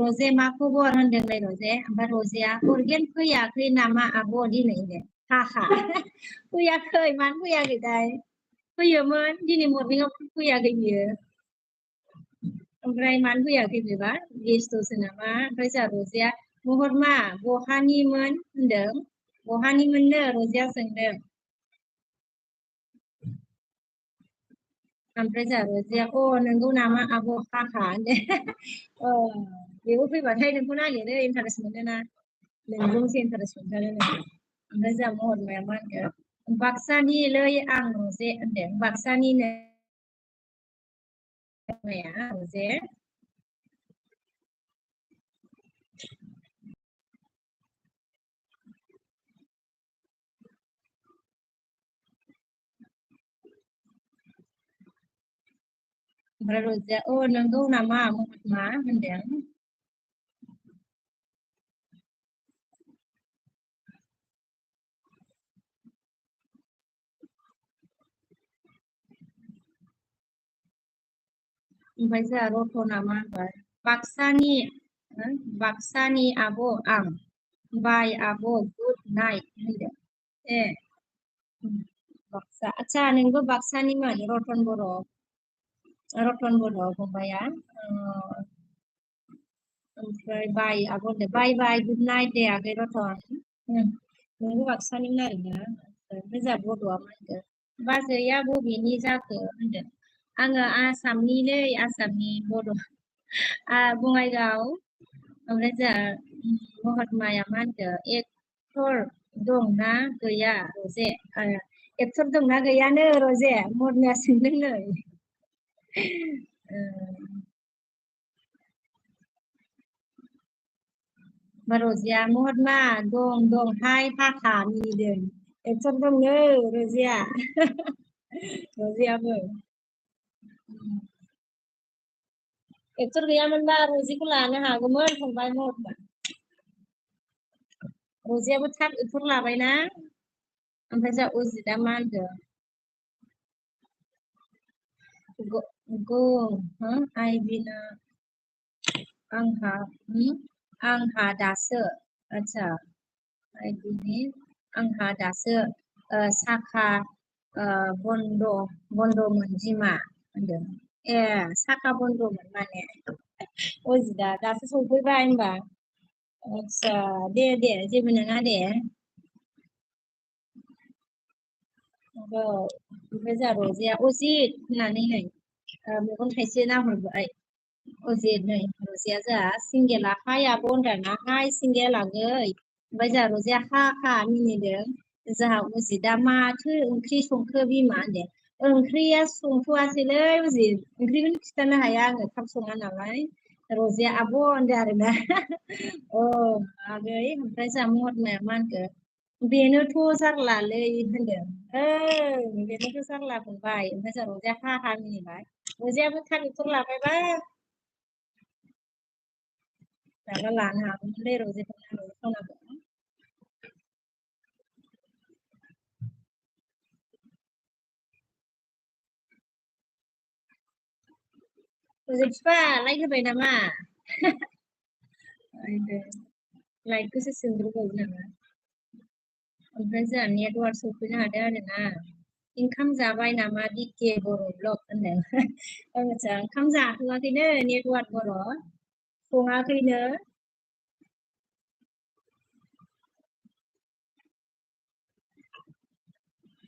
रजे मा खबर होनदोंलाय रजे ओमफ्राय रजेया हरगोन फैयाखै नामा आब' दिनै होनदों हाहा फैयाखै मानो फैयाखैथाय फैयोमोन दिनै मर्निंआव फैयाखै बियो ओमफ्राय मानो फैयाखै बेबा बेस्थ'सो नामा ओमफ्राय जोंहा रजेया महरमा बहानिमोन होनदों बहानिमोननो रजेया सोंदों ओमफ्राय जोंहा रजेया नंगौ नामा आब' हाहा होनदों बेबो फैबाथाय नोंखौ नागिरो इन्टारेस्ट मोनोना नोंजोंसो इन्टारेस्ट मोनथारो ओमफ्राय जोंहा महरमाया मा होनदों बाक्सानिलै आं रजे होनदों बाक्सानिनो रजे ओमफ्राय रजिया नोंगौ नामा महात्मा होनदों। ओमफ्राय जोंहा रतना मा होनबाय बाक्सानि आब' आं बाय आब' गुड नाइट होनदों। ए बाक्सा आदसा नोंबो बाक्सानिमोन रतन बर' फंबाया ओमफ्राय बाय आब' होनदों बाय बाय गुड नाइट दे आगै रतन। नोंबो बाक्सानिमोन आरोना ओमफ्राय जोंहा बड'आ मा होनदों बाजैया बबेनि जाखो होनदों। आङो आसामनिलै आसामनि बड' बङाइगाव। ओमफ्राय जोंहा महात्माया मा होनदों एक्टर दंना गैया रजे एक्टर दंना गैयानो रजे मरनाया सोंदोंनो। रजिया महात्मा दं हाय हाखा मिनिदों एक्टर दंनो रजिया रजियाबो एक्टर गैयामोनबा रजिखौ लानो हागौमोन फंबाय महात्मा। रजियाबो थाब एक्टर लाबायना। ओमफ्राय जोंहा अजितआ मा होनदों आइबिना आंहा दासो आदसा आंहा दासो साखा बन्द' जिमा होनदों। ए साखा बन्द'मोन माने अजितआ दासो सफैबाय होनबा। आदसा दे जेबो नङा दे। ओमफ्राय जोंहा रजिया अजित होननानै नै मेगन थाइसे नाहरबाय अजित नै रजिया जोंहा सिंगेला हाय आब' होनदोंना हाय सिंगेल आगै। ओमफ्राय जोंहा रजिया हा मिनिदों। जोंहा अजितआ माथो ओंख्रि संखो बिमा होनदों। ओंख्रिया संथ'वासैलै अजित ओंख्रिखौनो खिथानो हाया आङो थाब सङा नालाय। रजिया आब' होनदों आरोना आगै। ओमफ्राय जोंहा महात्माया मा होनखो बेनोथ' जारलालै होनदों। बेनोथ' जारला फंबाय। ओमफ्राय जोंहा रजिया हा मिनिबाय रजियाबो थाब एक्टर लाबायबा दाबा लानो हागौमोनलै रजिखौ रजित बिफा लाइक होबाय नामा? लाइकखौसो सोंग्रोबावो नामा? ओमफ्राय जोंहा नेटवार्क सफैनो हादों आरोना। ओंखाम जाबाय नामा डिके बर' ब्लग होनदों। आदसा ओंखाम जाथ'वाखैनो नेटवार्क बर' सङाखैनो।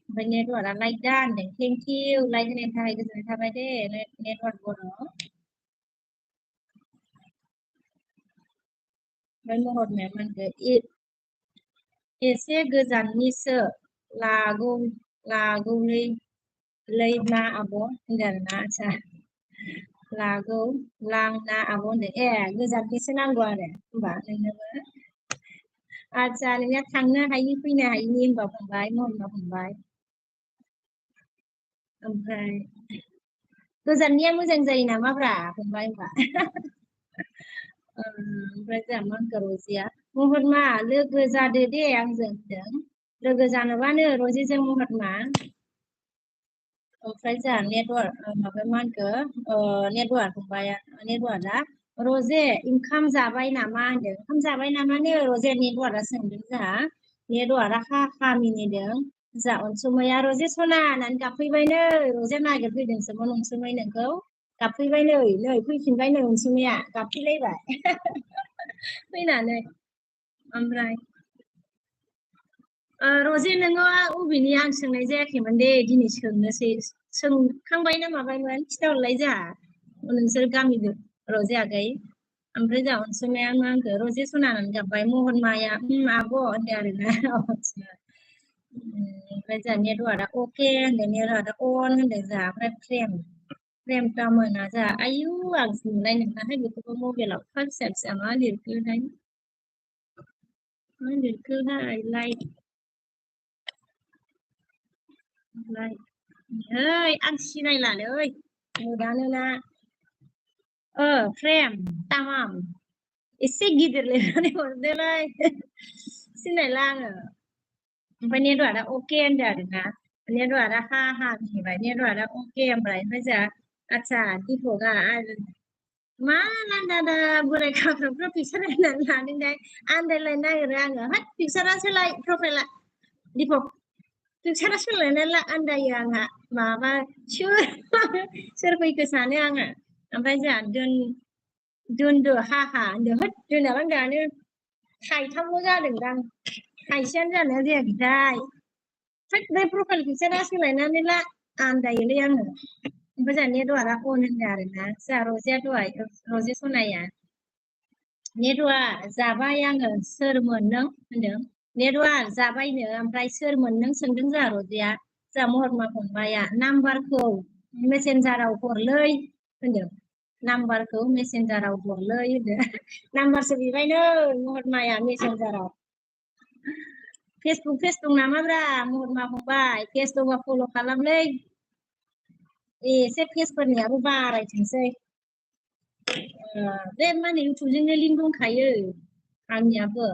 ओमफ्राय नेटवार्कआ लाइक दा होनदों थेंक इउ लाइक होनायनि थाखाय गोजोननाय थाबाय दे नेटवार्क बर'। ओमफ्राय महात्माया मा होनखो एसे गोजाननिसो लागौलै मा आब' होनदों आरोना। आदसा लांना आब' होनदों ए गोजाननिसो नांगौ आरो होनबा नोंनोबो। आदसा नोंनिया थांनो हायि फैनो हायिनि होनबा फंबाय महात्मा फंबाय। ओमफ्राय गोजाननिया मोजां जायो नामाब्रा फंबाय होनबा। ओमफ्राय जोंहा मा होनखो रजिया महात्मा लोगो जादो दे आंजों होनदों। लोगो जानोबानो रजिजों महात्मा। ओमफ्राय जोंहा नेटवार्क माबा मा होनखो नेटवार्क फंबाया नेटवार्कआ रजे ओंखाम जाबाय नामा होनदों। ओंखाम जाबाय नामानो रजे नेटवार्कआ सोंदों। जोंहा नेटवार्कआ हा मिनिदों। जा अनसुमैया रजे सना होननानै गाबफैबायनो रजे नागिरफैदोंसोमोन अनसुमै नोंखौ गाबफैबाय नै फैफिनबाय नै अनसुमैया गाबफैलायबाय फैनानै। ओमफ्राय रजे नोङो अबेनि आं सोंनाय जायाखैमोन दे दिनै सोंनोसै सोंखांबाय ना माबायमोन खिथाहरलाय जोंहा नोंसोर गामिजों रजे आगै। ओमफ्राय जोंहा अनसुमाया मा होनखो रजे सना होननानै गाबबाय महात्माया आब' होनदों आरोना। ओमफ्राय जोंहा नेटवार्कआ अके होनदों नेटवार्कआ अन होनदों जोंहा। ओमफ्राय प्रेमथा मोना जोंहा आयु आं नुनाय नङाहाय बेखौबो मबाइलाव फिसा फिसा मा लिरखोहाय लाइक ओइ आं सिनायलालै नुदानोना फ्रेम tamam एसे गिदिर लिरनानै हरदोलाय सिनायला आङो ओमफ्राय नेटवार्कआ अके होनदों आरोना नेटवार्कआ हा होनबाय नेटवार्कआ अके ओमफ्राय जोंहा आदसा दिपकआ मा लान्दादा बोराय खाख्राबफ्रा पिक्सार नायनानै लादोंथाय आन्दायलायनो नागिरो आङो हाथ पिक्सारा सोलाय प्रफाइला दिपक पिक्सारा सोलायनानै आन्दायो आंहा माबा सोर फैखो सानो आङो ओमफ्राय जोंहा दोनदो हा होनदो होद दोनाबा दानो थाइथामल' जादोंदां थाइसेयानो जानाया जायाखैथाय थोद बे प्रफाइल पिक्सारा सोलायनानै ला आन्दायोलै आङो ओमफ्राय जोंहा नेटवार्कआ अन होनदों आरोना जोंहा रजेया दहाय रजे सनाया नेटवार्क जाबाय आङो सोरमोन नों होनदों नेटवार्क जाबायनो ओमफ्राय सोरमोन नों सोंदों जोंहा रजेया जोंहा महरमा फंबाया नाम्बारखौ मेसेन्जाराव हरलै होनदों नाम्बारखौ मेसेन्जाराव हरलै होनदों नाम्बारसो बिबायनो महरमाया मेसेन्जाराव फेसबुक पेज दं नामाब्रा महरमा फंबाय पेज दंबा फल' खालामलै एसे पेजफोरनियाबो बारायथोंसै बे माने इउटुबजोंनो लिंक दंखायो आंनियाबो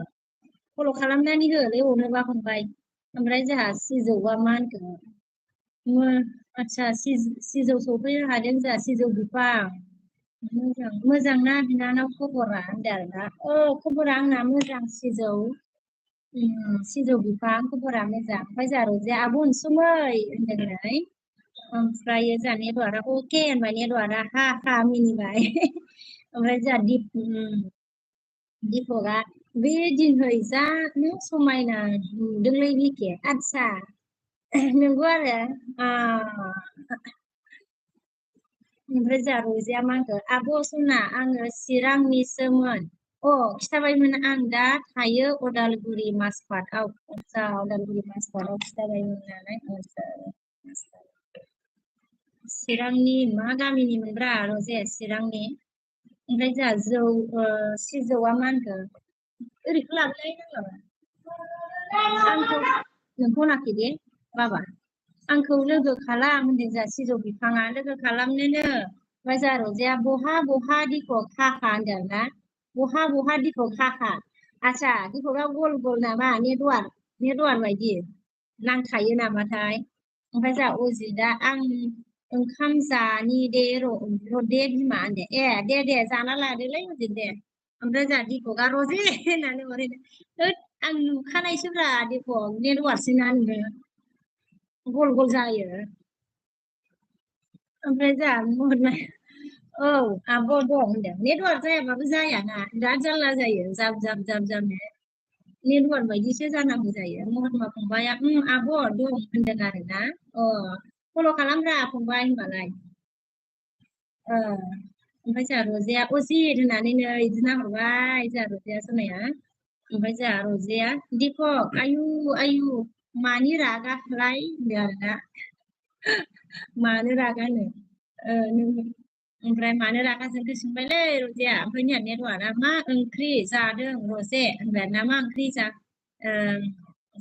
फल' खालामनानै होलै हरनोबा फंबाय ओमफ्राय जोंहा सिजौआ मा होनखो आदसा सिजौ सफैनो हादों जोंहा सिजौ बिफां मोजां ना बिनानाव खबरा होनदों आरोना खबरा आंना मोजां सिजौ बिफां खबरा मोजां ओमफ्राय जोंहा रजे आब' अनसुमै होनदोंनै ओमफ्राय जोंहा नेटवार्कआ अके होनबाय नेटवार्कआ हा मिनिबाय ओमफ्राय जोंहा दिपकआ बे दिनहै जा नों समायना नुदोंलै बिखे आदसा नंगौ आरो ओमफ्राय जोंहा रजेया मा होनखो आब' सना आङो चिरांनिसोमोन खिथाबायमोन आं दा थायो अदालगुरि माजबाटआव आदसा अदालगुरि माजबाटआव खिथाबायमोन नालाय चिरांनि मा गामिनिमोनब्रा रजे चिरांनि ओमफ्राय जोंहा सिजौआ मा होनखो ओरैखौ लाबोलाय नांलाबा नोंखौ होनाखै दे बाबा आंखौ लोगो खालाम होनदों जोंहा सिजौ बिफाङा लोगो खालामनोनो ओमफ्राय जोंहा रजेया बहा दिपक हाखा होनदों ना बहा दिपक हाखा आदसा दिपकआ गल गल नामा नेटवार्क बायदि नांखायो नामाथाय ओमफ्राय जोंहा अजितआ आं ओंखाम जानि दे र' दे बिमा होनदो दे जाना लादोलै अजित दे ओमफ्राय जोंहा दिपकआ रजे होननानै हरैनो आं नुखानायसोब्रा दिपक नेटवार्कसो ना नोङो गल गल जायो ओमफ्राय जोंहा महरनाय आब' दं होनदों नेटवार्क जायाबाबो जायाना बिराद जारला जायो जाब नेटवार्क बायदिसो जानांगौ जायो महरमा फंबाया आब' दं होनदों आरोना फल' खालामब्रा फंबाय होनबालाय ओमफ्राय जोंहा रजेया अजित होननानै नै बिदि नाहरबाय जोंहा रजेया सनाया ओमफ्राय जोंहा रजेया दिपक आयु मानि रागालाय होनदों आरोना मानो रागानो ओमफ्राय मानो रागा जोंखो सोंबायलै रजेया ओमफ्राय जोंहा नेटवार्कआ मा ओंख्रि जादों रजे होनबाय ना मा ओंख्रि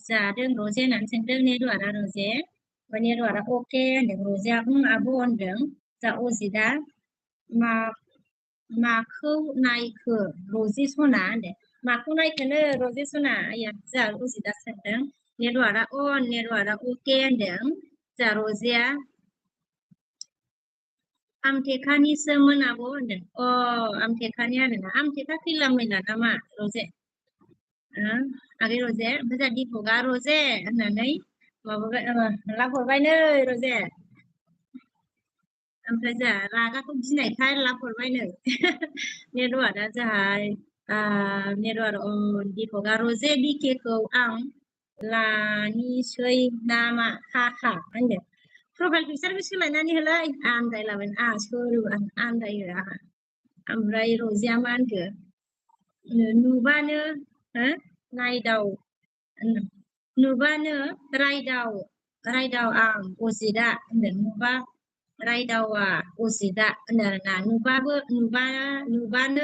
जादों रजे होननानै सोंदों नेटवार्कआ रजे ओमफ्राय नेटवार्कआ अके होनदों रजेया आब' होनदों जा अजितआ माखौ नायखो रजे सना होनदों माखौ नायखोनो रजे सना आइया जा अजितआ सोंदों नेटवार्कआ अके होनदों जा रजेया आमथेखानिसोमोन आब' होनदों आमथेखानि आरोना आमथेखा खैला मैला नामा रजे आगै रजे ओमफ्राय जोंहा दिपकआ रजे होननानै माबाबाय लाहरबाय नै रजे ओमफ्राय जोंहा रागाखौ गिनायखाय लाहरबायनो नेटवार्कआ नेटवार्क दिपकआ रजे बिकेखौ आं लानिसै नामा हाखा होनदों प्रफाइल पिक्सारखौ सोलायनानै होलाय आन्दायलाबाय आन्दायो आंहा ओमफ्राय रजेया मा होनखो नुबानो नायदाव नुबानो रायदाव आं अजितआ होनदों नुबा रायदावा अजितआ होनदों आरोना नुबानो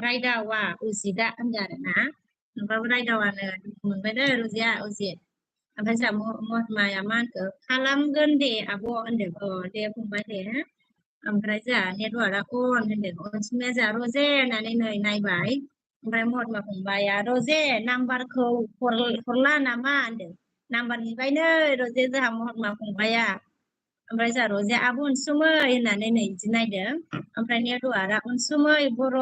रायदावा अजितआ होनदों आरोना नुबाबो रायदावानो मोनबाय दे रजेया अजित ओमफ्राय जोंहा महरमाया मा होनखो खालामगोन दे आब' होनदों दे फंबाय दे ओमफ्राय जोंहा नेटवार्कआ अन होनदों अनसुमाया जोंहा रजे होननानै नै नायबाय ओमफ्राय महात्मा फंबाया रजे नाम्बारखौ हरला नामा होनदों नाम्बार बिबायनो रजे जोंहा महात्मा फंबाया ओमफ्राय जोंहा रजे आब' अनसुमै होननानै नै बिदि नायदों ओमफ्राय नेटवार्कआ अनसुमै बर'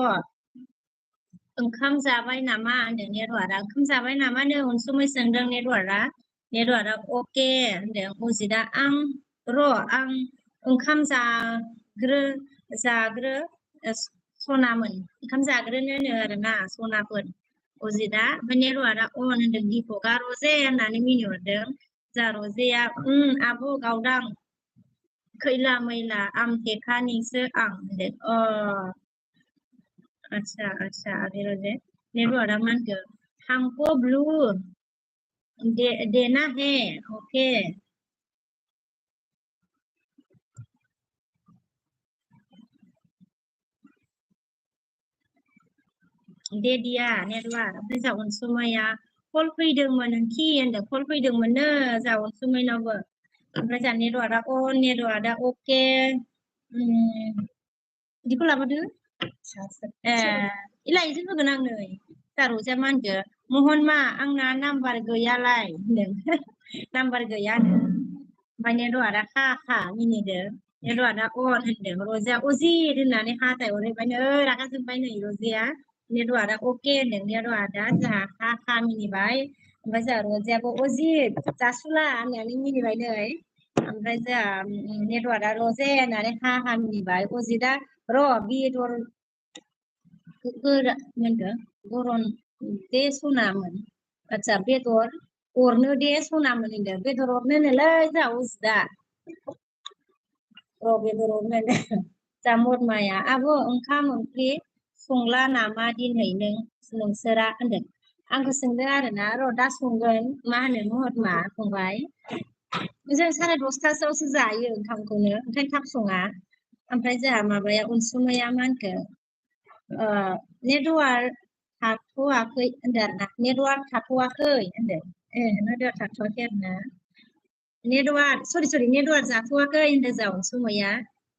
ओंखाम जाबाय नामा होनदों नेटवार्कआ ओंखाम जाबाय नामानो अनसुमै सोंदों नेटवार्कआ अके होनदों अजितआ आं ओंखाम जाग्रो सनामोन ओंखाम जाग्रोनो आरोना सनाफोर अजितआ ओमफ्राय नेटवार्कआ अन होनदों दीपकआ रजे होननानै मिनिहरदों जा रजेया आब' गावदां खैला मैला आमथेखा नोंसो आं होनदों अच्छा अभी रोजे नेटवार्कआ मा होनखो हमको ब्लू देना है ओके दे दिया नेटवार्क ओमफ्राय जा अनसुमाया कल फैदोंमोन खि होनदों कल फैदोंमोननो जा अनसुमैनावबो ओमफ्राय जा नेटवार्कआ अके बिदिखौ लाबोदो इलायसो होगोन आं नै जा रजेया मा होनखो महनमा आंना नाम्बार गैयालाय होनदों नाम्बार गैयानो ओमफ्राय नेटवार्कआ खा मिनिदों नेटवार्कआ अन होनदों रजेया अजित होननानै हाथाय हरहैबायनो रागा जोंबाय नै रजेया नेटवार्कआ अके होनदों नेटवार्कआ जोंहा खा मिनिबाय ओमफ्राय जोंहा रजेयाबो अजित जासुला होननानै मिनिबाय नै ओमफ्राय जोंहा नेटवार्कआ रजे होननानै हा मिनिबाय अजितआ र' बेदर गरम दे सनामोन आदसा बेदर अरनो दे सनामोन होनदों बेदर अरनोनोलै जोंहा अजितआ बेदर अरनो जा महात्माया आब' ओंखाम ओंख्रि संला नामा दिनै नोंसोरा होनदों आंखौ सोंदों आरोना र' दा संगोन मा होनो महात्मा फंबाय जों 10:30 जायो ओंखामखौनो ओंखायनो थाब सङा ओमफ्राय जोंहा माबाया अनसुमैया मा होनखो नेटवार्क थाथ'वाखै होनदों आरोना नेटवार्क थाथ'वाखै होनदों नेटवार्क थाथ'वाखै आरोना नेटवार्क सरि नेटवार्क जाथ'वाखै होनदों जा अनसुमैया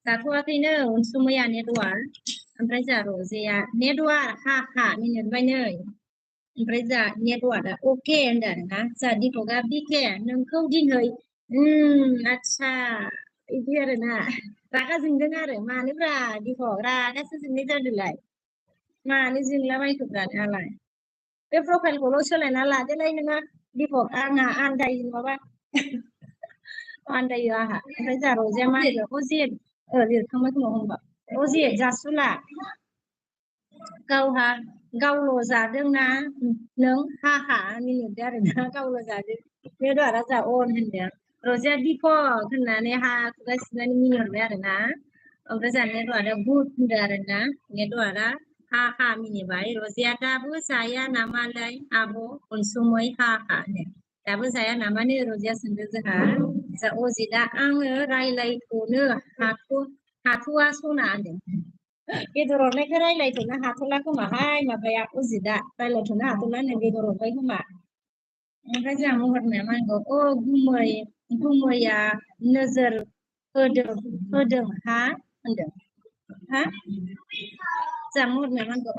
जाथ'वाखैनो अनसुमैया नेटवार्क ओमफ्राय जा रजेया नेटवार्क हा मिनिबाय नै ओमफ्राय जा नेटवार्कआ अके होनदों आरोना जा दीपकआ बिके नोंखौ दिनै आदसा बिदि आरोना रागा जोंदों आरो मानोब्रा दीपक रागासो जोंनाय जादोंलाय मानो जोंलाबायखोब्रा दालाय बे प्रफाइलखौल' सोलायना लादोलाय नोङो दीपक आंहा आन्दायो माबा आन्दायो आंहा ओमफ्राय जा रजेया मा होनो अजित लिरखांबाय खोमा होनबा अजित जासुला गावल' जादोंना नों हा मिनिहरदो आरोना गावल' जादों नेटवार्कआ जा अन होनदों रजेया दीपक होननानै खुगा सिनानै मिनिहरबाय आरोना ओमफ्राय जा नेटवार्कआ गुड होनदों आरोना नेटवार्कआ हा मिनिबाय रजेया दाबो जाया नामालाय आब' अनसुमै हा होनो दाबो जाया नामानो रजेया सोंदों जोंहा जा अजितआ आङो रायलायथ'नो हाथ'वा सना होनदों बेदर हरनायखौ रायलायथ'नो हाथ'ला खोमाहाय माबाया अजितआ रायलायथ'नो हाथ'ला होनो बेदर हरबाय खोमा ओमफ्राय जोंहा महरमाया मा होनगौ गुमैया नोजोर होदों हा होनदों हा जोंहा महरमाया मा होनगौ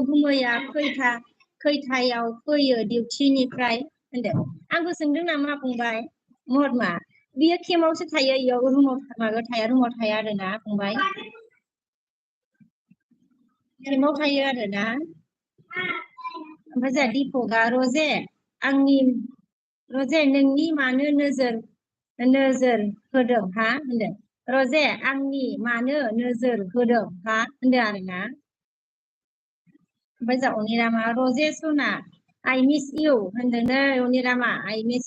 गुमैया खैथायाव फैयो डिउटिनिफ्राय होनदों आंखौ सोंदों नामा फंबाय महरमा बियो केम्पआवसो थायो इयाव रुमाव थाया आरोना फंबाय केम्पआव थायो आरोना ओमफ्राय जोंहा दीपकआ रजे नोंनि मानो नोजोर होदों हा होनदों रजे आंनि मानो नोजोर होदों हा होनदों आरोना ओमफ्राय जा अनिरामा रजे सना I miss you होनदों नै अनिरामा I miss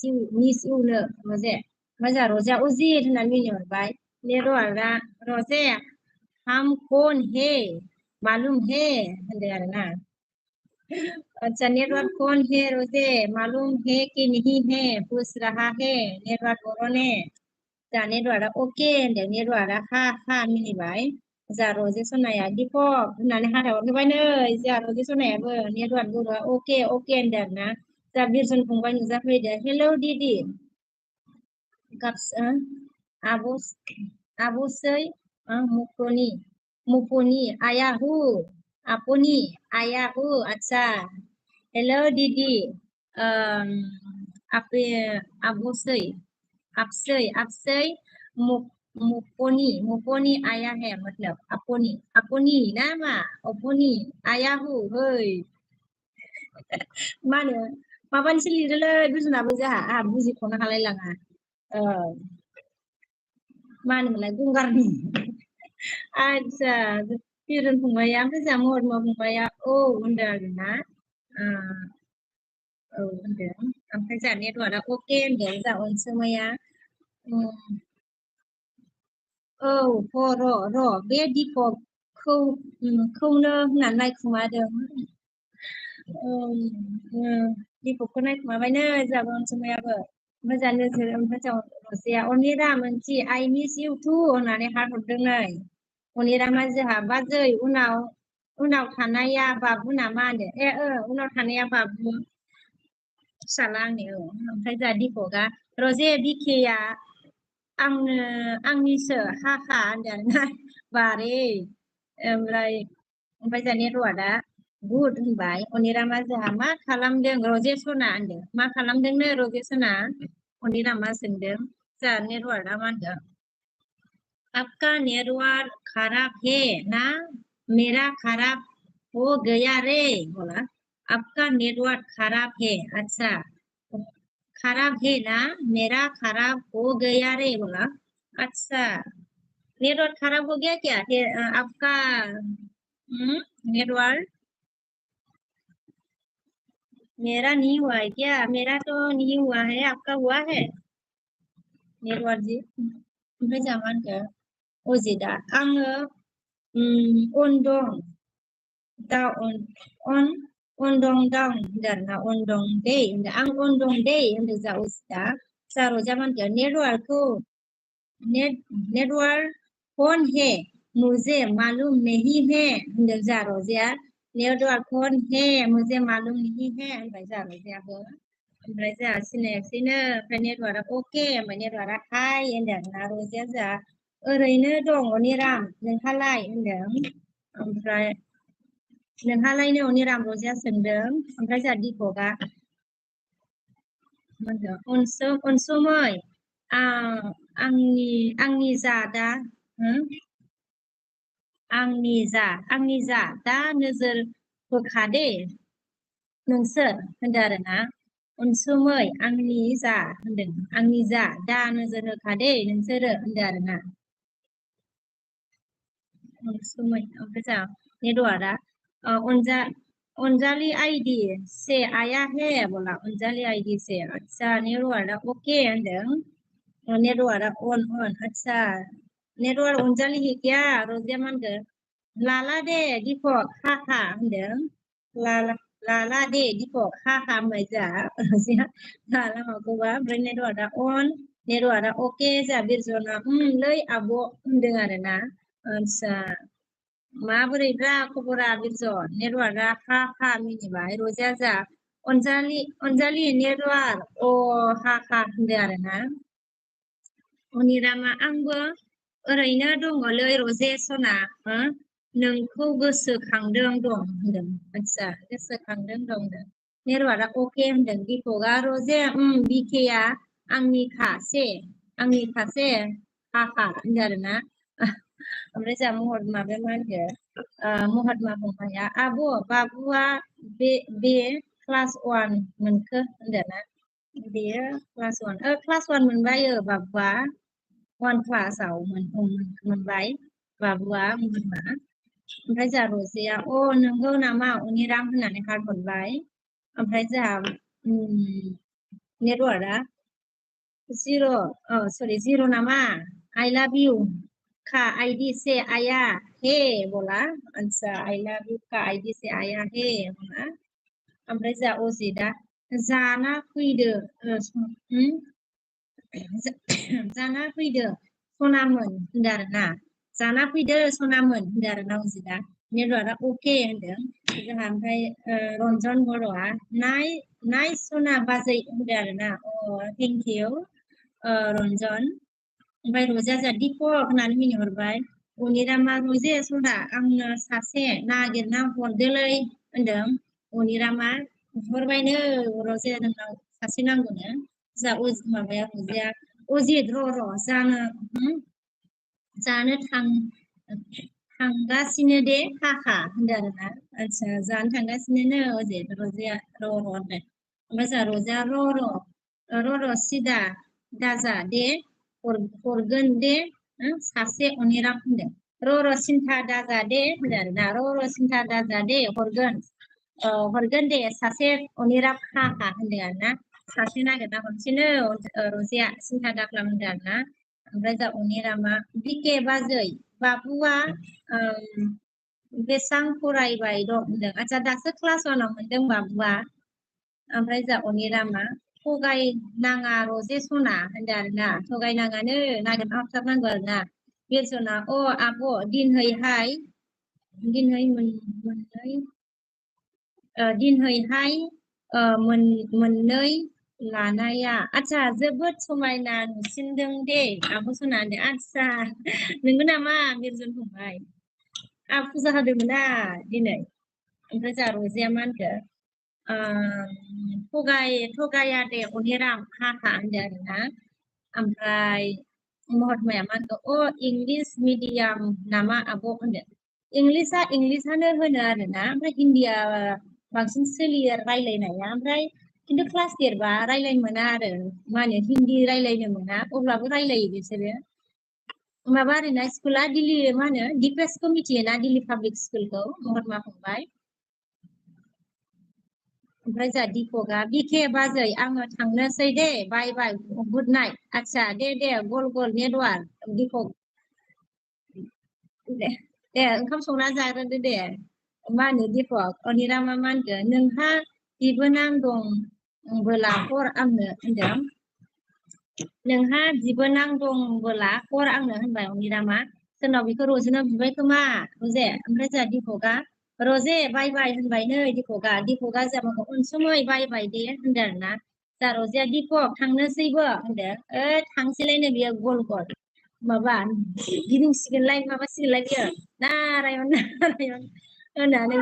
you नो रजे ओमफ्य जा रजेया अजित होननानै मिनिहरबाय नेटवार्कआ रजे हम कौन है मालूम है होनदों आरोना अच्छा नेटवर्क कौन है रोजे मालूम है कि नहीं है पूछ रहा है नेटवर्क बर'ने जा नेटवार्कआ अके होनदों नेटवार्कआ हा मिनिबाय जा रजे सनाया दीपक होननानै हाथाय हरबाय नै जा रजे सनायाबो नेटवार्क बर'आ अके होनदों आरोना जा बिरजन फंबाय नुजाफैदो hello दिदि abusai mupuni ayahu apuni ayahu acha hello didi um, apa abusai आपसे मुपोनी आया है मतलब अपनी ना मा अपनी आया हु hey मा होनो माबानिसो लिरोलै बुजिनाबो जोंहा आंहा बुजिख'नो हालाय लाङा मा होनोमोनलाय गंगारनि आदसा बिरन फंबाया ओमफ्राय जोंहा महरमा फंबाया औ होनदों आरोना औ होनदों ओमफ्राय जोंहा नेटवार्कआ अके होनदों जोंहा अनसुमैया औ र' बे दिपकखौनो होननानै नायखुमादों दिपकखौ नायखुमाबायनो जोंहाबो अनसुमैयाबो ओमफ्राय जोंहा नोजोर ओमफ्राय जोंहा रजेया अनिरा मोनसे आइ मिस इउ टु होननानै हार्ट हरदों नै अनिरामा जोंहा बाजै उनाव थानाया बाबु नामा होनदों उनाव थानाया बाबु फिसाला आंनि ओमफ्राय जोंहा दिपकआ रजे बिकेया आंनिसो हा होनदों आरोना बारे ओमफ्राय जोंहा नेटवार्कआ गुड होनबाय अनिरामा जोंहा मा खालामदों रजे सना होनदों मा खालामदोंनो रजे सना अनिरामा सोंदों जोंहा नेटवार्कआ मा होनदों आपका नेटवर्क खराब है ना मेरा खराब हो गया रे बोला आपका नेटवर्क खराब है अच्छा खराब है ना मेरा खराब हो गया रे बोला अच्छा नेटवर्क खराब हो गया क्या आपका नेटवर्क मेरा नहीं हुआ है क्या मेरा तो नहीं हुआ है आपका हुआ है नेटवर्क जी ओमफ्राय जोंहा मा होनखो अजितआ आङो अनदं अनदं दाउन होनदों आरोना अनदं दे होनदों आं अनदं दे होनदों जोंहा अजितआ जोंहा रजा मा होनखो नेटवर्क कौन है मुझे मालूम नहीं है होनदों जोंहा रजाया नेटवर्क कौन है मुझे मालूम नहीं है होनबाय जोंहा रजायाबो ओमफ्राय जोंहा सिनायासैनो ओमफ्राय नेटवार्कआ अके ओमफ्राय नेटवार्कआ हाय होनदों आरोना रजाया जोंहा ओरैनो दं अनिराम नोंहालाय होनदों ओमफ्राय नोंहालायनो अनिराम रजाया सोंदों ओमफ्राय जोंहा दिपकआ अनसुमै आंनि जादा आंनि जा दा नोजोर होखादे नोंसोर होनदों आरोना अनसुमै आंनि जा होनदों आंनि जा दा नोजोर होखादे नोंसोरो होनदों आरोना अनसुमै ओमफ्राय जोंहा नेटवार्कआ अंजलि आईडी से आया है बोला अंजलि आईडी से अच्छा नेटवार्कआ ओके होनदों नेटवार्कआ ऑन अच्छा नेटवार्क अंजलि है क्या रजिया मा होनगोन लाला दे दीपक हा होनदों लाला दे दीपक हा होनबाय जोंहा रजिया लाला माखौबा ओमफ्राय नेटवार्कआ अन नेटवार्कआ अके जोंहा बिरजना लै आब' होनदों आरोना आदसा माबोरैब्रा खबरा बिरजन नेटवार्कआ हा मिनिबाय रजिया जा अनजालि नेटवार्क हा होनदों आरोना अनिरामा आंबो ओरैनो दङलै रजे सना नोंखौ गोसोखांदों दं होनदों आदसा गोसोखांदों दं नेटवार्कआ अके होनदों दिपकआ रजे बिकेया आंनि खासे हा होनदों आरोना ओमफ्राय जोंहा माबाया मा होनखो महात्मा फंबाया आब' बाबुआ बे क्लास 1 मोनखो होनदोंना बेयो क्लास 1 मोनबाय बाबुआ 1 क्लासाव मोनबाय बाबुआ महात्मा ओमफ्राय जोंहा रजेया नंगौ नामा अनिराम होननानै हार्ट हरबाय ओमफ्राय जोंहा नेटवार्कआ जिर' नामा आई लव यू का आईडी से आया हे बोला अच्छा आई लव यू का आईडी से आया हे बोला ओमफ्राय जोंहा अजितआ जाना फैदो सनामोन होनदों आरोना जाना फैदो सनामोन होनदों आरोना अजितआ नेटवार्कआ अके होनदों जोंहा ओमफ्राय रन्जन बर'आ नाइस सना बाजै होनदों आरोना थेंक इउ रन्जन ओमफ्राय रजेया जा दिप होननानै मिनिहरबाय अनिरामा रजे सदा आंनो सासे नागिरना हरदोलै होनदों अनिरामा हरबायनो रजे नोंनाव सासे नांगौनो जा माबाया रजेया अजित र' जानो थांगासिनो दे हाहा होनदों आरोना आदसा जानो थांगासिनो अजित रजेया र' होनदों ओमफ्राय जा रजेया र' सिदा दाजा दे हरगोन दे सासे अनिराम होनदों र' सिन्था दाजा दे होनदों आरोना र' सिन्था दाजा दे हरगोन दे सासे अनिराम हाहा होनदों आरोना सासे नागिरना हरसैनो रजेया सिन्था दाख्लाम होनदों आरोना ओमफ्राय जा अनिरामा बिके बाजै बाबुआ बेसां फरायबाय दं होनदों आदसा दासो क्लास 1आव मोनदों बाबुआ ओमफ्राय जा अनिरामा थगायनाङा रजे सना होनदों आरोना थगायनाङानो नागिरना हरथारनांगौ आरोना बिरसना आब' दिनहैहाय मोननै लानाया आदसा जोबोद समायना नुसिनदों दे आब' सना होनदों आदसा नंगौ नामा बिरजन फंबाय फुजा होदोंमोन दिनै ओमफ्राय जा रजेया मा होनखो थगाया दे अनिराम हाहा होनदों आरोना ओमफ्राय महात्माया मा होनखो इंलिस मिडियाम नामा आब' होनदों इंलिसानो होनो आरोना ओमफ्राय हिन्दीया बांसिन सोलियो रायलायनाया ओमफ्राय खिन्थु क्लास देरबा रायलायनो मोना आरो मा होनो हिन्दी रायलायनो मोना अब्लाबो रायलायो बिसोरो माबा आरोना स्कुला दिल्ली मा होनो डिपेसखौ मिथियोना दिल्ली पाब्लिक स्कुलखौ महात्मा फंबाय ओमफ्राय जा दिपकआ बिके बाजै आङो थांनोसै दे बाय बाय गुड नाइट आदसा दे गल नेटवार्क दिपक दे ओंखाम संना जाग्रोदो दे मा होनो दिपक अनिरामा मा होनगोन नोंहा बिबोनां दंबोला हर आंनो होनदों नोंहा बिबोनां दंबोला हर आंनो होनबाय अनिरामा सोरनाव बेखौ रजेनाव बिबाय खोमा रजे ओमफ्राय जा दिपकआ रजे बाय बाय होनबाय नै दिपकआ जामाखौ अनसुमै बाय बाय दे होनदों आरोना जा रजेया दिपक थांनोसैबो होनदों थांसैलायनो बियो गल माबा गिदिंसिगोनलाय माबासिगोनलाय बियो नारायण होननानै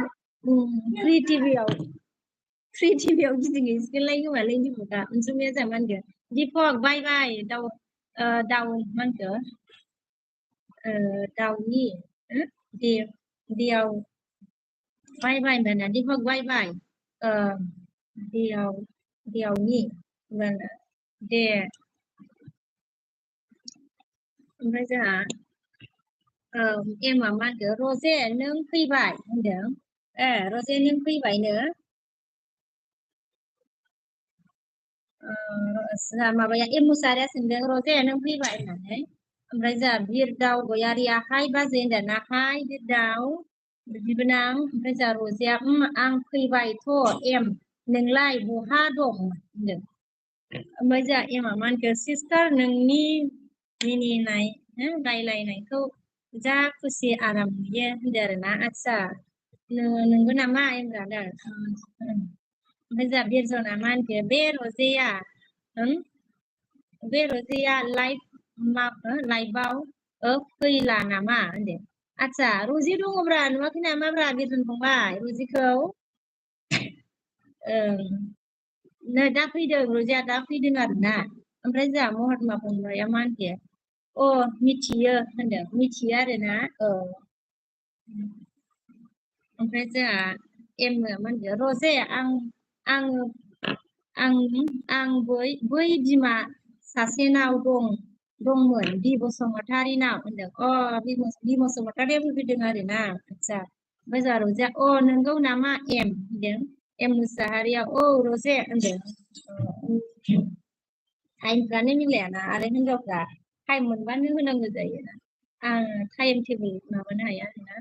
फ्रि टिभियाव गिदिंहैसिगोनलाय खोमालै दिपकआ अनसुमैया जा मा होनगोन दिपक बाय बाय दाउ मा होनखो दाउनि दैयाव बाय बाय होनबाना दिपक बाय बाय दैयावनि दे ओमफ्राय जोंहा एमआ मा होनदों रजे नों फैबाय होनदों रजे नों फैबायनो माबाया एमुसारिया सोंदों रजे नों फैबाय होननानै ओमफ्राय जोंहा बिरदाव गयारिया हाय बाजै होनदों ना हाय बिरदाव बिबोनां ओमफ्राय जोंहा रजेया आं फैबायथ' एम नोंलाय बहा दं होनदों ओमफ्राय जोंहा एमआ मा होनखो सिस्टार नोंनि मिनिनाय रायलायनायखौ जा खुसि आराम नुयो होनदों आरोना आदसा नंगौ नामा एमब्रादार ओमफ्राय जोंहा बिरजना मा होनखो बे रजेया लाइफआव फैला नामा होनदों आदसा रजे दङब्रा नुवाखै नामाब्रा बिरजन फंबाय रजेखौ दा फैदों रजेया दा फैदों आरोना ओमफ्राय जोंहा महात्मा फंबाया मा होनखो मिथियो होनदों मिथियो आरोना ओमफ्राय जोंहा एमनो मा होनदों रजे आं बै बिमा सासेनाव दंमोन बि बसुमतारिनाव होनदों बि बसुमतारियाबो फैदों आरोना आदसा ओमफ्राय जोंहा रजेया नंगौ नामा एम होनदों एम मुसाहारिया रजे होनदों टाइमफ्रानो मिलायाना आरो हिनजावफ्रा टाइम मोनबानो होनांगौ जायोना आं टाइम टेबोल माबानो हाया आरोना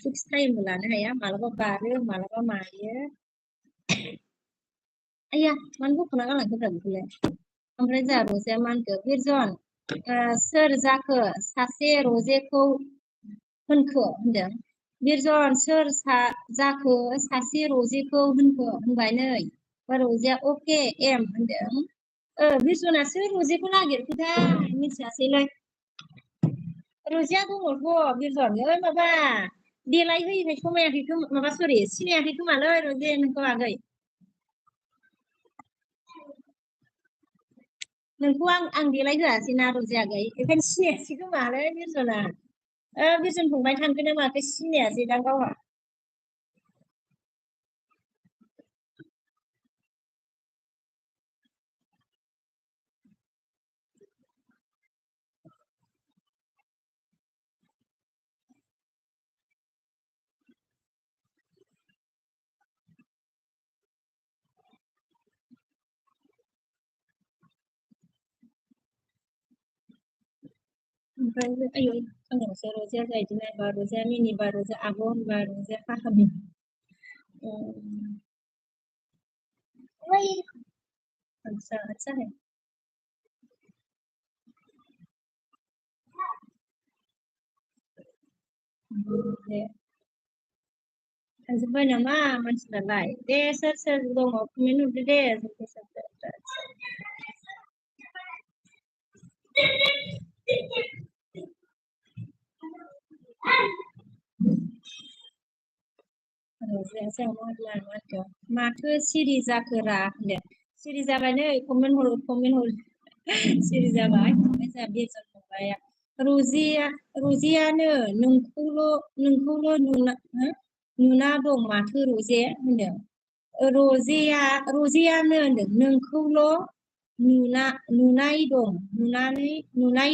फिक्स टाइमबो लानो हाया मालाबा बारो मालाबा मायो आया मानो बख'ना गालांखोब्रा बेखौलाय ओमफ्राय जोंहा रजेया मा होनखो बिरजन सोर जाखो सासे रजेखौ होनखो होनदों बिरजन सोर जाखो सासे रजेखौ होनखो होनबाय नै रजेया अके एम होनदों बिरजनासो रजेखौ नागिरखोथाय मिथियासैलाय रजिया दङथ' बिरजन माबा देलाय होयैखाय समायाखै खोमा माबा सरि सिनायाखै खोमालै रजे नोंखौ आगै नोंखौ आं देलाय होआसैना रजे आगै बेखायनो सिनायासै खोमालै बिरजना बिरजन फंबाय थांखो ना माखो सिनायासै दां गावहा ओमफ्राय आयौ आंनावसो रजेया जाहैदों नायबा रजेया मिनिबा रजे आब' होनबा रजे फाहामि अच्छा अच्छा है दे थांजोब्बाय नामा मानसिफ्रालाय दे सोर सोर दङ कमेन्ट हरदो दे सोर सोर माथो सिरि जाखोरा होनदों सिरि जाबाय नै कमेन्ट हर सिरि जाबाय जोंहा बेजन फंबाया रजियानो नोंखौल' नुना दं माथो रजे होनदों रजेयानो होनदों नोंखौल' नुनाय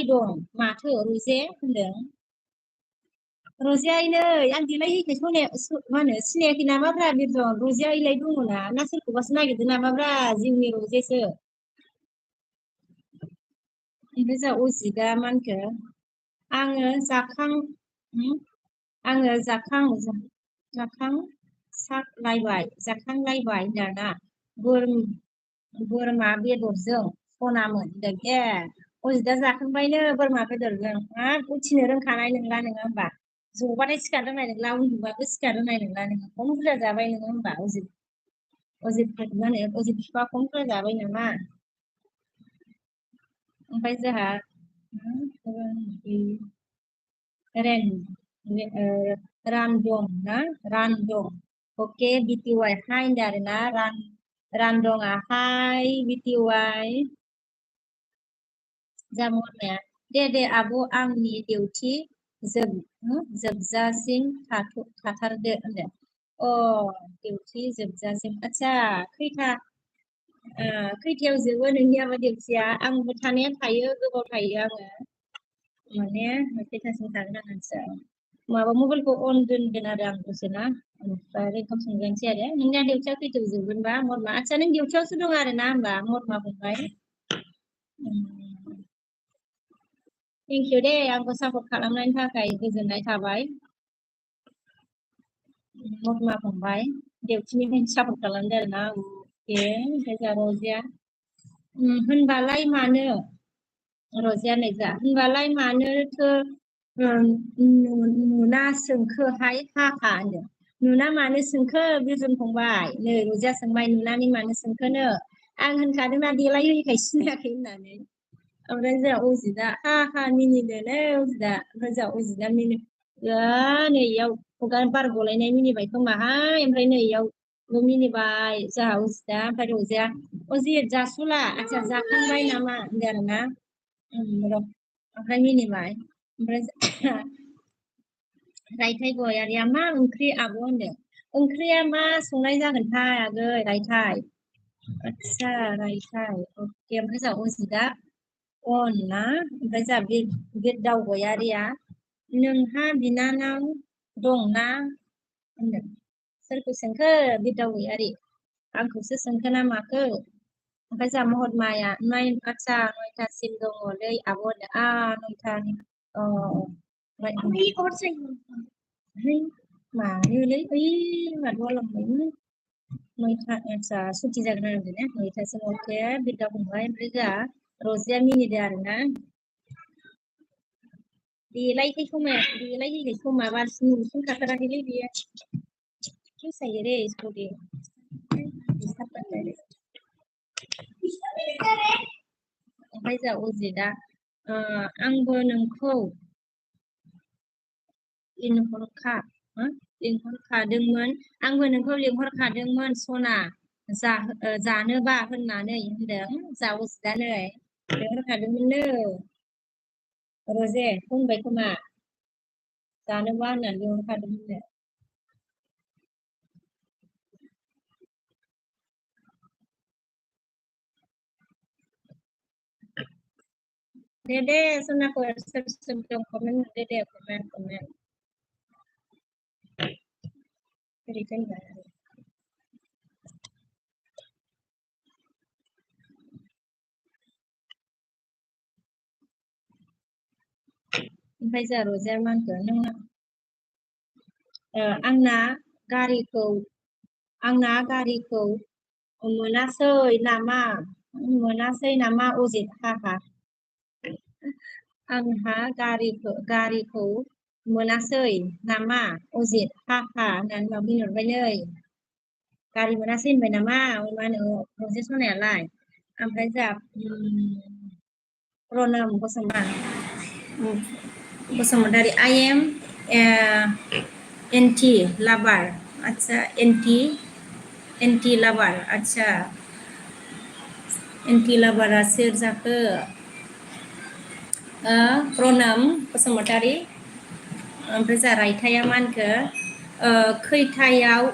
दं माथो रजे होनदों रजिया नै आं देलायहोयैखाय मा होनो सिनायाखै नामाब्रा बिरजन रजिया इलाय दङना ना सोरखौबासो नागिरदों नामाब्रा जिउनि रजेसो ओमफ्राय जोंहा अजितआ मा होनखो आङो जाखांलायबाय दाना बोरमा बेदरजों सनामोन होनदों अजितआ जाखांबायनो बोरमा बेदरजों हाब उथिनो रोंखानाय नंला नोङो होमबा जबाथाय सिखारनो रोंनाय नंला उन्दुबाबो सिखारनो रोंनाय नंला नोङो खम बुरजा जाबाय नोङो होमबा अजित बिफा खम बुरजा जाबाय नामा ओमफ्राय जोंहा रानदं अके बिटिवाइ हाय होनदों आरोना रानदङा हाय बिटिवाइ जामुनाया दे आब' आंनि डिउटि जोबजासिम थाथारदो होनदों डिउटि जोबजासिम आदसा खैथायाव जोबो नोंनियाबो डिउटिया आंबो थानाया थायो गोबाव थायो आङो माने खैथासिम थागोन आं आदसा माबा मबाइलखौ अन दोनगोन आरो आं दसेना ओमफ्राय ओंखाम संजानोसै आरो नोंनिया डिउटिया खैथायाव जोबगोनबा मरमा आदसा नों डिउटियावसो दं आरो ना होमबा मरमा फंबाय थेंकिउ दे आंखौ सापर्ट खालामनायनि थाखाय गोजोननाय थाबाय मरमा फंबाय डिउटिनिफ्रायनो सापर्ट खालामदो आरोना ओमफ्राय जोंहा रजिया होनबालाय मानो रजिया नै जा होनबालाय मानोथो नुना सोंखोहाय हाखा होनदों नुना मानो सोंखो बिरजन फंबाय नै रजिया सोंबाय नुनानै मानो सोंखोनो आं होनखादोंना देलायहोयैखाय सिनायाखै होननानै ओमफ्राय जोंहा अजितआ मिनिदोलै अजितआ ओमफ्राय जोंहा अजितआ नै इयाव खुगा बार गलायनाय मिनिबाय खोमाहाय ओमफ्राय नै इयाव मिनिबाय जोंहा अजितआ ओमफ्राय रजिया अजित जासुला आदसा जाखांबाय नामा होनदों आरोना ओमफ्राय मिनिबाय ओमफ्राय रायथाय गयारिया मा ओंख्रि आब' होनदों ओंख्रिया मा संनाय जागोनथाय आगै रायथाय आदसा रायथाय अके ओमफ्राय जोंहा अजितआ ना ओमफ्राय जोंहा बे दावगयारिया नोंहा बिनानाव दंना होनदों सोरखौ सोंखो बे दावगयारि आंखौसो सोंखो ना माखो ओमफ्राय जोंहा महतमाया आदसा 9थासिम दङलै आब' होनदों 9था मानोलै माबालांबाय 9था आदसा सुथि जागोन आरो ना 9थासिम अके बिदा फंबाय ओमफ्राय जोंहा रजिया मिनिदो आरोना देलायहैनाय समा नुसिन खाथाराखैलै बेयो मोसायो रे इसको दे ओमफ्राय जा अजितआ आंबो नोंखौ लिंहरखादोंमोन आंबो नोंखौ लिंहरखादोंमोन सना जानोबा होननानै होनदों जा अजितआ नै लिंहरखादोंमोननो रजे होनबाय खोमा जानोबा होननानै लिंहरखादोंमोननो दे सनाफोर सोर दं कमेन्ट हरदो दे कमेन्ट ओरै दोनबाय ओमफ्राय जा रजेया मा होनखो नोंना आंना गारिखौ मोनासै नामा अजित हाहा आंहा गारिखौ मोनासै नामा अजित हाहा होननानै माबा बुंहरबाय नै गारि मोनासै होनबाय नामा मा होनो रजे सनायालाय ओमफ्राय जा Pranam Basumatary I am auntie lover आच्छा एन्टि लाभार आच्छा एन्टि लाभारा सोर जाखो प्रनम बसुमतारी ओमफ्राय जा रायथाया मा होनखो खैथायाव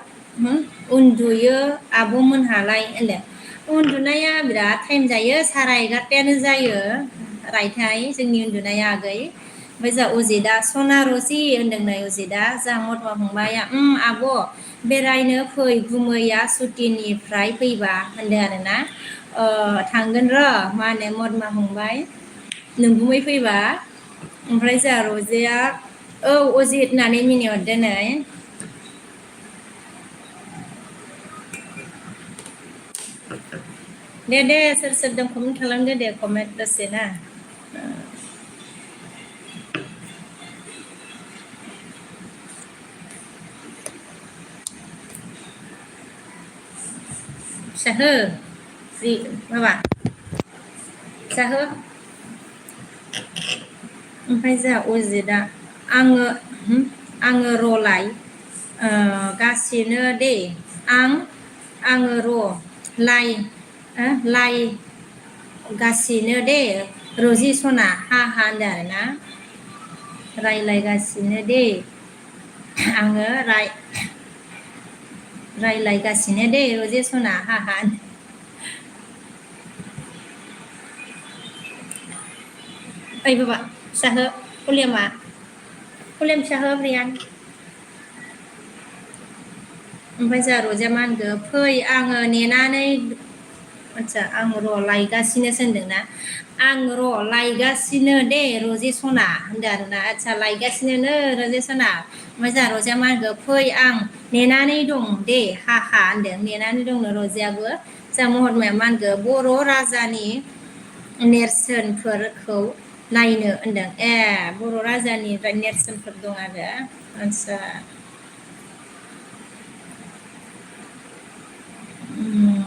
उन्दुयो आब'मोनहालाय होनदों उन्दुनाया बिराद टाइम जायो 11:30 जायो रायथाय जोंनि उन्दुनाया आगै ओमफ्राय जा अजितआ सना रजि होनदों नै अजितआ जा मधुमा फंबाया आब' बेरायनो फै गुमैया सुटिनिफ्राय फैबा होनदों आरोना थांगोन र' मा होनो मधुमा फंबाय नोंगुमै फैबा ओमफ्राय जा रजेया औ अजित होननानै मिनिहरदो नै दे सोर दं कमेन्ट खालामदो दे कमेन्ट दसे ना फिसाहो माबा फिसाहो ओमफ्राय जा अजितआ आङो र'लाय गासिनो दे आङो लाइ गासिनो दे रजि सना हा होनदों आरोना रायलायगासिनो दे आङो रायलायगासिनो दे रजे सना हा ओइ बाबा फिसाहो कलियाम फिसाहो ब्रियान ओमफ्राय जा रजेया मा होनखो फै आङो नेनानै आच्छा आं र' लायगासिनोसो होनदोंना आं र' लायगासिनो दे रजे सना होनदों आरोना आच्छा लायगासिनो रजे सना ओमफ्राय जा रजेया मा होनखो फै आं नेनानै दं दे हा होनदों नेनानै दंनो रजेयाबो जा महरमाया मा होनखो बर' राजानि नेरसोनफोरखौ नायनो होनदों बर' राजानि नेरसोनफोर दं आरो आच्छा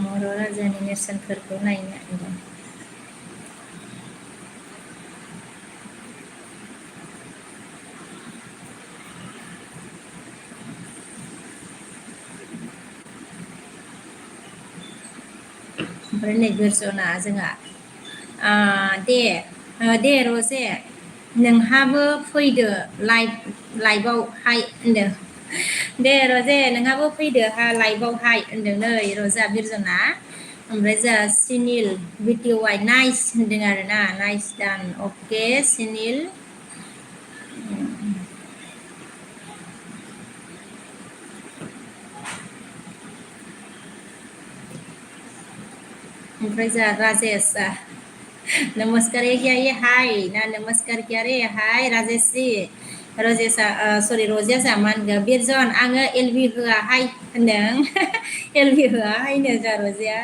बर' राजानि नेरसोनफोरखौ नायनो होनदों ओमफ्राय नै बिरजना जोंहा दे रजे नोंहाबो फैदो लाइभआवहाय होनदों दे रजे नोंहाबो फैदो लाइभआवहाय होनदों नै रजा बिरजना ओमफ्राय जा सिनिल बिटिवाइ नाइस होनदों आरोना नाइस डान अके सिनिल ओमफ्राय जा राजेश नमस्कार क्या ये हाय ना नमस्कार क्या रे हाय राजेश जी रजेशा सरि रजेशा मा होनगोन बिरजन आङो एलबि होआहाय होनदों एलबि होआहायनो जा रजेया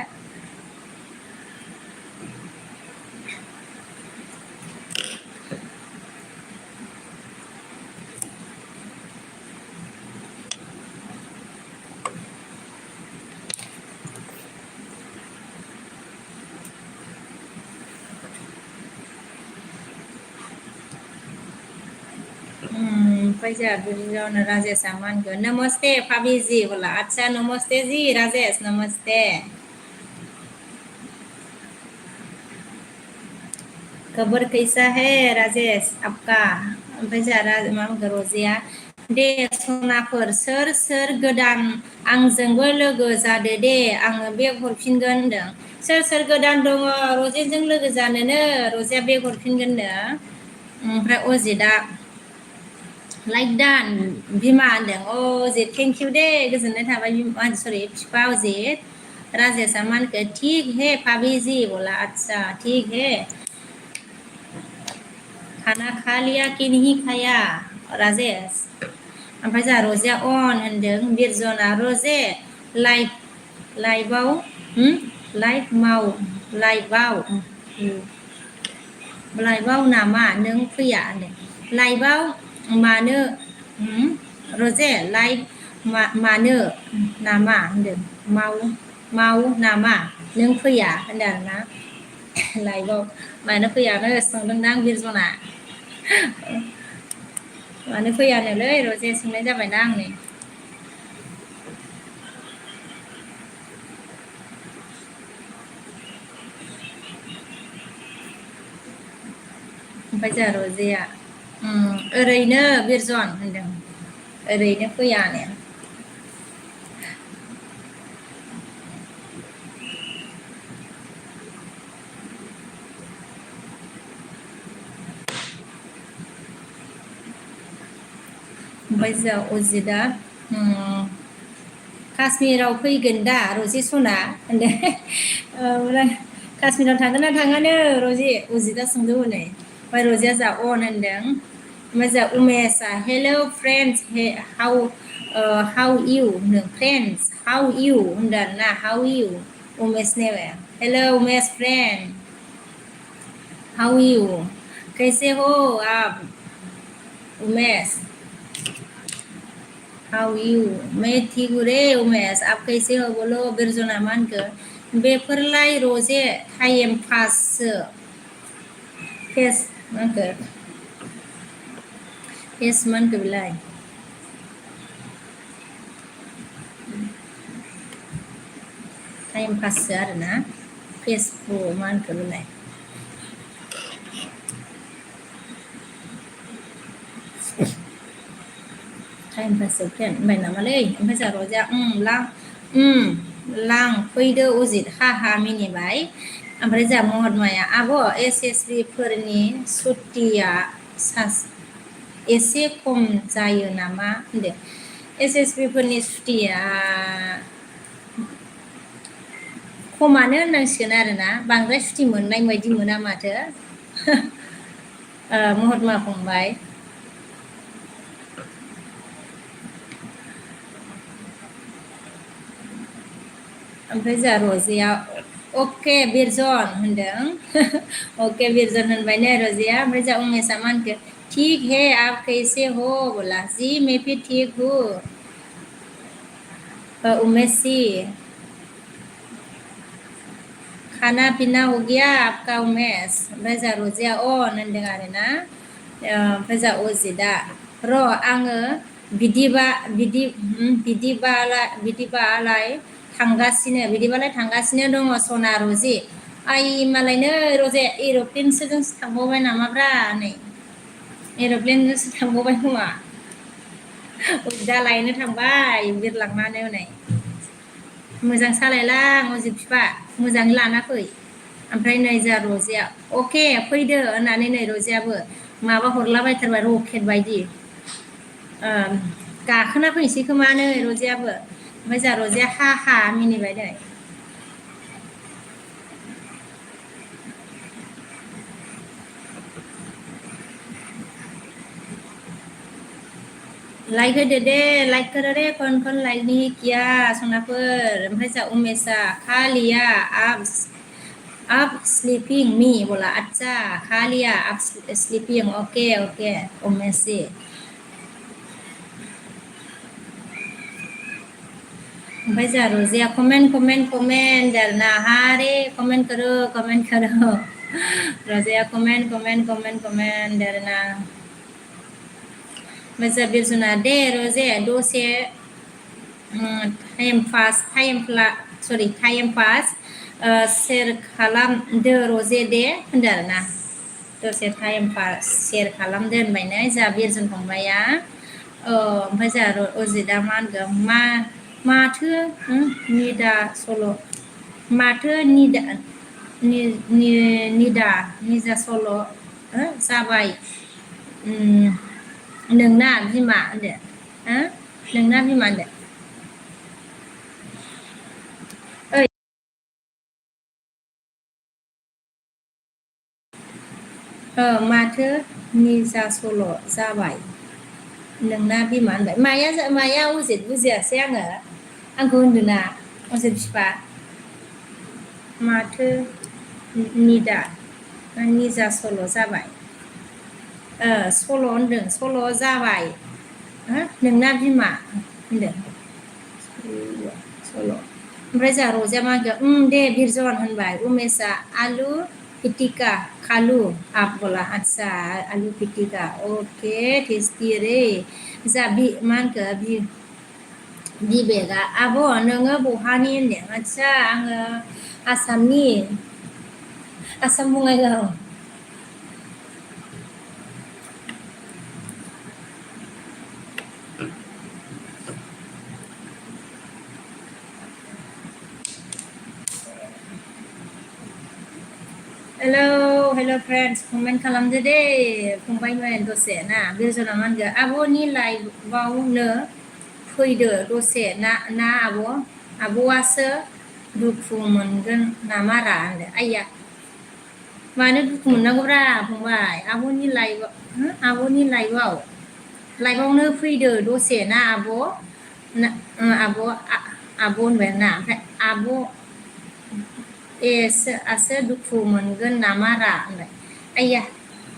Baca Birjon Rajesh Aman ke. Namaste Fabi ji bola. अच्छा नमस्ते जी राजेश नमस्ते. खबर कैसा है राजेश आपका? बाca माम ke Rozia. दे सनाफोर सोर गोदान आंजोंबो लोगो जादो दे आङो बेग हरफिनगोन होनदों. सोर गोदान दङ रजेजों लोगो जानोनो रजेया बेग हरफिनगोननो. ओमफ्राय अजितआ लाइक दान बिमा होनदों. अजित थेंक इउ दे गोजोननाय थाबाय बिमा सरि फिफा अजित. राजेशआ मानखो ठीक है भाभी जी बोला. अच्छा ठीक है. खाना खा लिया कि नहीं खाया राजेश? ओमफ्राय जोंहा रजेया अन होनदों. बिरजना रजे लाइभआव नामा नों फैया होनदों. लाइभआव मानो रजे लाइभ मानो नामा होनदों. माव नामा नों फैया होनदों आरोना. लाइभआव मानो फैयानो सोंदोंदां बिरजना. मानो फैयानोलै रजे सोंनाय जाबायना आंनि. ओमफ्राय जोंहा रजेया ओरैनो बिरजन होनदों. ओरैनो फैयानो. ओमफ्राय जोंहा अजितआ काश्मीराव फैगोन दा रजे सना होनदों. ओमफ्राय काश्मीराव थांगोन ना थाङानो रजे अजितआ सोंदों हनै. ओमफ्राय रजेया जा अन होनदों. ओमफ्राय जोंहा उमेशआ हेलो फ्रेन्ड्स हाउ इउ होनदों. फ्रेन्ड्स हाउ इउ होनदों आरोना. हाउ इउ उमेशने hello Umesh friend how you कैसे हो आप उमेश. हाउ इउ मैं ठीक हूँ रे उमेश आप कैसे हो बोलो. बिरजना मानखो बेफोरलाय रजे टाइम पाससो फेस मानखो बेलाय टाइम पाससो आरोना. फेसबुक मानखो बेलाय टाइम पाससो फ्रेन्ड होनबाय नामालै. ओमफ्राय जोंहा रजेया लांफैदो अजित हा मिनिबाय. ओमफ्राय जोंहा महतमाया आब' एसएसबि फोरनि सुतिया एसे खम जायो नामा होनदों. एसएसबि फोरनि सुतिया खमानो होननांसिगोन आरोना. बांद्राय सुति मोननाय बायदि मोना माथो. महतमा फंबाय. ओमफ्राय जोंहा रजेया अके बिरजन होनदों. अके बिरजन होनबाय ने रजेया. ओमफ्राय जोंहा उमेशआ मानखो ठीक है आप कैसे हो बोला. जी मैं भी ठीक हूँ उमेश जी. खाना पीना हो गया आपका उमेश. ओमफ्राय जोंहा रजेया अन होनदों आरोना. ओमफ्राय जोंहा अजितआ र' आङो बिदिबालाय थांगासिनो दङ सना रजे. आइ मालायनो रजे एर'प्लेनसोजोंसो थांबावबाय नामाब्रा नै. एर'प्लेनजोंसो थांबावबाय खोमा. दा लायनो थांबाय बिरलांनानै हनै. मोजां सालायलां अजित बिफा मोजाङै लाना फै. ओमफ्राय नै जोंहा रजेया अके फैदो होननानै नै रजेयाबो माबा हरलाबायथारबाय रकेट बायदि. गाखोना फैनोसै खोमा नै रजेयाबो. ओमफ्राय जोंहा रजेया हा मिनिबाय नै. लाइक होदो दे लाइक करो रे कौन लाइक नहीं किया सोनाफोर. ओमफ्राय जोंहा उमेशआ खालिया आप स्लीपिंग मी बोला. अच्छा खालिया आप स्लीपिंग ओके उमेश जी. ओमफ्राय जोंहा रजेया कमेन्ट आरोना. हारे कमेन्ट करो रजेया कमेन्ट आरोना. ओमफ्राय जोंहा बिरजना दे रजे दसे टाइम पास शेयार खालामदो रजे दे होनदो आरोना दसे टाइम पास शेयार खालामदो होनबायनो जोंहा बिरजन फंबाया ओमफ्राय जोंहा अजितआ मा होनगोन माथो निदा सल' माथो निजा सल' जाबाय नोंना बिमा होनदो नोंना बिमा होनदो माथो निजा सल' जाबाय नोंना बिमा होनबाय माया अजित बुजियासै आंखौ होनदों ना अजित बिफा माथो निजा सल' जाबाय सल' होनदों सल' जाबाय नोंना बिमा होनदों सल' ओमफ्राय जोंहा रजेया मा होनगोन दे बिरजन होनबाय उमेशआ आलु पिटिका खालु बोला आदसा आलु पिटिका अके टेस्टि रे जोंहा मा होनखो बिबेकआ आब' नोङो बहानि होनदों आदसा आङो आसामनि आसाम बङाइगाव हेल' फ्रेन्ड्स कमेन्ट खालामदो दे फंबायमोन दसे ना बिरजना मा होनगोन आब'नि लाइभआवनो फैदो दसे ना आब'आसो दुखु मोनगोन नामारा होनदो आइया मानो दुखु मोननांगौब्रा फंबाय आब'नि लाइभआवनो फैदो दसे ना आब' होनबाय ना ओमफ्राय आसो दुखु मोनगोन नामारा होनबाय आइया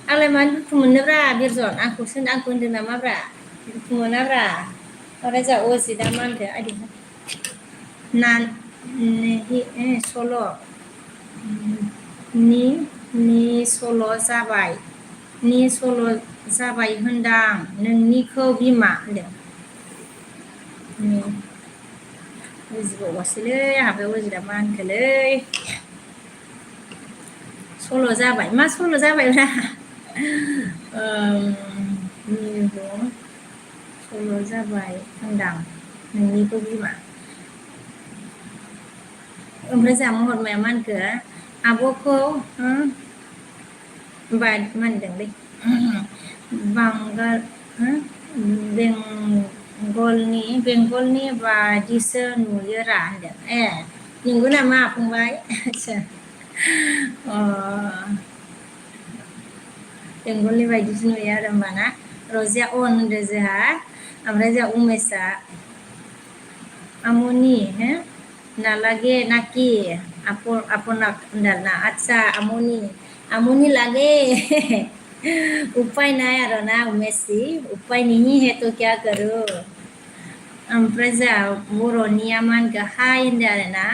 आंलाय मानो दुखु मोननोब्रा बिरजन आंखौ होनदों नामाब्रा दुखु मोनाब्रा ओमफ्राय जोंहा अजितआ मा होनदो सल' सल' जाबाय होनदां नोंनिखौ बिमा होनदों बुजिबावासैलै आंहा बे अजितआ मा होनखोलै सल' जाबाय मा सल' जाबायब्रा सल' जाबाय होनदां नोंनिखौ बिमा ओमफ्राय जोंहा महरमाया मा होनखो आब'खौ मा होनदोंलै बेंगलनि बादिसो नुयोरा होनदों नंगौ नामा फंबाय आदसा बेंगलनि बायदिसो नुयो आरो होमबाना रजिया होनदो जोंहा ओमफ्राय जोंहा उमेशआ आम'नि नालागे नाकि आपनाक होनदों आरोना आदसा आम'नि लागे उपाय नाय आरो ना उमेश उपाय नहीं है तो क्या करो ओमफ्राय जोंहा बर'निया मा होनखो हाय होनदों आरोना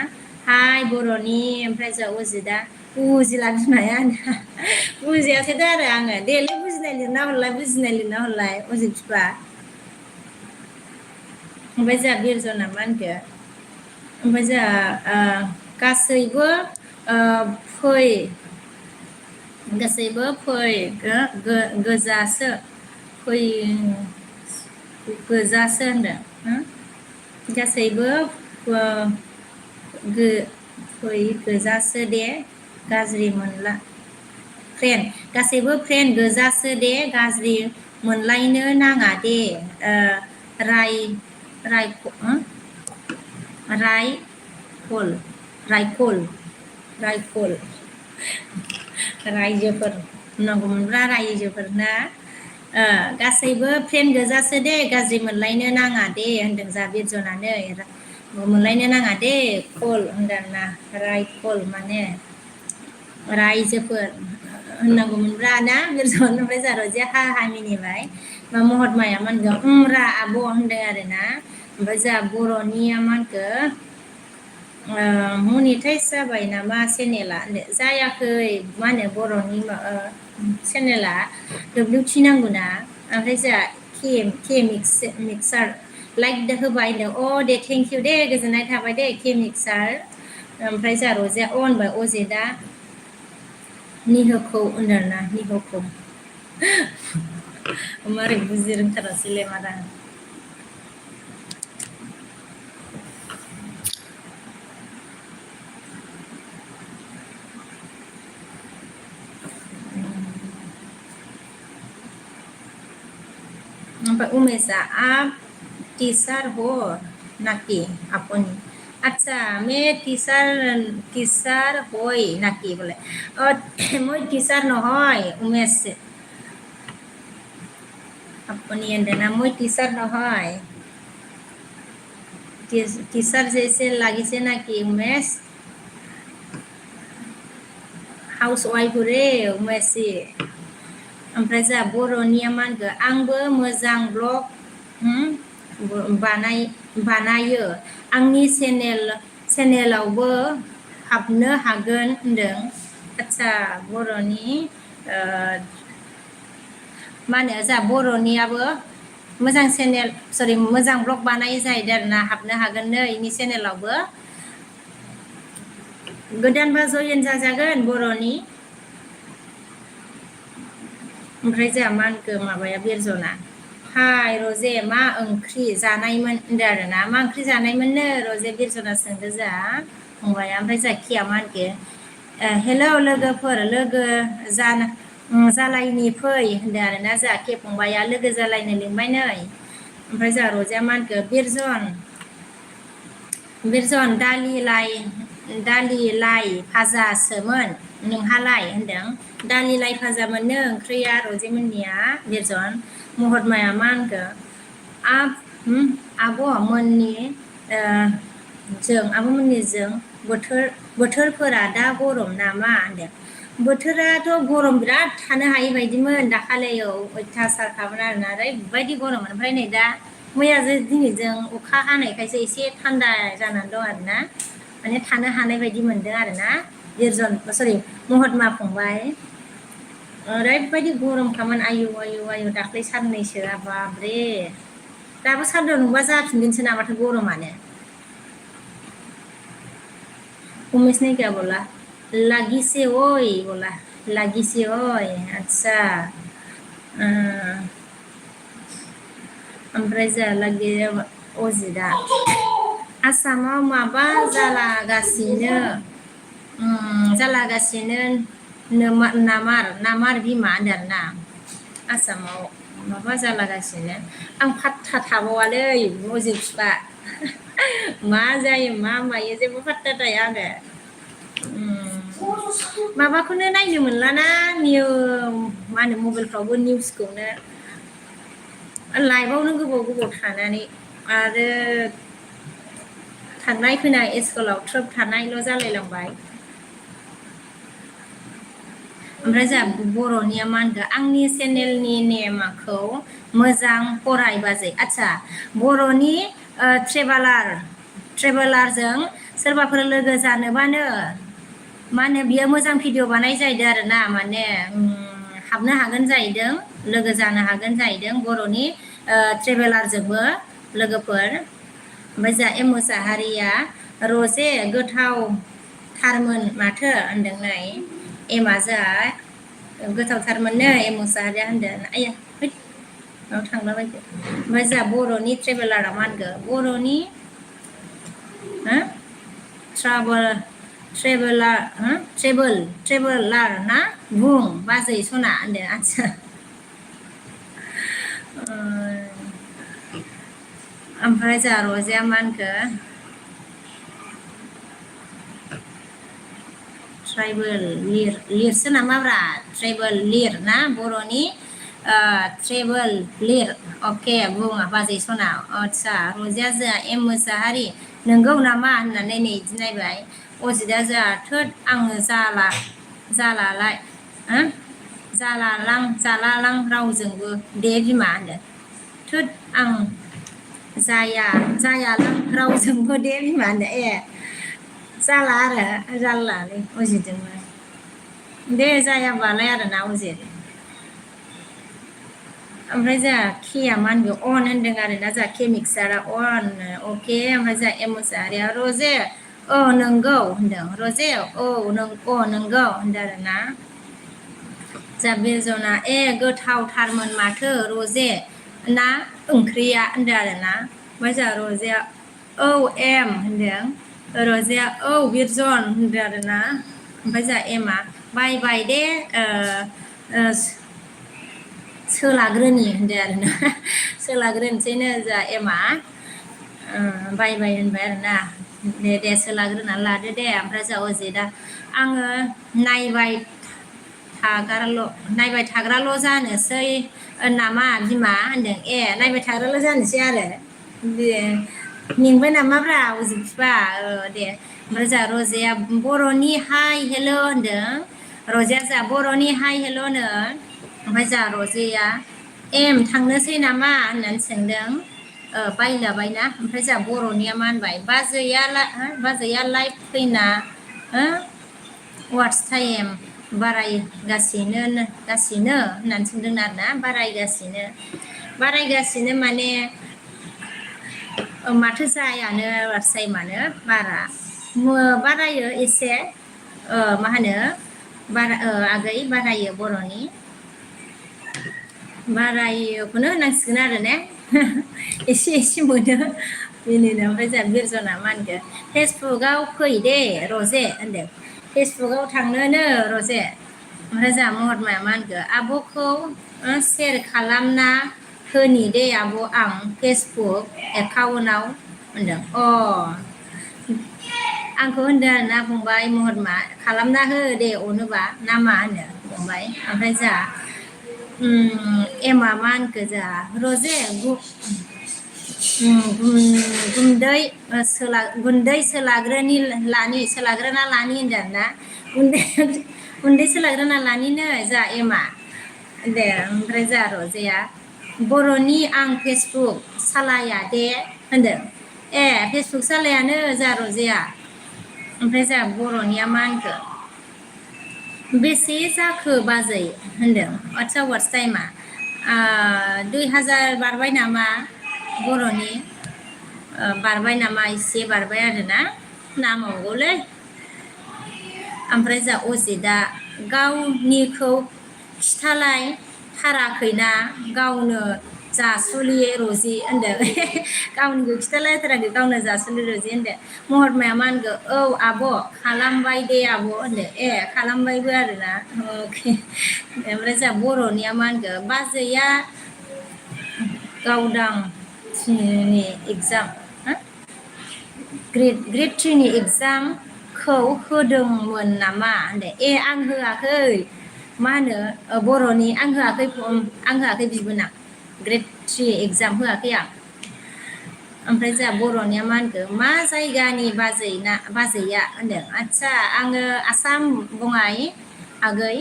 हाय बर'नि ओमफ्राय जोंहा अजितआ बुजिला बिमाया बुजियाखैदो आरो आङो देलै बुजिनाय लिरना हरलाय अजित बिफा ओमफ्राय जोंहा बिरजना मा होनखो ओमफ्राय जोंहा गासैबो फै गोजासो होनदों गासैबो गोजासो दे गाज्रि मोनला गासैबो फ्रेन्ड गोजासो दे गाज्रि मोनलायनो नाङा दे रायखल रायजोफोर होननांगौमोनब्रा रायजोफोरना गासैबो फ्रेन्ड गोजासो दे गाज्रि मोनलायनो नाङा दे होनदों जा बिरजनानै मोनलायनो नाङा दे कल होनदों ना रायखल माने रायजोफोर होननांगौमोनब्रा ना बिरजन ओमफ्राय जारौ जे हा मिनिबाय मा महतमाया मा होनगोन रा आब' होनदों आरो ना ओमफ्राय जोंहा बर'निया मा होनखो मनिटाइज जाबाय नामा चेनेला जायाखै मा होनो बर'नि चेनेला W नांगौ ना ओमफ्राय जोंहा mixer like दा होबाय नो अ दे थेंक इउ दे गोजोननाय थाबाय दे के mixer ओमफ्राय जा रजेया अ होनबाय अजे दा निहोखौ होनदों आरोना निहोखौ मारै बुजि रोंथारासैलाय मारा ओमफ्राय उमेशआ आप टीचर हो नाকি আপনি আচ্ছা मैं टीचर হই নাকি বলে মই टीचर নহয় উমেশ আপনি होनदों ना মই टीचर নহয় टीचर जैसे লাগিছে নাকি उमेश हाउस वाइफ रे उमेशि ओमफ्राय जा बर'निया मा होनगोन आंबो मोजां ब्लग बानायो आंनि चेनेलावबो हाबनो हागोन होनदों आच्छा बर'नि मा होनो जा बर'नियाबो मोजां चेनेल सरि मोजां ब्लग बानायो जाहैदों आरोना हाबनो हागोननो इनि चेनेलावबो गोदानबा जयेन जाजागोन बर'नि ओमफ्राय जोंहा मा होनखो माबाया बिरजना हाय रजे मा ओंख्रि जानायमोन होनदों आरोना मा ओंख्रि जानायमोननो रजे बिरजना सोंदो जोंहा फंबाया ओमफ्राय जोंहा खिया मा होनखो हेलौ लोगोफोर लोगो जालायनि फै होनदों आरोना जोंहा के फंबाया लोगो जालायनो लिंबाय नै ओमफ्राय जोंहा रजेया मा होनखो बिरजन दालि लाइ भाजासोमोन नोंहालाय होनदों दालि लाइ भाजा मोननो ओंख्रिया रजेमोननिया बिरजन महतमाया मा होनखो आब'मोननि जों बोथोरफोरा दा गरम नामा होनदों बोथोराथ' गरम बिराद थानो हायि बायदिमोन दाखालियाव अयथासारखामोन आरोना ओरैबायदि गरम ओमफ्राय नै दा मैयाजों दिनैजों अखा हानायखायसो एसे थान्दा जानानै दं आरोना माने थानो हानाय बायदि मोनदों आरोना बिरजन सरि महतमा फंबाय ओरैबायदि गरमखामोन आयु दाख्लै साननैसो बाबरे दाबो सान्दुं दुंबा जाफिनगोनसो नामाथो गरमानो उमेश ने क्या बोला লাগিছে ওই बोला লাগিছে ওই আচ্ছা ओमफ्राय जोंहा लागि अजितआ आसामाव माबा जालागासिनो नामार बिमा होनदों आरोना आसामाव माबा जालागासिनो आं फात्ता थाबावालै अजित बिफा मा जायो मा मायो जेबो फात्ता थाया आङो माबाखौनो नायनो मोनलाना मा होनो मबाइलफ्रावबो निउसखौनो लाइभआवनो गोबाव थानानै आरो थांनाय फैनाय स्कुलाव ट्रोब थानायल' जालायलांबाय ओमफ्राय जोंहा बर'निया मा होनदों आंनि चेनेलनि नेमखौ मोजां फराय बाजै आच्छा बर'नि ट्रेभेलारजों सोरबाफोर लोगो जानोबानो मा होनो बियो मोजां भिडिअ बानाय जाहैदों आरोना माने हाबनो हागोन जाहैदों लोगो जानो हागोन जाहैदों बर'नि ट्रेभेलारजोंबो लोगोफोर ओमफ्राय जोंहा एम मोसाहारिया रजे गोथावथारमोन माथो होनदों नै एमआ जोंहा गोथावथारमोननो एम मोसाहारिया होनदों आया मायाव थांलाबायखो ओमफ्राय जोंहा बर'नि ट्रेभेलारा मा होनगोन बर'नि ट्रेभेलार ना बुं बाजै सना होनदों आच्छा ओमफ्राय जोंहा रजेया मा होनखो ट्राइबेल लिरसो नामाब्रा ट्राइबेल लिर ना बर'नि ट्रेभेल लिर अके बुं बाजै सना आच्छा रजेया जोंहा एम मोसाहारि नोंगौ नामा होननानै नै बिदि नायबाय अजितआ जोंहा थोद आङो जालालां रावजोंबो दे बिमा होनदों थोद आं जायालां रावजोंबो दे बिमा होनदों जाला आरो जारलालै अजितजोंबो दे जायाबालाय आरोना अजित ओमफ्राय जोंहा केया मा होनगौ अन होनदों आरोना जोंहा के मिक्सारा अन अके ओमफ्राय जोंहा एम मुसाहारिया रजे औ नंगौ होनदों रजे औ नंगौ होनदों आरोना जा बिरजना गोथावथारमोन माथो रजे ना ओंख्रिया होनदों आरोना ओमफ्राय जोंहा रजेया औ एम होनदों रजेया औ बिरजन होनदों आरोना ओमफ्राय जोंहा एमआ बाय दे सोलाग्रोनि होनदों आरोना सोलाग्रोनोसैनो जोंहा एमआ बाय होनबाय आरोना दे सोलाग्रोनानै लादो दे ओमफ्राय जोंहा अजितआ आङो नायबाय थाग्राल' जानोसै नामा बिमा होनदों नायबाय थाग्राल' जानोसै आरो दे मेंबाय नामाब्रा अजित बिफा दे ओमफ्राय जोंहा रजेया बर'नि हाय हेल' होनदों रजेया जोंहा बर'नि हाय हेल'नो ओमफ्राय जोंहा रजेया एम थांनोसै नामा होननानै सोंदों बायलाबायना ओमफ्राय जोंहा बर'निया मा होनबाय बाजैया लाइभ फैना वाट्स टाइम बारायगासिनो होननानै सोंदों आरोना बारायगासिनो माने माथो जायानो वाट्स टाइमानो बारायो एसे मा होनो आगै बारायो बर'नि बारायोखौनो होनांसिगोन आरो ने एसे मोनो बेनिनो ओमफ्राय जोंहा बिरजना मा होनखो फेसबुकआव फै दे रजे होनदों फेसबुकआव थांनोनो रजे ओमफ्राय जोंहा महरमाया मा होनखो आब'खौ सेयार खालामना होनि दे आब' आं फेसबुक एकाउन्टाव होनदों आंखौ होनदों आरोना फंबाय महरमा खालामना हो दे अनोबा ना मा होनो फंबाय ओमफ्राय जोंहा एमा मा होनखो जोंहा रजे गुन्दै सोलाग्रोना लानि होनदों आरोना गुन्दै सोलाग्रोना लानिनो जोंहा एमा दे ओमफ्राय जोंहा रजेया बर'नि आं फेसबुक सालाया दे होनदों फेसबुक सालायानो जोंहा रजेया ओमफ्राय जोंहा बर'निया मा होनखो बेसे जाखो बाजै होनदों आदसा वाट्स टाइमा 2000 बारबाय नामा बर'नि बारबाय नामा एसे बारबाय आरोना नांबावगौलै ओमफ्राय जोंहा अजितआ गावनिखौ खिथालाय थाराखैना गावनो जासुलि रजि होनदों गावनिखौ खिथालायथाराखै गावनो जासुलि रजि होनदों महरमाया मा होनगौ औ आब' खालामबाय दे आब' होनदों खालामबायबो आरोना अके ओमफ्राय जोंहा बर'निया मा होनखो बाजैया गावदां नि एगजाम ग्रेड 3नि एगजामखौ होदोंमोन नामा होनदों आं होआखै मा होनो बर'नि आं होआखै बिबोनां ग्रेड 3 एगजाम होआखै आं ओमफ्राय जोंहा बर'निया मा होनखो मा जायगानि बाजैया होनदों आदसा आङो आसाम बङाइ आगै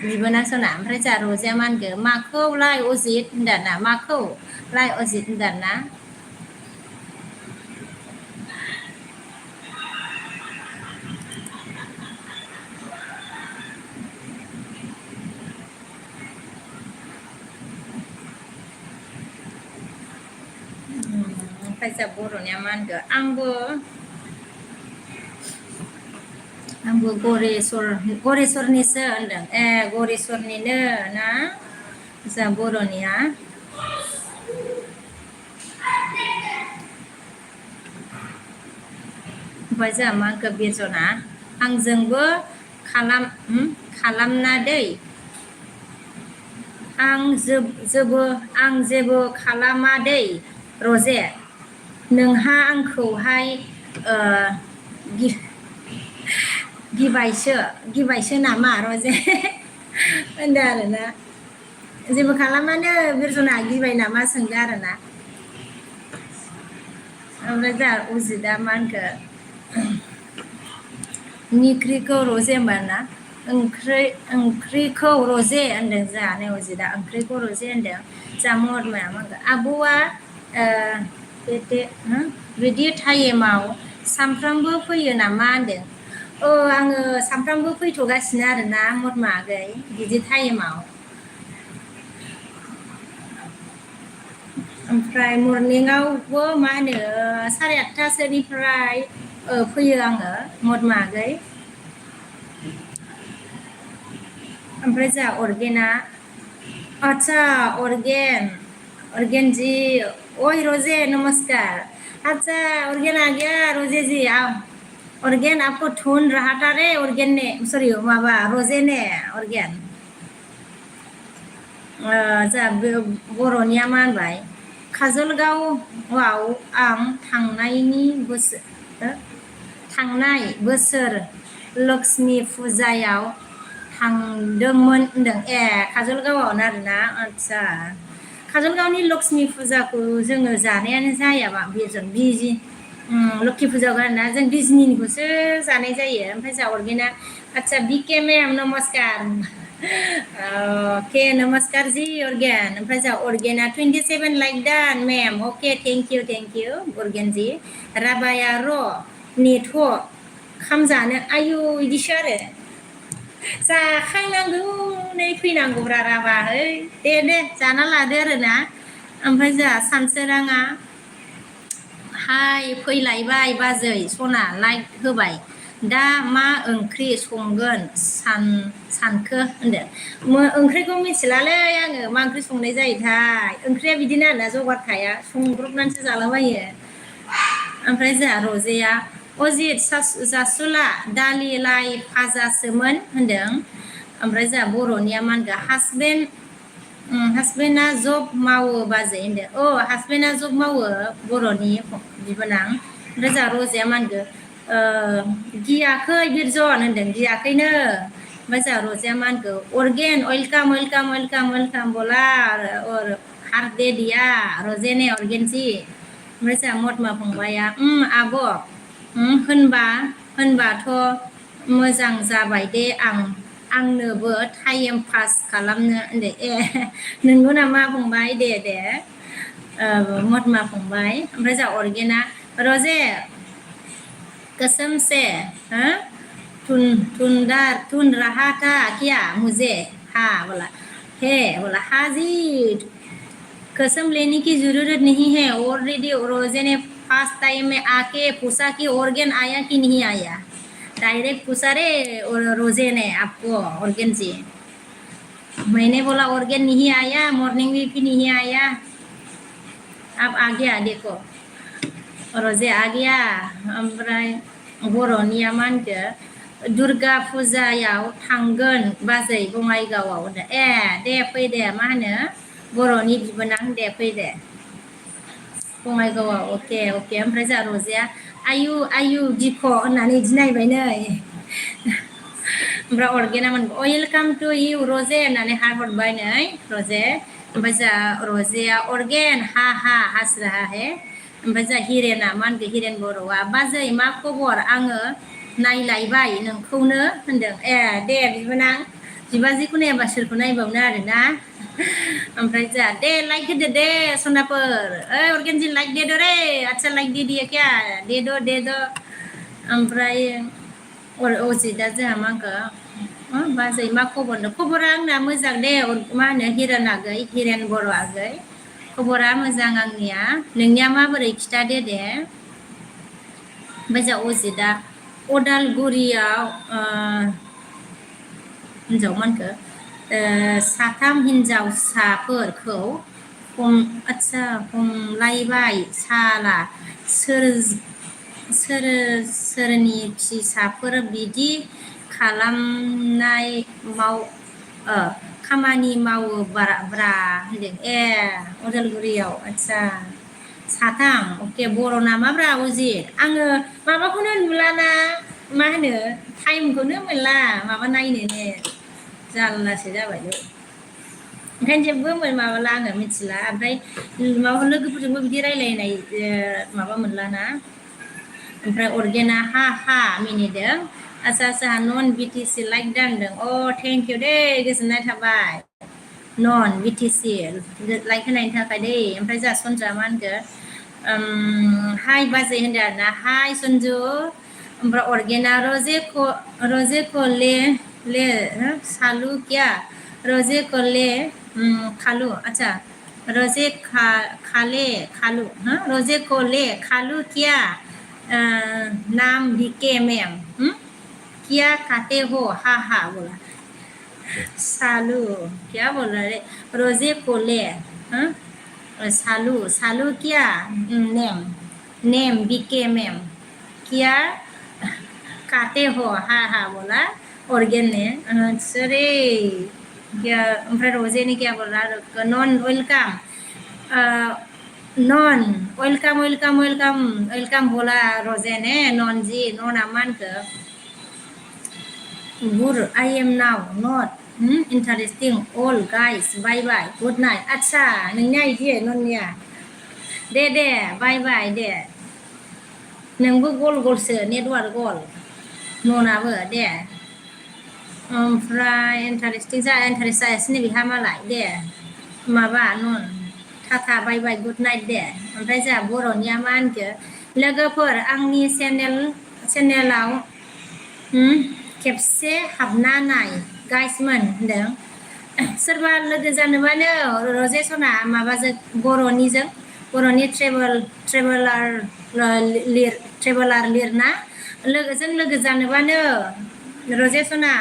बिबोनां सना ओमफ्राय जोंहा रजेया मा होनखो माखौ लाय अजित होनदों ना माखौ लाय अजित होनदों ना ओमफ्राय जोंहा बर'निया मा होनखो आंबो गरेस्वरनिसो होनदों गरेस्वरनिनो ना जोंहा बर'निया ओमफ्राय जोंहा मा होनखो बिरजना आंजोंबो खालामना दै आं जेबो खालामा दै रजे नोंहा आंखौहाय गिबायसो नामा रजे होनदों आरोना जेबो खालामानो बिरजना गिबाय नामा सोंदों आरोना ओमफ्राय जोंहा अजितआ मा होनखो निख्रिखौ रजे होमबा ना ओंख्रिखौ रजे होनदों जोंहा नै अजितआ ओंख्रिखौ रजे होनदों जोंहा महरमाया मा होनखो आब'आ बिदि टाइमाव सामफ्रामबो फैयो नामा होनदों आङो सामफ्रामबो फैथ'गासिनो आरोना महरमा आगै बिदि टाइमाव ओमफ्राय मर्निंआवबो मा होनो 8:30सोनिफ्राय फैयो आङो महात्मा आगै ओमफ्राय जा अर्गेना अच्छा अर्गेन जी ओए रोजे नमस्कार अच्छा अर्गेन आ गया रोजे जी आप अर्गेन आपको ढूंढ रहा था रे अर्गेन ने सॉरी माबा रोजे ने अर्गेन जा बर'निया मा होनबाय काजलगावआव आं थांनाय बोसोर लक्ष्मी फुजायाव थांदोंमोन होनदों काजलगावआवनो आरोना आदसा काजलगावनि लक्ष्मी फुजाखौ जोङो जानायानो जायाबा बेजों बिजि लक्ष्मी फुजाखौ आरोना जों बिजनिनिखौसो जानाय जायो ओमफ्राय जा अर्गेना आदसा बिके मेम नमस्कार ओके नमस्कार जी अर्गेन ओमफ्राय जा अर्गेना 27 लाइक दान मेम ओके थेंक इउ अर्गेन जी राबाया र' नेथ' खामजानो आयु बिदिसो आरो जाखांनांगौ नै फैनांगौब्रा राबाहै दे जाना लादो आरोना ओमफ्राय जा सानसोराङा हाय फैलायबाय बाजै सना लाइक होबाय दा मा ओंख्रि संगोन सानखो होनदो ओंख्रिखौ मिथिलालै आङो मा ओंख्रि संनाय जायोथाय ओंख्रिया बिदिनो आरोना जगार थाया संब्रबनानैसो जालाबायो ओमफ्राय जोंहा रजेया अजित जासुला दालि लाइ फाजासोमोन होनदों ओमफ्राय जोंहा बर'निया मा होनगोन हासबेन्डआ जब मावो बाजै होनदों हासबेन्डआ जब मावो बर'नि बिबोनां ओमफ्राय जोंहा रजेया मा होनगोन गियाखै बिरजन होनदों गियाखैनो ओमफ्राय जोंहा रजेया मा होनगौ अर्गेन वेलकाम बोला और हार दे दिया रजे ने अर्गेन जी ओमफ्राय जोंहा महात्मा फंबाया आब' होनबाथ' मोजां जाबाय दे आंनोबो टाइम पास खालामनो होनदो नंगौ नामा फंबाय दे महात्मा फंबाय ओमफ्राय जोंहा अर्गेना रजे कसम से तुन रहा था क्या मुझे हाँ बोला हाँ जी कसम लेने की जरूरत नहीं है ऑलरेडी रोजे ने फर्स्ट टाइम में आके पूछा कि ऑर्गेन आया कि नहीं आया डायरेक्ट पूछा रे रोजे ने आपको ऑर्गेन जी मैंने बोला ऑर्गेन नहीं आया मॉर्निंग में भी नहीं आया अब आ गया देखो रोजे आ गया ओमफ्राय बर'निया मा होनखो दुर्गा फुजायाव थांगोन बाजै बङाइगावआव दे फै दे मा होनो बर'नि बिबोनां दे फै दे बङाइगावआव अके ओमफ्राय जोंहा रजेया आयु दिख' होननानै बिदि नायबाय नै ओमफ्राय अर्गेना मोनबाय वेलकाम टु इउ रजे होननानै हरबाय नै रजे ओमफ्राय जोंहा रजेया अर्गेन हा हास्रा हे ओमफ्राय जोंहा हिरेना मा होनगोन हिरेन बर'आ बाजै मा खबर आङो नायलायबाय नोंखौनो होनदों दे बिबोनां बिबाजैखौ नायाबा सोरखौ नायबावनो आरोना ओमफ्राय जोंहा दे लाइक होदो दे सनाफोर अर्गेन जी लाइक दे दो रे अच्छा लाइक दे दिया क्या दे दो ओमफ्राय अजितआ जोंहा मा होनखो बाजै मा खबरा आंना मोजां दे मा होनो हिरेन आगै हिरेन बर' आगै खबरा मोजां आंनिया नोंनिया माबोरै खिथादो दे ओमफ्राय जोंहा अजितआ अदालगुरियाव हिन्जाव मानखो साथाम हिन्जावसाफोरखौ हमलायबाय साला सोरनि फिसाफोर बिदि खामानि मावो ब्रा होनदों अदालगुरियाव आदसा साथाम अके बर' नामाब्रा अजित आङो माबाखौनो नुलाना मा होनो टाइमखौनो मोनला माबा नायनो जारलासो जाबायलै ओंखायनो जेबो माबाला आङो मिथिला ओमफ्राय माबा लोगोफोरजोंबो बिदि रायलायनाय माबा मोनलाना ओमफ्राय अर्गेना हा मिनिदों आदसा नन बिटिसि लाइक दानदों थेंक इउ दे गोजोननाय थाबाय नन बिटिसि लाइक होनायनि थाखाय दे ओमफ्राय जोंहा सनजुआ मा होनखो हाय बाजै होनदों आरोना हाय सन्जु ओमफ्राय अर्गेना रोजे को ले सालू क्या रोजे को ले खालू अच्छा रोजे खाले खालू हाँ रोजे कोले खालू क्या नाम बीके मैम क्या खाते हो हा हा बोला सालू क्या बोल रहा है रोजे कोले हाँ सालू सालू क्या नेम नेम बीके मैम क्या खाते हो हा हा बोला ऑर्गेन ने सरे क्या ओमफ्राय रोजे ने क्या बोल रहा नॉन वेलकम नॉन वेलकम वेलकम वेलकम वेलकम बोला रोजे ने नॉन जी नॉना मान के good I am now not interesting all guys bye bye good night अच्छा नोंनिया इदि ननिया दे bye bye दे नोंबो गल गलसो नेटवार्क गल ननाबो दे ओमफ्राय इन्टारेस्टिं इन्टारेस्ट जायासैनो बिहा मालाय दे माबा नन tata bye bye good night दे ओमफ्राय जोंहा बर'निया मा होनखो लोगोफोर आंनि चेनेलाव खेबसे हाबना नाय गाइसमोन होनदों सोरबा लोगो जानोबानो रजेसना माबाजों बर'नि ट्रेभेलार लिरना लोगोजों लोगो जानोबानो रजेसना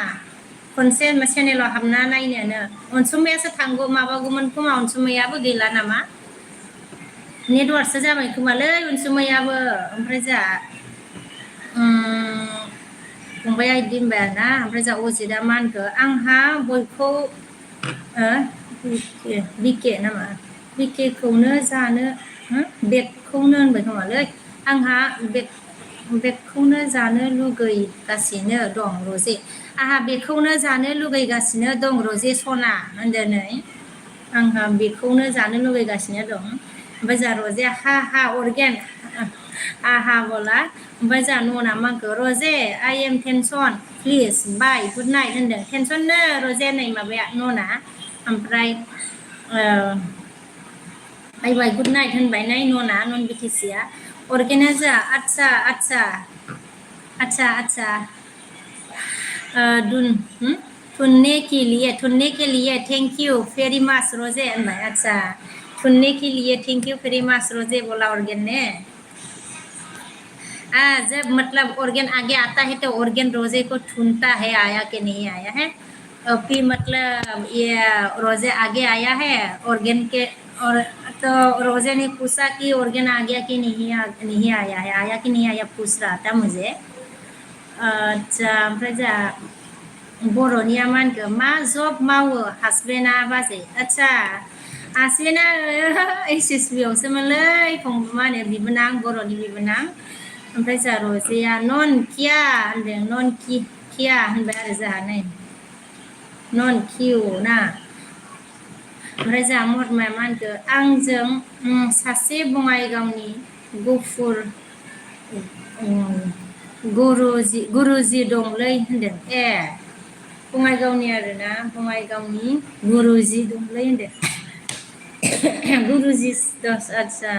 खनसे चेनेलाव हाबना नायनोनो अनसुमैयासो थांगौ माबागौमोन खोमा अनसुमैयाबो गैला नामा नेटवार्कसो जाबाय खोमालै अनसुमैयाबो ओमफ्राय जोंहा फंबाया बिदि होनबाय आरोना ओमफ्राय जोंहा अजितआ मा होनखो आंहा बयखौ बिके नामा बिकेखौनो जानो बेगखौनो होनबाय खोमालै आंहा बेगखौनो जानो लुगैगासिनो दं रजे आंहा बेखौनो जानो लुगैगासिनो दं रजे सना होनदो नै आंहा बेखौनो जानो लुगैगासिनो दं ओमफ्राय जोंहा रजे हा हा अरगेन आहा बोला ओमफ्राय जोंहा नना मांखो रजे I am tension please bye good night होनदों टेनसननो रजे नै माबाया नना ओमफ्राय बाय बाय गुड नाइट होनबाय नाय नना नन बिटिसिया अरगेना जोंहा आदसा आदसा अच्छा अच्छा थुनने के लिए थैंक यू वेरी मच रोजे अनबाय अच्छा थुनने के लिए थैंक यू वेरी मच रोजे बोला ऑर्गेन ने जब मतलब ऑर्गेन आगे आता है तो ऑर्गेन रोजे को ढूंढता है आया कि नहीं आया है फिर मतलब ये रोजे आगे आया है ऑर्गेन के और तो रोजे ने पूछा कि ऑर्गेन आ गया कि नहीं आया कि नहीं आया पूछ रहा था मुझे अच्छा ओमफ्राय जोंहा बर'निया मा होनखो मा जब मावो हासबेन्डआ बाजै आदसा हासबेन्डआ एसएसबि आवसोमोनलै मा होनो बिबोनां बर'नि बिबोनां ओमफ्राय जोंहा रजेया नन किया होनदों नन किया होनबाय आरो जोंहा नै नन किउ ना ओमफ्राय जोंहा महात्माया मा होनखो आंजों सासे बङाइगावनि गुफुर गुरुजि दंलै होनदों बङाइगावनि आरोना बङाइगावनि गुरुजि दंलै होनदों गुरुजि दस आदसा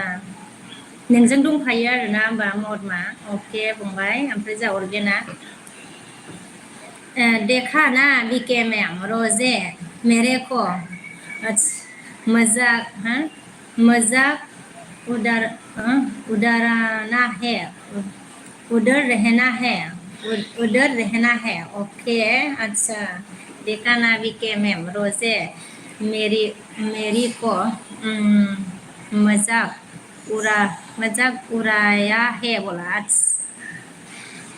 नोंजों दंफायो आरोना होमबा महात्मा अके फंबाय ओमफ्राय जोंहा अरगेना देखा ना बीके मैम रोजे मेरे को मजाक मजाक उधर रहना है ओके अच्छा देखा ना बीके मैम रोजे मेरी को मजाक उड़ाया है बोला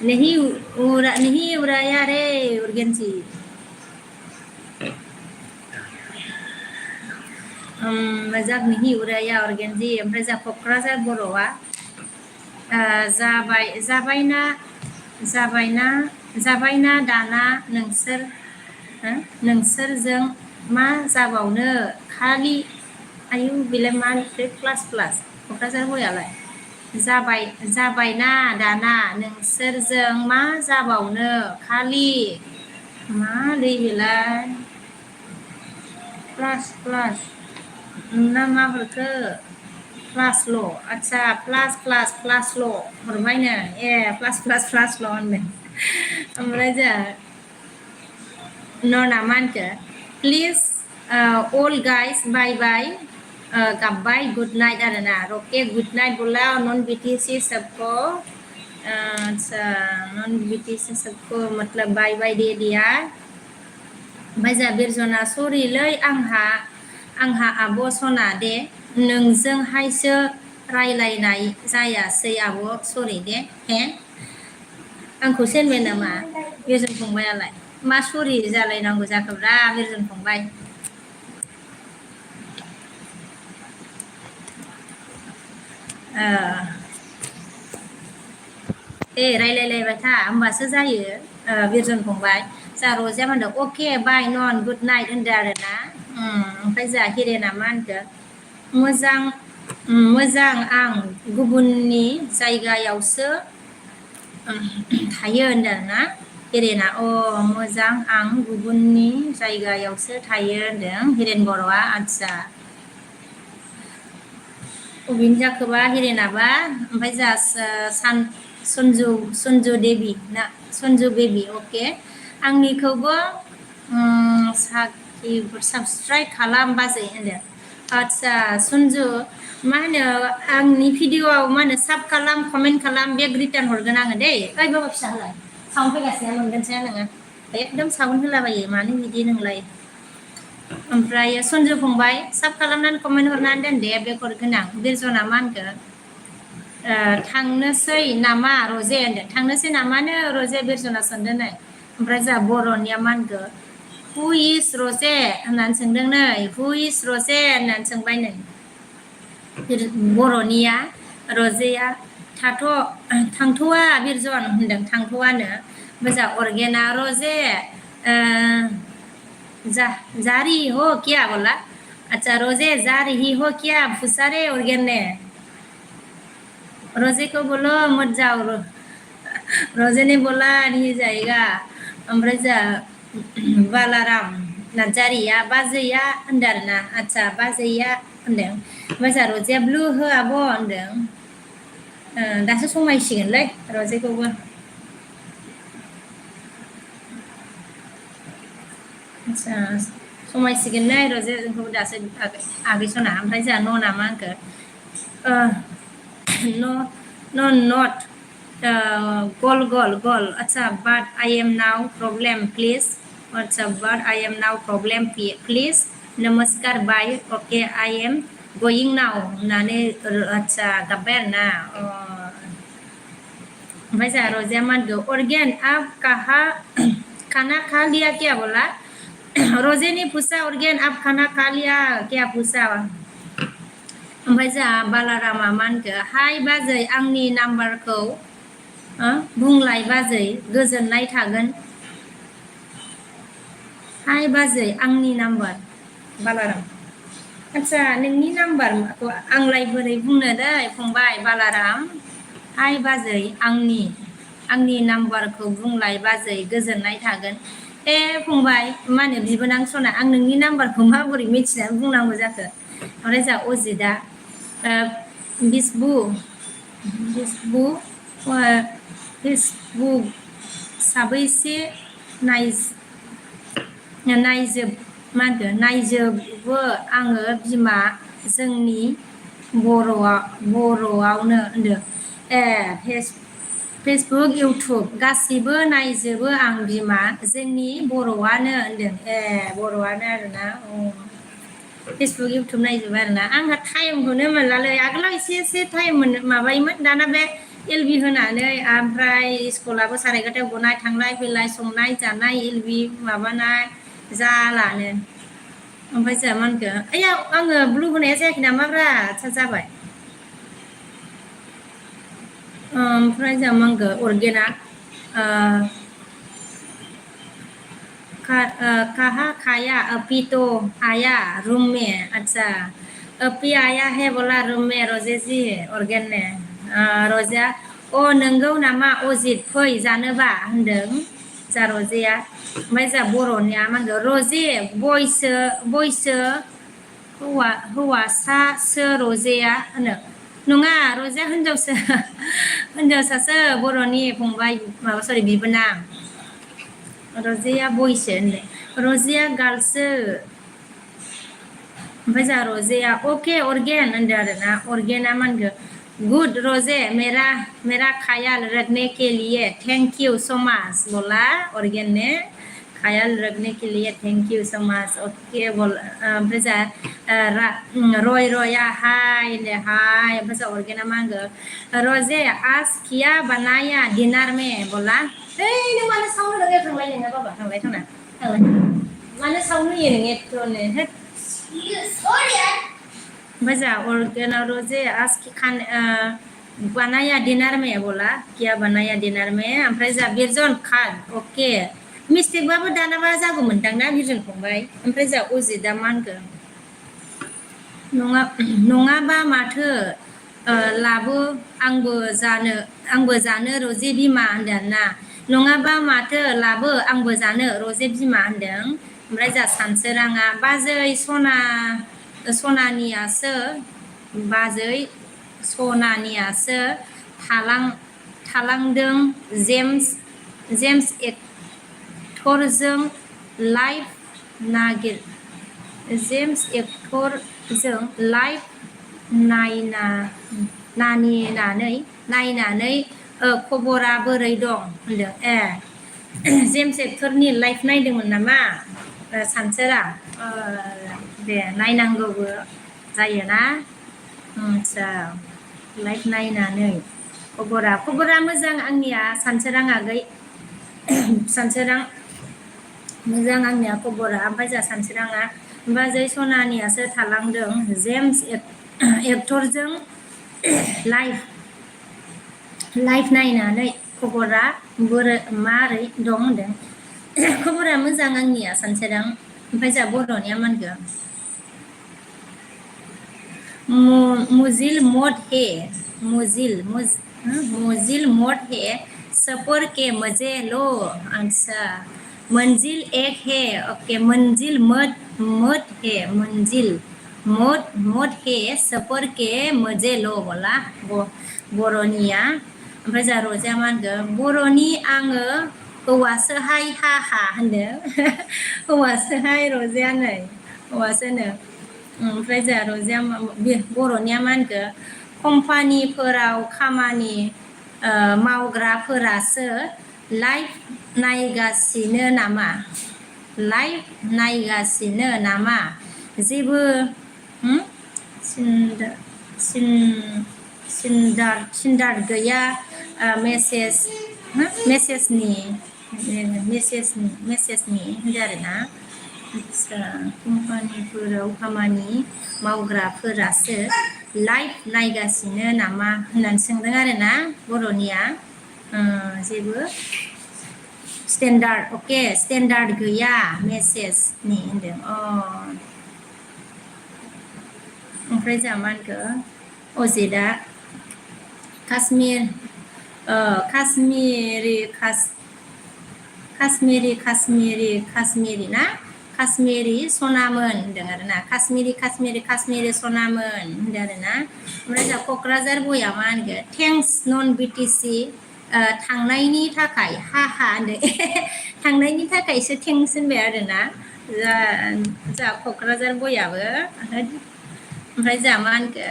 नहीं उड़ाया रे उर्गेंसी मजाक नहीं उड़ाया उर्गेंसी ओमफ्राय जा क'क्राझार बर'आ जाबायना दाना नोंसोरजों मा जाबावनो खालि आयु बेलाय मा क्लास क'क्राझार बर'आलाय जाबायना दाना नोंसोरजों मा जाबावनो खालि मालै बेलाय प्लास ना मा हरखो प्लासल' आदसा प्लासल' हरबायनो प्लासल' होनदों ओमफ्राय जोंहा नना मा होनखो please all guys bye bye goodbye good night आरोना रके गुड नाइट बोला नॉन बीटीसी सबको अच्छा नॉन बीटीसी सबको मतलब बाय बाय दे दिया ओमफ्राय जोंहा बिरजना सरिलै आंहा आब' सना दे नोंजोंहायसो रायलायनाय जायासै आब' सरि दे हे आंखौ सेनबाय नामा बिरजन फंबायालाय मा सरि जालायनांगौ जाखोब्रा बिरजन फंबाय दे रायलायलायबाय था होमबासो जायो बिरजन फंबाय जा रजिया मा होनदों अके बाय नन गुड नाइट होनदों आरोना ओमफ्राय जोंहा हिरेना मा होनखो मोजां आं गुबुननि जायगायावसो थायो होनदों आरोना हिरेना मोजां आं गुबुननि जायगायावसो थायो होनदों हिरेन बर'आ आदसा अबेनि जाखोबा हिरेनाबा ओमफ्राय जोंहा सन्जु देबि ना सन्जु बेबि अके आंनिखौबो साबस्क्राइब खालाम बाजै होनदों आदसा सन्जु मा होनो आंनि भिडिअआव मा होनो साब खालाम कमेन्ट खालाम बेग रिटार्न हरगोन आङो दै ओइ बाबा फिसा होलाय साउन्ड फैगासिनो मोनगोनसै नोङो एकदम साउन्ड होलाबायो मानो बिदि नोंलाय ओमफ्राय सन्जु फंबाय साब खालामनानै कमेन्ट हरनानै दोन दे बेग हरगोन आं बिरजना मा होनखो थांनोसै नामा रजे होनदों थांनोसै नामानो रजे बिरजना सोंदों नै ओमफ्राय जोंहा बर'निया मा होनखो हु इज रजे होननानै सोंदों नै हु इज रजे होननानै सोंबाय नै बर'निया रजेया थांथ'वा बिरजन होनदों थांथ'वानो मोजां अरगेना रजे जा रही हो क्या बोला अच्छा रोजे जा रही हो क्या पूछा रे ऑर्गेन ने रोजे को बोलो मत जाओ रोजे ने बोला नहीं जाएगा ओमफ्राय जा बालाराम नार्जारिया बाजैया होनदों आरोना आदसा बाजैया होनदों ओमफ्राय जा रजेया ब्लु हो आब' होनदों दासो समायसिगोनलै रजेखौबो आदसा समायसिगोनलै रजे जोंखौबो दासो आगै सना ओमफ्राय जोंहा न'ना मा होनखो no not goal अच्छा but I am now problem please अच्छा but I am now problem please नमस्कार बाय okay I am going now होननानै अच्छा गाबबाय आरोना ओमफ्राय जोंहा रजेया मा होनखो ऑर्गेन आप खाना खा लिया क्या बोला रोजे ने पूछा ऑर्गेन आप खाना खा लिया क्या पूछा ओमफ्राय जोंहा बालारामा मा होनखो हाय बाजै आंनि नाम्बारखौ बुंलाय बाजै गोजोननाय थागोन हाय बाजै आंनि नाम्बार बालाराम आदसा नोंनि नाम्बारखौ आंलाय बोरै बुंनो दै फंबाय बालाराम हाय बाजै आंनि नाम्बारखौ बुंलाय बाजै गोजोननाय थागोन फंबाय मा होनो बिबोनां सना आं नोंनि नाम्बारखौ माबोरै मिथिनानै बुंनांगौ जाखो ओमफ्राय जोंहा अजितआ फेसबुक साबैसे नायजोबो आङो बिमा जोंनि बर'आवनो होनदों फेसबुक इउटुब गासिबो नायजोबो आं बिमा जोंनि बर'आनो होनदों बर'आनो आरोना फेसबुक इउटुब नायजोबो आरोना आंहा टाइमखौनो मोनलालै आगोलाव एसे टाइम माबायोमोन दाना बे एलबि होनानै ओमफ्राय स्कुलाबो 11:30 गनाय थांलाय फैलाय संनाय जानाय एलबि माबानाय जालानो ओमफ्राय जोंहा मा होनखो आइया आङो ब्लु होनाया जायाखै नामाब्रा जाबाय ओमफ्राय जोंहा मा होनखो अर्गेना कहाँ खाया अभी तो आया रूम में अच्छा अभी आया है बोला रूम में रोजे जी अर्गेन ने रजेया नोंगौ नामा अजित फै जानोबा होनदों जा रजेया ओमफ्राय जा बर'निया मा होनदों रजे बयसो हौवासासो रजेया होनो नङा रजेया हिनजावसासो बर'नि फंबाय माबा सरि बिबोनां रजेया बयसो होनदों रजेया गार्लसो ओमफ्राय जा रजेया ओके ऑर्गेन होनदों आरोना ऑर्गेना मानगो गुड रोजे मेरा ख्याल रखने के लिए थैंक यू सो मच बोला ऑर्गेन ने ख्याल रखने के लिए thank you so much okay बोल ओमफ्राय जा रया हाय दे हाय ओमफ्राय जा ऑर्गेना मानगो रोजे आज क्या बनाया डिनर में बोला नों मानो साउन्ड होदों थांलाय नोङो बाबा थांलाय मानो साउन्ड होयो नों एथ'नो बजा ऑर्गेना रोजे आज की बनाया डिनर में बोला क्या बनाया डिनर में ओमफ्राय जा बिरजन खाद ओके मिस्टेकबाबो दानाबा जागौमोनदां ना बिरजन फंबाय ओमफ्राय जा अजितआ मा होनगोन नङाबा माथो लाबो आंबो जानो रजे बिमा होनदों ना नङाबा माथो लाबो आंबो जानो रजे बिमा होनदों ओमफ्राय जा सानसोराङा बाजै सनानियासो बाजै सनानियासो थालांदों जेम्स एक्टरजों लाइफ एक्टरजों लाइफ नायनानै खबरा बोरै दं होनदों जेम्स एक्टरनि लाइफ नायदोंमोन नामा सानसोरा दे नायनांगौबो जायोना आदसा लाइफ नायनानै खबरा मोजां आंनिया सानसोरां आगै सानसोरां मोजां आंनिया खबरा ओमफ्राय जा सानसोराङा बाजै सनानियासो थालांदों जेम्स एक्टरजों लाइफ नायनानै खबरा मारै दं होनदों खबरा मोजां आंनिया सानसोरां ओमफ्राय जा बर'निया मा होनगोन मुजिल मोड है सफर के मजे लो अच्छा मंजिल एक है ओके मंजिल मद है मंजिल मद है सफर के मजे लो बोला बर'निया ओमफ्राय जा रजेया मा होनगोन बर'नि आङो हौवासोहाय हा हा होनदों हौवासोहाय रजेया नै हौवासोनो ओमफ्राय जा रजेया बर'निया मा होनगोन कम्पानिफोराव खामानि मावग्राफोरासो लाइफ नायगासिनो नामा जेबो सिन्डार गैया मेसेजनि होनदों आरोना आदसा कम्पानिफोराव खामानि मावग्राफोरासो लाइफ नायगासिनो नामा होननानै सोंदों आरोना बर'निया जेबो स्टेन्डार्ड गैया मेसेजनि होनदों ओमफ्राय जा मा होनखो अजितआ काश्मिरि सनामोन होनदों आरोना काश्मिरि सनामोन होनदों आरोना ओमफ्राय जा क'क्राझार बया मा होनगोन थेंक्स नन बिटिसि थांनायनि थाखाय हा होनदों थांनायनि थाखायसो थेंक्स होनबाय आरोना जा क'क्राझार बयाबो ओमफ्राय जा मा होनखो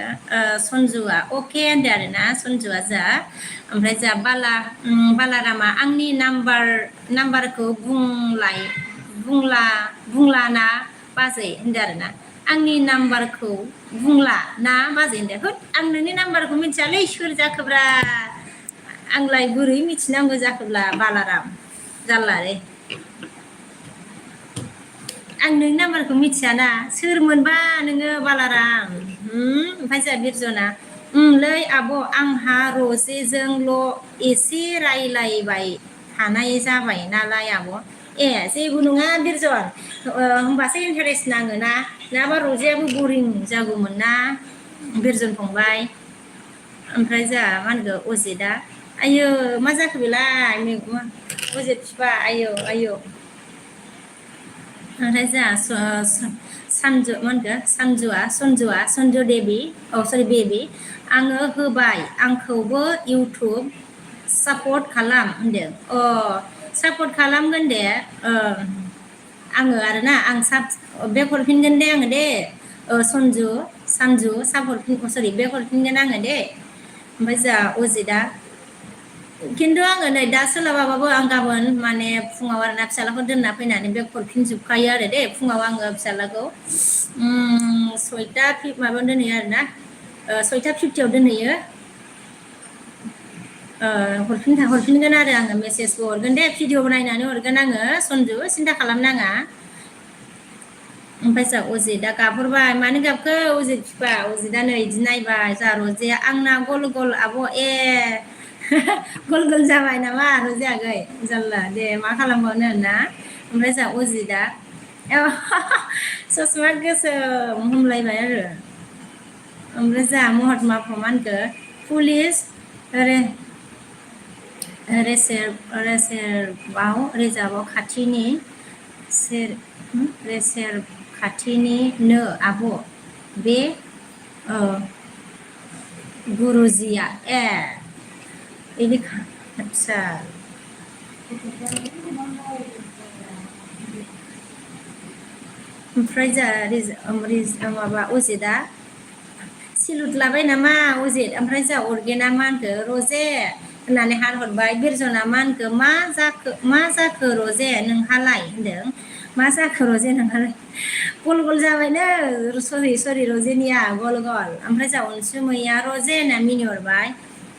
सन्जुआ अके होनदों आरोना सन्जुआ जा ओमफ्राय जा बालारामा आंनि नाम्बारखौ बुंलाना बाजै होनदों आरोना आंनि नाम्बारखौ बुंला ना बाजै होनदों आं नोंनि नाम्बारखौ मिथियालै सोर जाखोब्रा आंलाय बोरै मिथिनांगौ जाखोब्ला बालाराम जारला रे आं नोंनि नाम्बारखौ मिथियाना सोरमोनबा नोङो बालाराम ओमफ्राय जा बिरजना लै आब' आंहा रजेजोंल' एसे रायलायबाय थानाय जाबाय नालाय आब' जेबो नङा बिरजन होमबासो इन्टारेस्ट नाङो ना नङाबा रजेयाबो बरिं जागौमोन ना बिरजन फंबाय ओमफ्राय जा मा होनगौ अजितआ आयौ मा जाखो बेलाय अजित बिफा आयौ ओमफ्राय जा सन्जु देबि बेबि आङो होबाय आंखौबो इउटुब सापर्ट खालाम होनदों सापर्ट खालामगोन दे आङो आरोना आं बेक हरफिनगोन दे आङो दे सन्जु सानजु साब हरफिन सरि बेक हरफिनगोन आङो दे ओमफ्राय जा अजितआ खिन्थु आङो नै दा सोलाबाबाबो आं गाबोन माने फुङाव आरोना फिसालाखौ दोनना फैनानै बेक हरफिनजोबखायो आरो दे फुङाव आङो फिसालाखौ 6टा माबायाव दोनहैयो आरोना 6टा 50आव दोनहैयो हरफिनगोन आरो आङो मेसेजबो हरगोन दे भिडिअ नायनानै हरगोन आङो सन्जु सिन्था खालामनाङा ओमफ्राय जा अजितआ गाबहरबाय मानो गाबखो अजित बिफा अजितआ नै इदि नायबाय जा रजेया आंना गल गल आब' ए गल गल जाबाय नामा रजे आगै जारला दे मा खालामबावनो ना ओमफ्राय जा अजितआ ससमा गोसोम हमलायबाय आरो ओमफ्राय जा महात्माखौ मा होनखो पुलिस रिजार्भआव खाथिनि रिजार्भ खाथिनि नो आब' बे गुरुजिया ए बिदि आदसा ओमफ्राय जा माबा अजितआ सिलुट लाबाय नामा अजित ओमफ्राय जा अर्गेना मा होनखो रजे होननानै हानहरबाय बिरजना मा होनखो मा जाखो रजे नोंहालाय होनदों मा जाखो रजे नोंहालाय गल गल जाबायनो सरि रजेनिया गल गल ओमफ्राय जा अनसुमैया रजे होनना मिनिहरबाय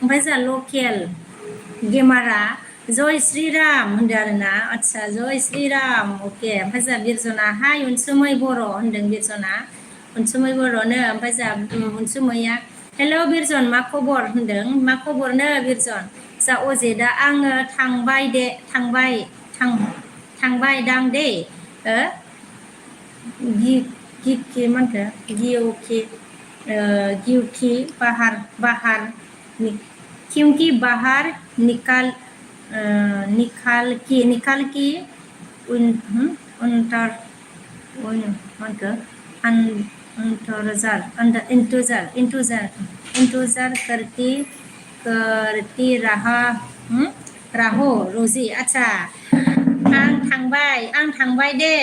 ओमफ्राय जा लकेल गेमारा जय श्रीराम होनदों आरोना आदसा जय श्रीराम अके ओमफ्राय जा बिरजना हाय अनसुमै बर' होनदों बिरजना अनसुमै बर'नो ओमफ्राय जा अनसुमैया हेल' बिरजन मा खबर होनदों मा खबरनो बिरजन जा अजितआ आङो थांबाय दां दे गिखि मा होनखो गिउखि बाहार क्योंकि बाहर निकाल की इंतजार करती राहो रोजी अच्छा आं थांबाय दे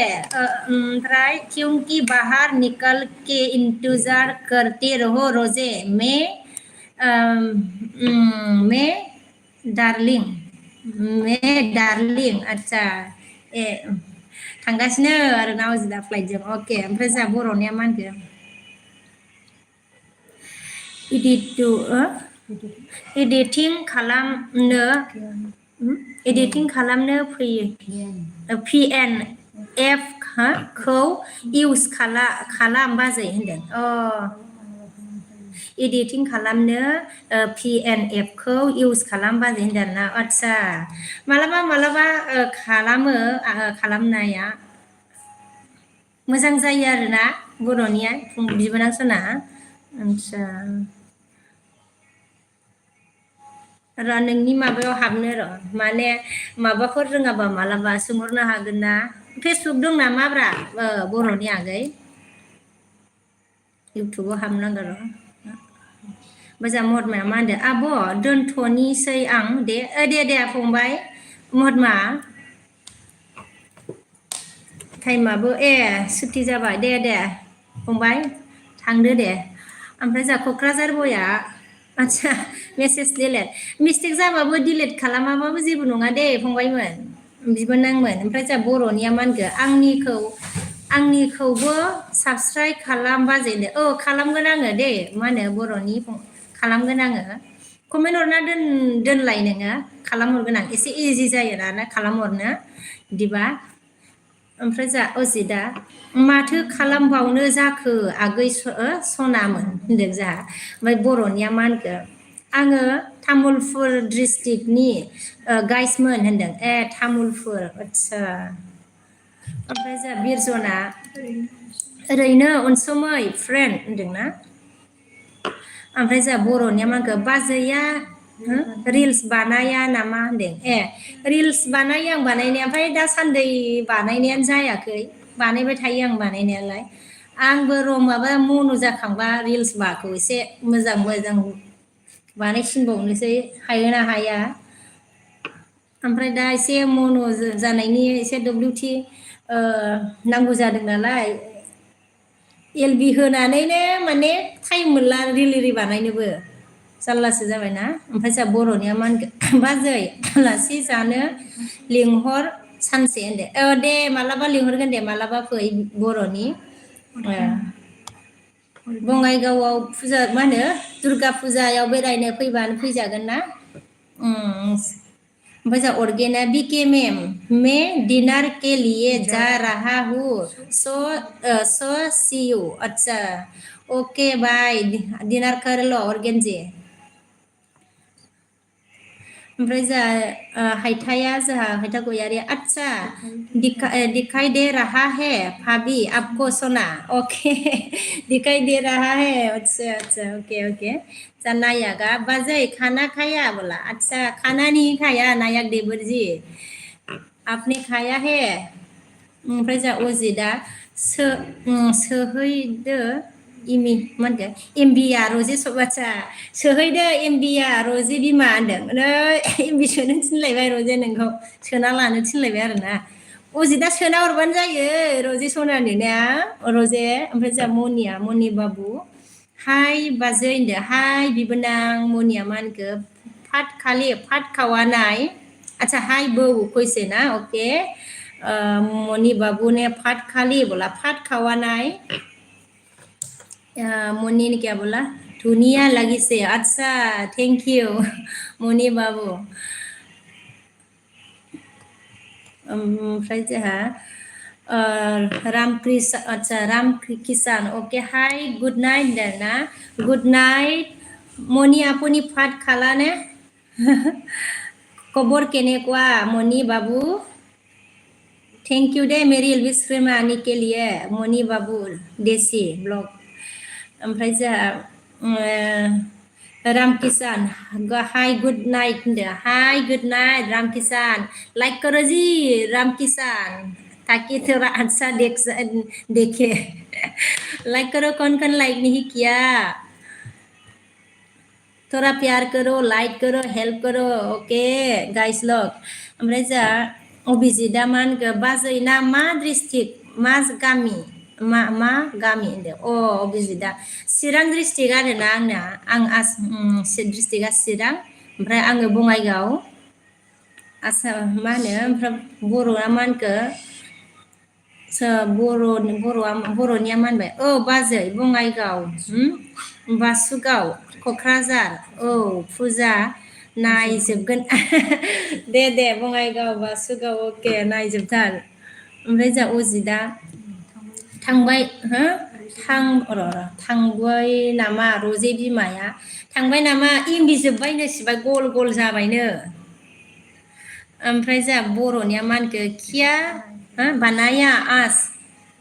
ओमफ्राय क्योंकि बाहर निकल के इंतजार करते रहो रोजे मैं डार्लिंग अच्छा ए थांगासिनो आरो ना अजिदा फ्लाइटजों अके ओमफ्राय जा बर'निया मा होनगोन एडिटिं खालामनो PNF खौ इउज खालाम बाजै होनदों एडिटिं खालामनो PNF खौ इउज खालाम बाजै होनदों ना आदसा मालाबा खालामो खालामनाया मोजां जायो आरोना बर'निया बिबोनां सना आदसा नोंनि माबायाव हाबनो माने माबाफोर रोङाबा मालाबा सोंहरनो हागोन ना फेसबुक दं नामाब्रा बर'नि आगै इउटुबाव हाबनांगौ र' मोजां महात्माया मा होनदों आब' दोनथ'निसै आं दे फंबाय महात्मा टाइमाबो सुथि जाबाय दे फंबाय थांदो दे ओमफ्राय जा क'क्राझार बया आदसा मेसेज डिलेट मिस्टेक जाबाबो डिलेट खालामाबाबो जेबो नङा दे फंबायमोन बिबोनांमोन ओमफ्राय जा बर'निया मा होनखो आंनिखौबो साबसक्राइब खालाम बाजैनो खालामगोन आङो दे मा होनो बर'नि खालामगोन आङो कमेन्ट हरना दोनलाय नोङो खालामहरगोन आं एसे इजि जायो ना खालामहरनो बिदिबा ओमफ्राय जा अजितआ माथो खालामबावनो जाखो आगै सनामोन होनदों जोंहा ओमफ्राय बर'निया मा होनखो आङो तामुलपुर डिस्ट्रिक्टनि गाइसमोन होनदों तामुलपुर आदसा ओमफ्राय जा बिरजना ओरैनो अनसुमै फ्रेन्ड होनदोंना ओमफ्राय जा बर'निया मा होनखो बाजैया रिल्स बानाया नामा होनदों रिल्स बानायो आं बानायनाया ओमफ्राय दासान्दि बानायनायानो जायाखै बानायबाय थायो आं बानायनायालाय आंबो माबा मनु जाखांबा रिल्स बाखौ एसे मोजां बानायसिनबावनोसै हायोना हाया ओमफ्राय दा एसे मनु जानायनि एसे WT नांगौ जादों नालाय एलबि होनानैनो माने टाइम मोनला रिलिरि बानायनोबो जारलासो जाबायना ओमफ्राय जोंहा बर'निया मा होनगोन बाजै आलासि जानो लिंहर सानसे होनदो दे मालाबा लिंहरगोन दे मालाबा फै बर'नि बङाइगावआव फुजा मा होनो दुर्गा फुजायाव बेरायनो फैबानो फैजागोन ना ओमफ्राय जा अर्गेना बीके मैम मैं डिनर के लिए जा रहा हूँ सो सी यू अच्छा ओके बाय डिनर कर लो अर्गेन जी ओमफ्राय जोंहा हायथाया जोंहा हायथा गयारि अच्छा दिखाई दे रहा है भाभी आपको सोना ओके दिखाई दे रहा है अच्छा अच्छा ओके ओके जा नायका बाजै खाना खाया बोला अच्छा खाना नहीं खाया नायक देवर जी आपने खाया है ओमफ्राय जा अजितआ सोहैदो इमि मा होनगोन एमबिया रजे बाथ्रा सोहैदो एमबिया रजे बिमा होनदों नै एमबि सोनो थिनलायबाय रजे नोंखौ सोना लानो थिनलायबाय आरोना अजितआ सोना हरबानो जायो रजे सनानो ना रजे ओमफ्राय जा मनि बाबु हाय बाजै होनदो हाय बिबोनां मनिया मा होनखो फाट खावानाय अच्छा हाय बौ कैसे ना ओके मनी बाबू ने फाट खाली बोला फाट खावानाय मनी ने क्या बोला धुनिया लगी से अच्छा थैंक यू मनी बाबू ओमफ्राय जोंहा रामकृष्ण अच्छा राम किसान ओके हाय गुड नाइट होनदों ना गुड नाइट मनी आपुनी फाट खाला ने खबर केनेकुआ मनी बाबू थैंक यू दे मेरी एलविस फ्रेम आने के लिए मनी बाबू देसी ब्लॉग ओमफ्राय जोंहा राम किसान हाय गुड नाइट होनदो हाय गुड नाइट राम किसान लाइक करो जी राम किसान ताकि थोड़ा अच्छा देखे लाइक करो कौन लाइक नहीं किया थोड़ा प्यार करो लाइक करो हेल्प करो ओके गाइस लोग ओमफ्राय जोंहा अभिजितआ मा होनखो बाजै ना मा डिस्ट्रिक्ट मा गामि मा गामि होनदो अभिजितआ चिरां डिस्ट्रिक्ट आरोना आं डिस्ट्रिक्टआ चिरां ओमफ्राय आङो बङाइगाव आसाम मा होनो ओमफ्राय बर'आ मा होनखो बर'निया मा होनबाय बाजै बङाइगाव बासुगाव क'क्राझार फुजा नायजोबगोन दे बङाइगाव बासुगाव अके नायजोबथार ओमफ्राय जा अजितआ थांबाय हो थांबाय नामा रजे बिमाया थांबाय नामा एमबि जोब्बायनो सिबाय गल गल जाबायनो ओमफ्राय जा बर'निया मा होनखो खिया बनाया आज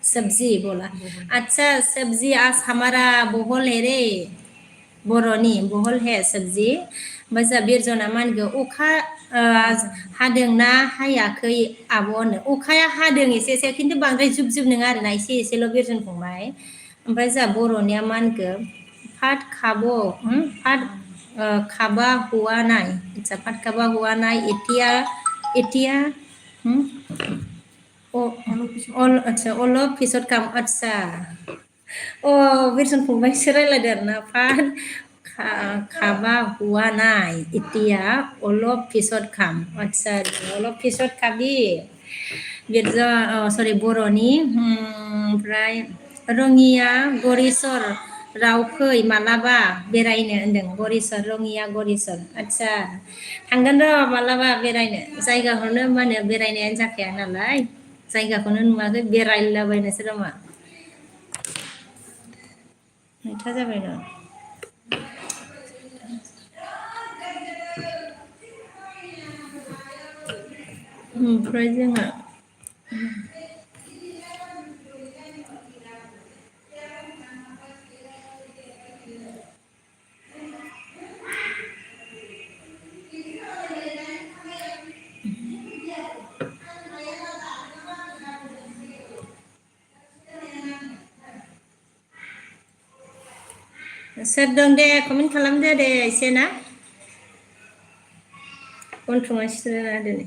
सब्जी बोला अच्छा सब्जी आज हमारा बहल है रे बर'नि बहल है सब्जी ओमफ्राय जा बिरजना मा होनखो अखा हादोंना हायाखै आब'नो अखाया हादों एसे एसे खिन्थु बांद्राय जुब जुब नङा आरोना एसे एसेल' बिरजन फंबाय ओमफ्राय जा बर'निया मा होनखो फाट खाबा हुआ नाय आच्छा फाट खाबा हुआ नाय एटिया आच्छा अलप पिছত खाम आच्छा बिरसन फंबायसो रायलायदो आरोना फाट खाबा हुआ नाय इटिया अलप पिছত खाम आच्छा अलप पिছত खाबि सरि बर'नि ओमफ्राय रङिया गरेस्वर राव फै मालाबा बेरायनो होनदों गरेस्वर रङिया गरेस्वर आच्छा थांगोन र' मालाबा बेरायनो जायगाखौनो मा होनो बेरायनायानो जाखाया नालाय जायगाखौनो नुवाखै बेरायलाबायनोसो नामा नयथा जाबाय र' ओमफ्राय जोंहा सोर दं दे कमेन्ट खालामदो दे एसे ना गन्थङा सिथुना दिनै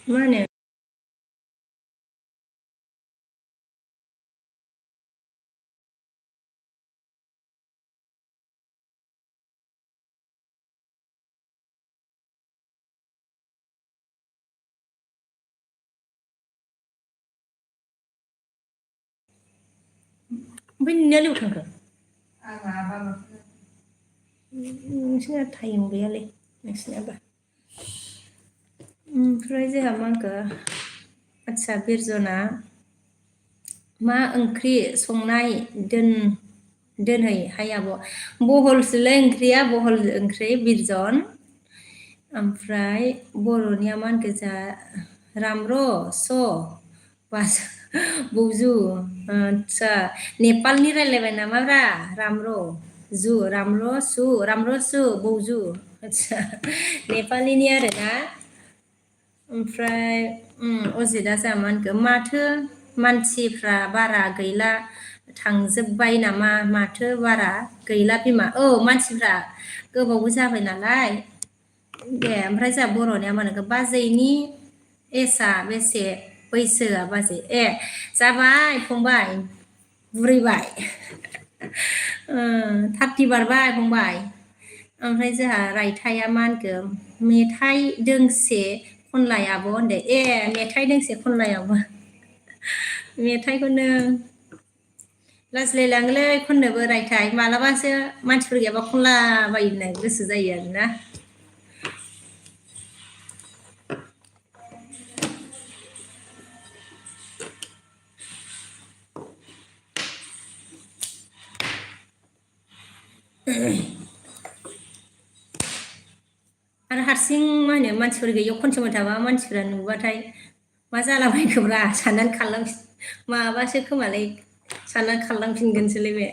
मा होनो ओमफ्राय नोंनिया लेव थांखो नोंसिना टाइम गैयालै नोंसिनाबा ओमफ्राय जोंहा मा होनखो आदसा बिरजना मा ओंख्रि संनाय दोनै हाय आब' बहलसोलै ओंख्रिया बहल ओंख्रि बिरजन ओमफ्राय बर'निया मा होनखो जोंहा रामर' बास बौजु आदसा नेपालनि रायलायबाय नामाब्रा रामर' सु बौजु आदसा नेपालिनि आरोना ओमफ्राय अजितआ जोंहा मा होनखो माथो मानसिफ्रा बारा गैला थांजोब्बाय नामा माथो बारा गैला बिमा औ मानसिफ्रा गोबावबो जाबाय नालाय दे ओमफ्राय जोंहा बर'निया मा होनखो बाजैनि एसआ बेसे बैसोआ बाजै जाबाय फंबाय बुरैबाय 30 बारबाय फंबाय ओमफ्राय जोंहा रायथाया मा होनखो मेथाइ दोंसे खनलाय आब' होनदो मेथाइ दोंसे खनलाय आब' मेथाइखौनो लाजिलायलाङोलै खननोबो रायथाय मालाबासो मानसिफोर गैयाबा खनलाबायनो गोसो जायो आरोना आरो हारसिं मा होनो मानसिफोर गैयियाव खनसोबाय थाबा मानसिफोरा नुबाथाय मा जालाबायखोब्रा साननानै खारलांफिन माबासो खोमालै साननानै खारलांफिनगोनसोलै बे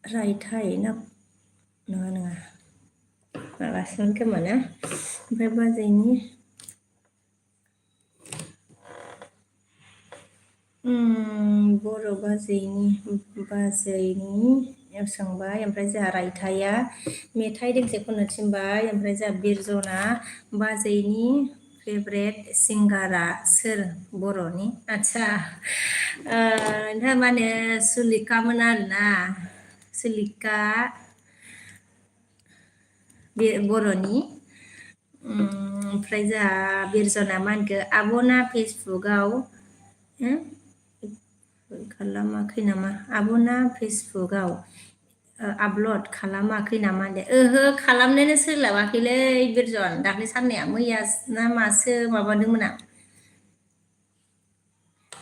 रायथाय ना नङा माबासोमोन खोमा ना ओमफ्राय बाजैनि बर' बाजैनि सोंबाय ओमफ्राय जोंहा रायथाया मेथाइ दोंसे खननो थिनबाय ओमफ्राय जोंहा बिरजना बाजैनि फेभरेट सिंगारा सोर बर'नि आदसा नोंथाङा मा होनो सुलेखामोन आरोना सुलेखा बे बर'नि ओमफ्राय जोंहा बिरजना मा होनखो आब'ना फेसबुकआव खालामाखै नामा आब'ना फेसबुकआव आपल'ड खालामाखै नामा होनदो ओहो खालामनोनो सोलाबाखैलै बिरजन दाख्लै साननैया मैया ना मासो माबादोंमोन आं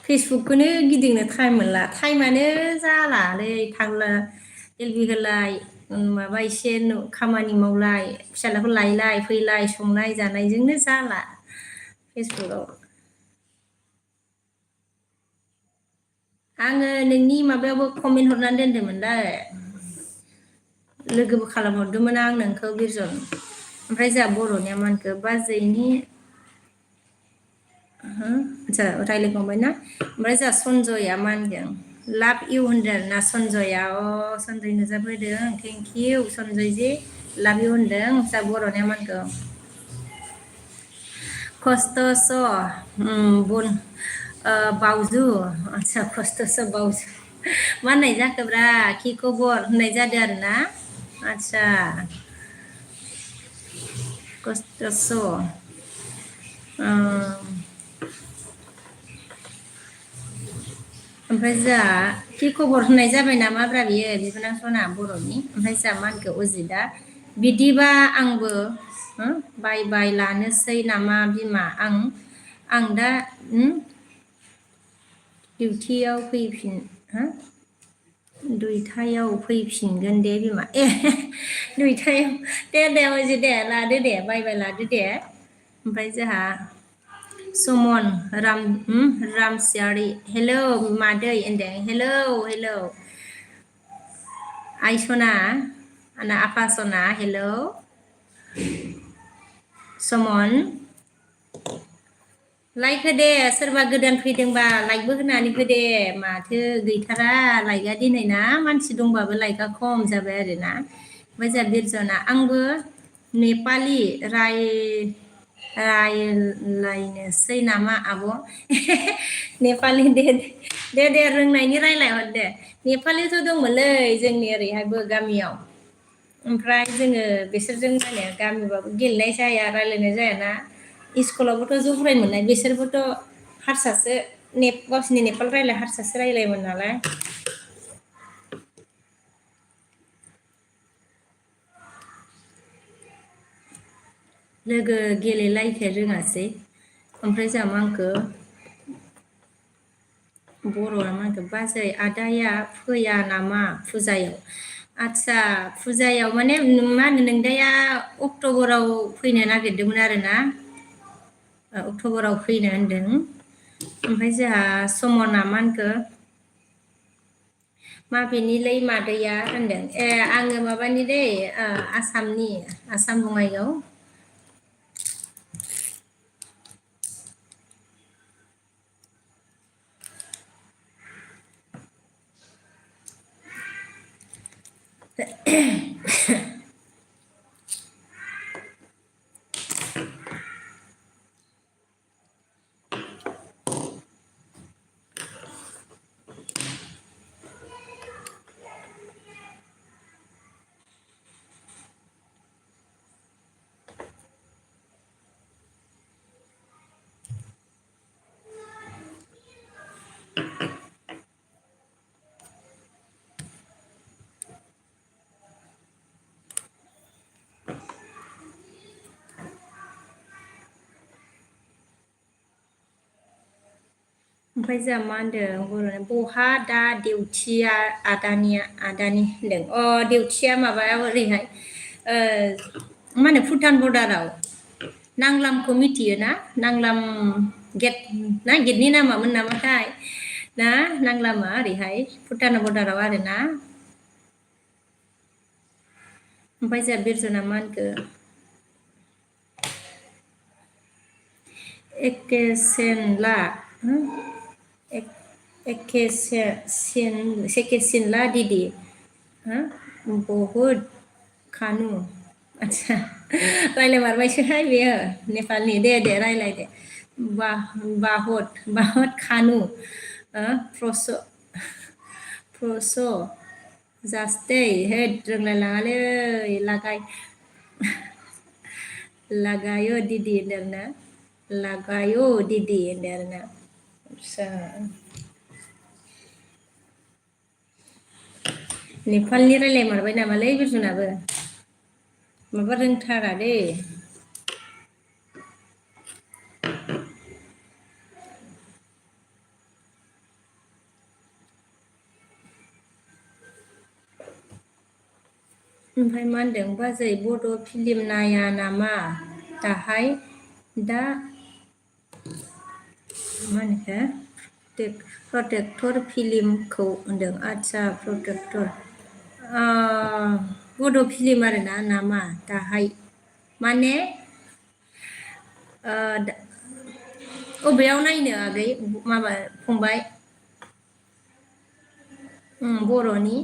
फेसबुकखौनो गिदिंनो टाइम मोनला टाइमानो जालालै थांला एलबि होलाय माबा एसे खामानि मावलाय फिसाज्लाखौ लायलाय फैलाय संनाय जानायजोंनो जाला फेसबुकआव आङो नोंनि माबायावबो कमेन्ट हरनानै दोनदोंमोनलै लोगोबो खालामहरदोंमोन आं नोंखौ बिरजन ओमफ्राय जोंहा बर'निया मा होनखो बाजैनि आदसा रायज्लायखांबाय ना ओमफ्राय जोंहा सनजया मा होनदों लाभ इउ होनदों आरोना सनजया सनजय नुजाफैदों थेंक इउ सनजय जी लाभ इउ होनदों जोंहा बर'निया मा होनखो खस्थ'स बावजु आदसा खस्थ'स बावजु मा होननाय जाखोब्रा कि खबर होननाय जादों आरोना आदसा खस्थ'स ओमफ्राय जोंहा कि खबर होननाय जाबाय नामाब्रा बियो बिबोनां सना बर'नि ओमफ्राय जोंहा मा होनखो अजितआ बिदिबा आंबो बाय बाय लानोसै नामा बिमा आं दा डिउटियाव फैफिन दुइथायाव फैफिनगोन दे बिमा ए दुइथायाव दे बाजै दे लादो दे बाय लादो दे ओमफ्राय जोंहा समन रामसियारि हेलौ मादै होनदों हेलौ आइसना आना आफासना हेलौ समन लाइक होदे सोरबा गोदान फैदोंबा लाइकबो होनानै होदे माथो गैथारा लाइकआ दिनै ना मानसि दंबाबो लाइकआ खम जाबाय आरोना ओमफ्राय जोंहा बिरजना आंबो नेपालि रायलायनोसै नामा आब' नेपालि दे रोंनायनि रायलायहर दे नेपालिथ' दंमोनलै जोंनि ओरैहायबो गामियाव ओमफ्राय जोङो बिसोरजों माने गामिबाबो गेलेनाय जाया रायलायनाय जायाना स्कुलावबोथ' ज' फरायनो मोननाय बिसोरबोथ' हारसासो गावसिनि नेपाल रायलाय हारसासो रायलायोमोन नालाय लोगो गेलेलायखे रोङासै ओमफ्राय जोंहा मा होनखो बर'आ मा होनखो बाजै आदाया फैया नामा फुजायाव आदसा फुजायाव माने मा होनो नोंदाया अक्ट'बराव फैनो नागिरदोंमोन आरोना अक्ट'बराव फैनो होनदों ओमफ्राय जोंहा समना मा होनखो माबेनिलै मादैया होनदों ए आङो माबानि दै आसामनि आसाम बङाइगाव ओमफ्राय जोंहा मा होनदों बर'नि बहा दा डिउटिया आदानि होनदों डिउटिया माबायाव ओरैहाय मा होनो भुटान बर्डाराव नांलामखौ मिथियो ना नांलाम गेट ना गेटनि नामामोन नामाथाय ना नांलामा ओरैहाय भुटान बर्डाराव आरोना ओमफ्राय जोंहा बिरजना मा होनखो सेकेसिनला दीदी बहुद खानु आच्छा रायलायमारबायसोहाय बेयो नेपालनि दे रायलाय दे बाहत खानु प्रस जास्ते होद रोंलायलाङालै लागायो दीदी होनदों लगायो दीदी होनदों आरोना आच्छा नेपालनि रायलायमारबाय नामालै बिरजुनाबो माबा रोंथारा दे ओमफ्राय मा होनदों बाजै बड' फिल्म नाया नामा दाहाय दा मा होनखो प्रटेक्टर फिल्मखौ होनदों आच्छा प्रटेक्टर बड' फिल्म आरोना नामा दाहाय माने अबेयाव नायनो आगै माबा फंबाय बर'नि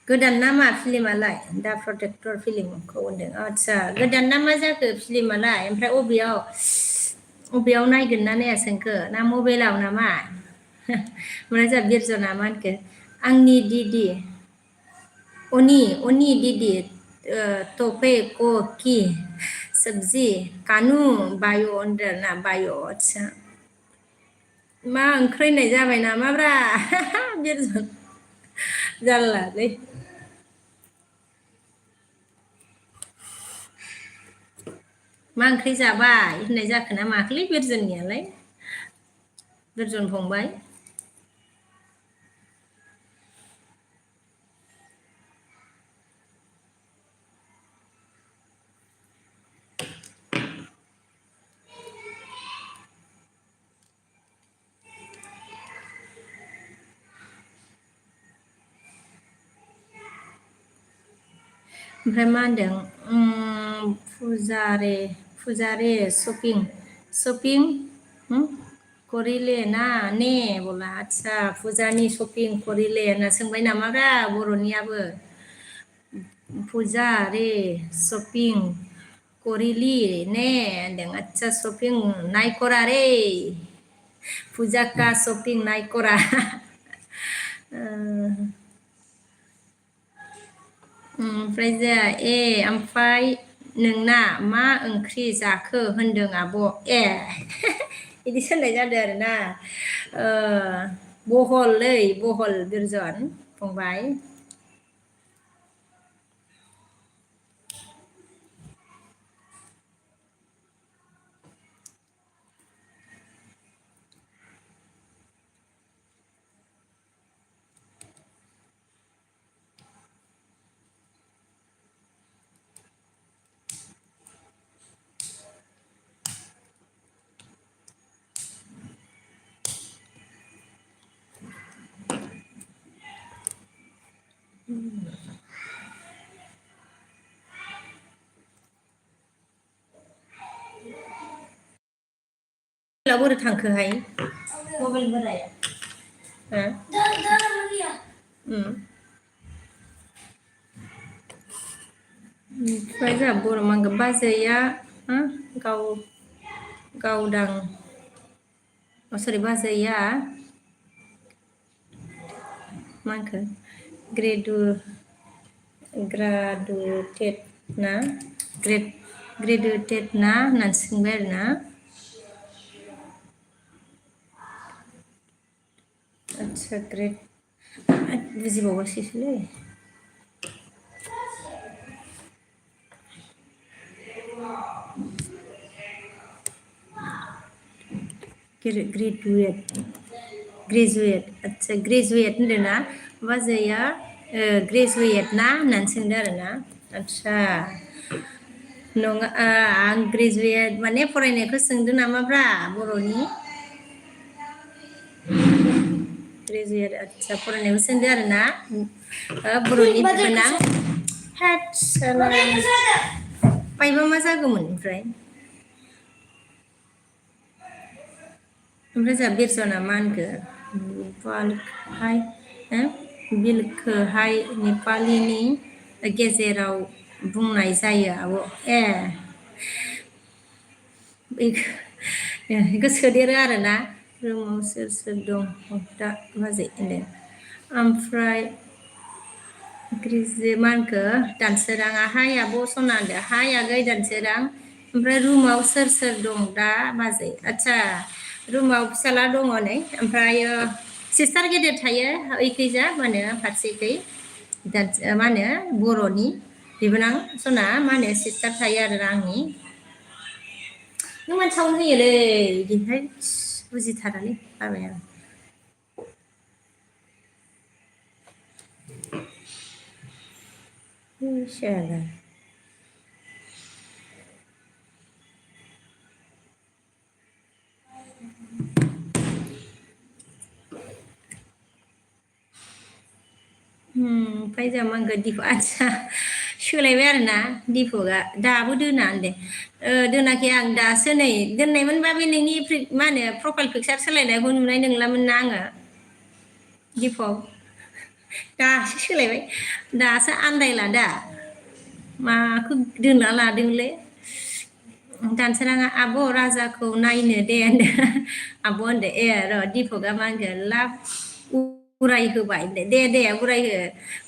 गोदान नामा फिल्मालाय दा प्रटेक्टर फिल्मखौ होनदों आच्छा गोदान ना मा जाखो फिल्मालाय ओमफ्राय अबेयाव नायगोन ना नाया सोंखो ना मबाइलाव नामा ओमफ्राय जोंहा बिरजना मा होनखो आंनि दिदि अनी दीदी तोपे को की सब्जी कानु बायो होनदों ना बायो आच्छा मा ओंख्रि होननाय जाबाय नामाब्रा बिरजन जारलालै मा ओंख्रि जाबाय होननाय जाखो ना माखोलै बिरजन फंबाय ओमफ्राय मा होनदों फुजारे शपिं करिले ना ने बोला आदसा फुजानि शपिं करिले होनना सोंबाय नामाब्रा बर'नियाबो फुजारे शपिं करिलि ने होनदों आदसा शपिं नायखरा रे फुजाका शपिं नायखरा ओमफ्राय जाया ओमफ्राय नोंना मा ओंख्रि जाखो होनदों आब' बिदि सोंनाय जादों आरोना बहल बिरजन फंबाय बोरै थांखोहाय मबाइल बोराया ओमफ्राय जोंहा बर' मांगो बाजैया गावदां सरि बाजैया मा होनखो ग्रेजुवेटेड ना ग्रेजुवेटेड ना होननानै सोंबाय आरोना आदसा ग्रेड बुजिबावासैसोलै ग्रेजुवेट आदसा ग्रेजुवेट होनदों ना बाजैया ग्रेजुवेट ना होननानै सोंदों आरोना आदसा नङा आं ग्रेजुवेट माने फरायनायखौ सोंदों नामाब्रा बर'नि ग्रेजुवेट आदसा फरायनायखौ सोंदों आरोना बर'नि बिबोनां बायबा मा जागौमोन ओमफ्राय जोंहा बिरसना मा होनखो बिलखौहाय नेपालिनि गेजेराव बुंनाय जायो आब' बेखौ सोदेरो आरोना रुमाव सोर सोर दं दा बाजै होनदों ओमफ्राय मा होनखो दानसोराङा हाय आब' सना होनदो हाय आगै दानसोरां ओमफ्राय रुमाव सोर सोर दं दा बाजै आदसा रुमाव फिसाला दङ नै ओमफ्रायो सिस्टार गेदेर थायो ओइखैजा मा होनो फारसेखै मा होनो बर'नि बिबोनां सना मा होनो सिस्टार थायो आरोना आंनि नों मानो साउन्ड होयोलै बिदिहाय बुजिथारालै बाबाया ओमफ्राय जोंहा मा होनगोन दिपक आदसा सोलायबाय आरोना दिपकआ दाबो दोना होनदे दोनाखै आं दासो नै दोननायमोनबा बे नोंनि मा होनो प्रफाइल पिकचार सोलायनायखौ नुनाय नंलामोन ना आङो दिपक दासो सोलायबाय दासो आन्दायला दा माखौ दोनना लादोंलै दानसोराङा आब' राजाखौ नायनो दे होनदो आब' होनदो र' दिपकआ मा होनगोन लाब उराय होबाय दे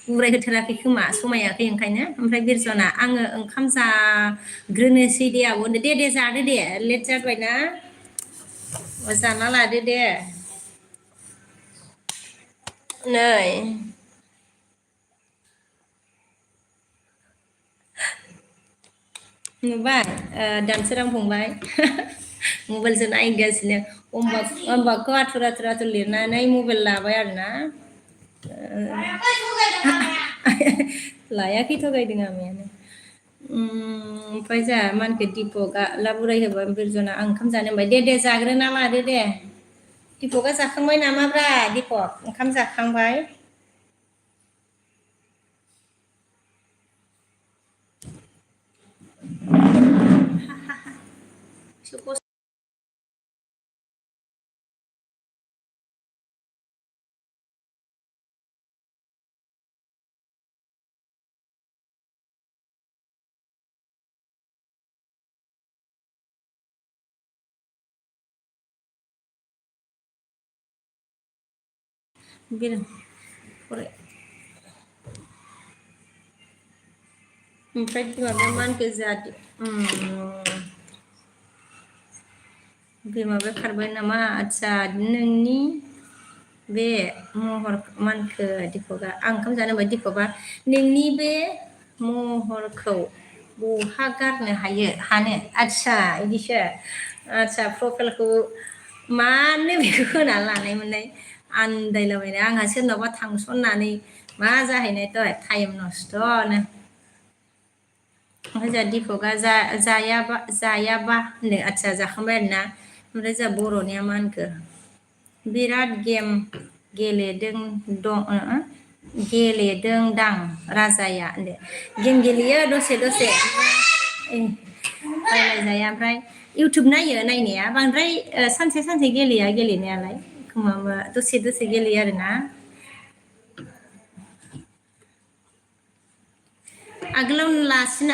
उराय होथाराखै खोमा समायाखै ओंखायनो ओमफ्राय बिरजना आङो ओंखाम जाग्रोनोसै दे आब' होनदो दे जादो दे लेट जाबायना जाना लादो दे नै नुबाय दानसोरां फंबाय मबाइलसो नायगासिनो होमबाखौ आथुर लिरनानै मबाइल लाबाय आरोना लायाखै थगायदों आमायानो ओमफ्राय जोंहा मा होनखो दिपकआ लाब उराय होबाय बिरजना आं ओंखाम जानो होनबाय दे जाग्रोना लादो दे दिपकआ जाखांबाय नामाब्रा दिपक ओंखाम जाखांबाय बिर फराय ओमफ्राय बिमाया मा होनखो जादि बिमाबो खारबाय नामा आदसा नोंनि बे महर मानखो दिपकआ आं ओंखाम जानो होबाय दिपकआ नोंनि बे महरखौ बहा गारनो हानो आदसा बिदिसो आदसा प्रफाइलखौ मानो बेखौ होना लानायमोनलाय आन्दायलाबायनाय आंहा सोरनावबा थांसननानै मा जाहैनायथ' टाइम नस्थ'नो ओमफ्राय जोंहा दिपकआ जायाबा होनदों आदसा जाखांबाय आरोना ओमफ्राय जोंहा बर'निया मा होनखो बिराद गेम गेलेदों दां राजाया होनदो गेम गेलेयो दसे रायलायजाया ओमफ्राय इउटुब नायो नायनाया बांद्राय सानसे गेलेया गेलेनायालाय एखमबा दसे गेलेयो आरोना आगोलाव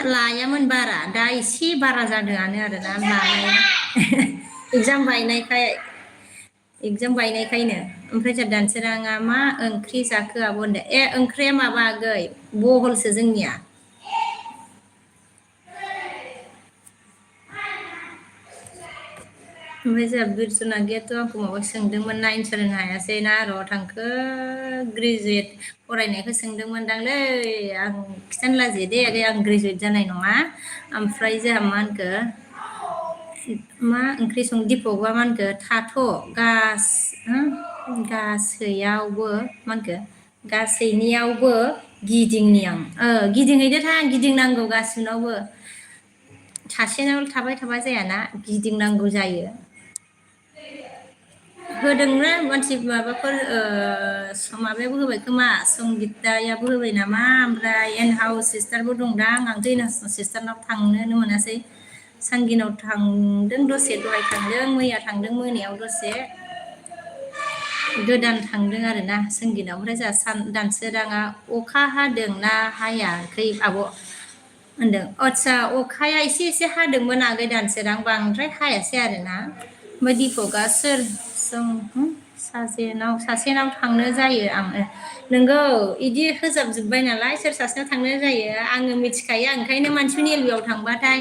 लायामोन बारा दा एसे बारा जादोंआनो आरोना लानाया एगजाम बायनायखायनो ओमफ्राय जोंहा दानसोराङा मा ओंख्रि जाखो आब' होनदों ओंख्रिया माबा आगै बहलसो जोंनिया ओमफ्राय जोंहा बिरजुना गैयाथ' आंखौ माबा सोंदोंमोन ना एन्सार होनो हायासै ना र' थांखो ग्रेजुवेट फरायनायखौ सोंदोंमोनदांलै आं खिथानो लाजियो दे आगै आं ग्रेजुवेट जानाय नङा ओमफ्राय जोंहा मा होनखो मा ओंख्रि दिपकआ मा होनखो थाथ' गासैयावबो मा होनखो गासैनियावबो गिदिंनि आं गिदिंहैदो थां गिदिंनांगौ गासिनावबो सासेनाव थाबाय थाबा जायाना गिदिंनांगौ जायो होदोंना मानसि माबाफोर माबायाबो होबाय खोमा संगितायाबो होबाय नामा ओमफ्राय एन हाउस सिस्टारबो दंदां आंथ' एन हाउस सिस्टारनाव थांनोनो मोनासै सांगिनाव थांदों दसे दहाय थांदों मैया थांदों मोनायाव दसे गोदान थांदों आरोना संगिनाव ओमफ्राय जोंहा दानसोराङा अखा हादों ना हायाखै आब' होनदों आदसा अखाया एसे हादोंमोन आगै दानसोरां बांद्राय हायासै आरोना ओमफ्राय दिपकआ सोर सासेनाव थांनो जायो आङो नोंगौ बिदि होजाबजोब्बाय नालाय सोर सासेनाव थांनो जायो आङो मिथिखायो ओंखायनो मानसिफोरनि एलबियाव थांबाथाय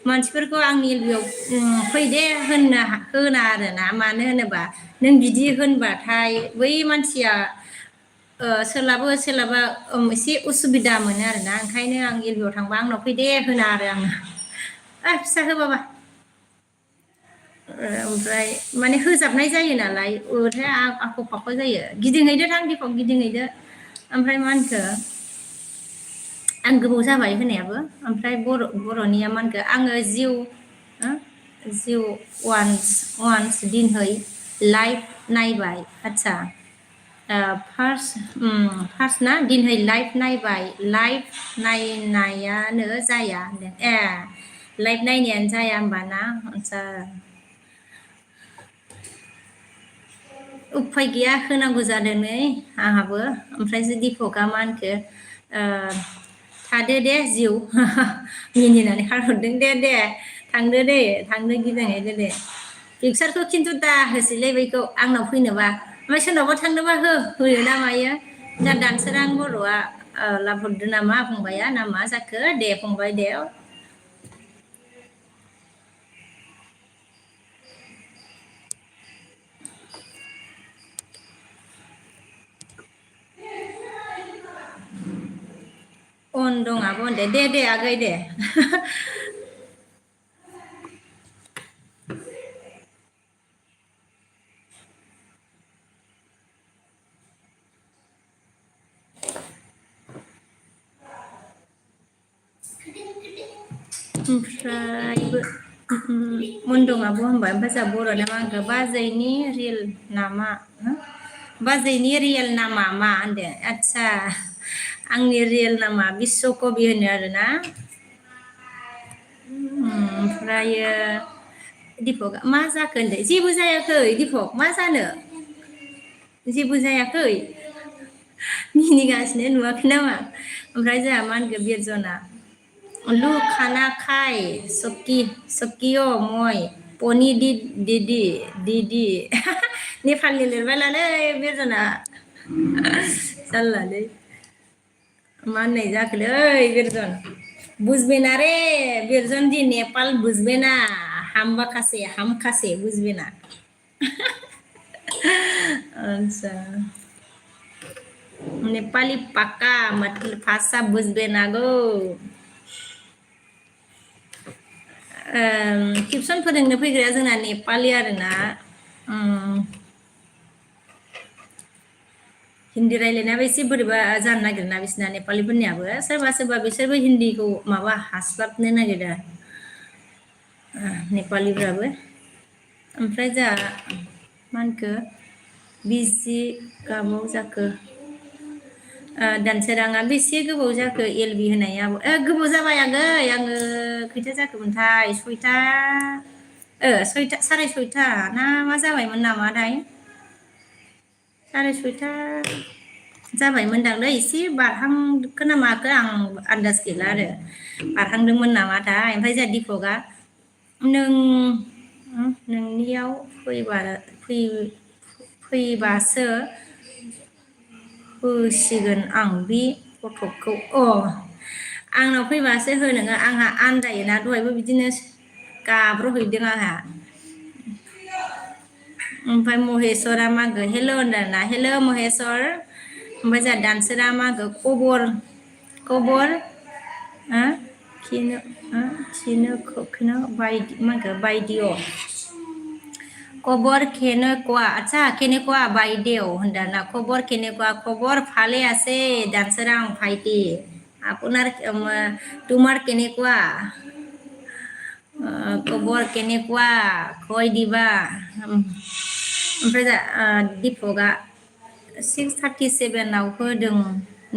मानसिफोरखौ आंनि एलबियाव फैदे होना आरोना मानो होनोबा नों बिदि होनबाथाय बै मानसिया सोलाबो एसे उसुबिदा मोनो आरोना ओंखायनो आं एलबियाव थांबा आंनाव फैदे होना आरो आङो फिसा होबाबा ओमफ्राय माने होजाबनाय जायो नालाय ओरैहाय आख' फाख' जायो गिदिंहैदो थां दिपक गिदिंहैदो ओमफ्राय मा होनखो आं गोबाव जाबाय होनायाबो ओमफ्राय बर'निया मा होनखो आङो जिउ वान्स दिनहै लाइभ नायबाय आदसा फार्स्ट ना दिनहै लाइभ नायबाय लाइभ नायनायानो जाया होनदों लाइभ नायनायानो जाया होमबा ना आदसा उफाय गैया होनांगौ जादों नै आंहाबो ओमफ्राय दिपकआ मा होनखो थादो दे जिउ मिनिनानै खारहरदों दे थांनो गिदिंहैदो दे पिकसारखौ खिन्थु दा होसैलै बैखौ आंनाव फैनोबा ओमफ्राय सोरनावबा थांनोबा होयो ना मायो दा दानसोरां बर'आ लाब हरदो नामा फंबाया ना मा जाखो दे फंबाय दे अन दं आब' दे आगै दे ओमफ्रायबो मन्दं आब' होनबाय ओमफ्राय जोंहा बर'ना मा होनखो बाजैनि रियेल नामा मा होनदों आदसा आंनि रियेल नामा बिस्वकबि होनो आरोना ओमफ्रायो दिपक मा जाखो होनदों जेबो जायाखै दिपक मा जानो जेबो जायाखै मिनिगासिनो नुवाखै नामा ओमफ्राय जोंहा मा होनखो बिरजना लु खाना खाय सकिय मय पनि दिदि नेपालनि लिरबायलालै बिरजना जारलालै मा होननाय जाखोलै बिरजन बुझबेना रे बिरजन दि नेपाल बुझबेना हम खासे बुझबेना अच्छा नेपाली पक्का मतलब भाषा बुझबेना गो टिउसन फोरोंनो फैग्राया जोंना नेपालि आरोना हिन्दी रायलायनायाबो एसे बोरैबा जानो नागिरोना बिसिना नेपालिफोरनियाबो सोरबा सोरबा बिसोरबो हिन्दीखौ माबा हास्लाबनो नागिरा नेपालिफ्राबो ओमफ्राय जोंहा मा होनखो बिसि गोबाव जाखो दानसोराङा बेसे गोबाव जाखो एल बि होनायाबो गोबाव जाबाय आगै आङो खैथा जाखोमोनथाय सयथा साराय सयथा ना मा जाबायमोन नामाथाय साराय सयथा जाबायमोनदांलै एसे बारहांखो ना माखो आं आन्दाज गैला आरो बारहांदोंमोन नामाथाय ओमफ्राय जोंहा दिपकआ नोंनियाव फैबासो होसिगोन आं बे फटकखौ आंनाव फैबासो हो नोङो आंहा आन्दायोना दहायबो बिदिनो गाब्र'हैदों आंहा ओमफ्राय महेस्वरा मागो हेल' होनदोंना हेल' महेस्वर ओमफ्राय जोंहा दानसोरा मागो खबर बायदिअ खबर केनेकुवा आচ্ছা केनेकुवा বাইদেউ होनदोंना खबर केनेकुवा खबर ভালে আছে दानसोरां ভাইটি তোমাৰ কেনেকুৱা खबर केनेकुवा खय दिबा ओमफ्राय दिपकआ 6:37 होदों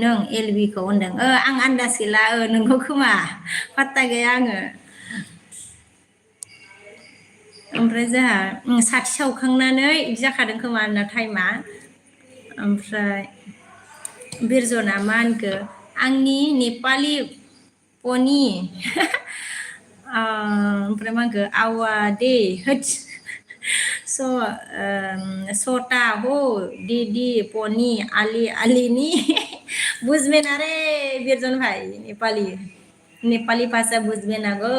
नों एल बि खौ होनदों आं आन्दाज गैला नोंगौ खोमा पात्ता गैया आङो ओमफ्राय जोंहा साथि सावखांनानै बिदि जाखादों खोमा आरोना टाइमा ओमफ्राय बिरजना मा होनखो आंनि नेपालि पनि ओमफ्राय मा होनखो आवा दे सटा हो दिदि पनि आलिनि बुझबेना रे बिरजन भाइ नेपाली भाषा बुझबेना गो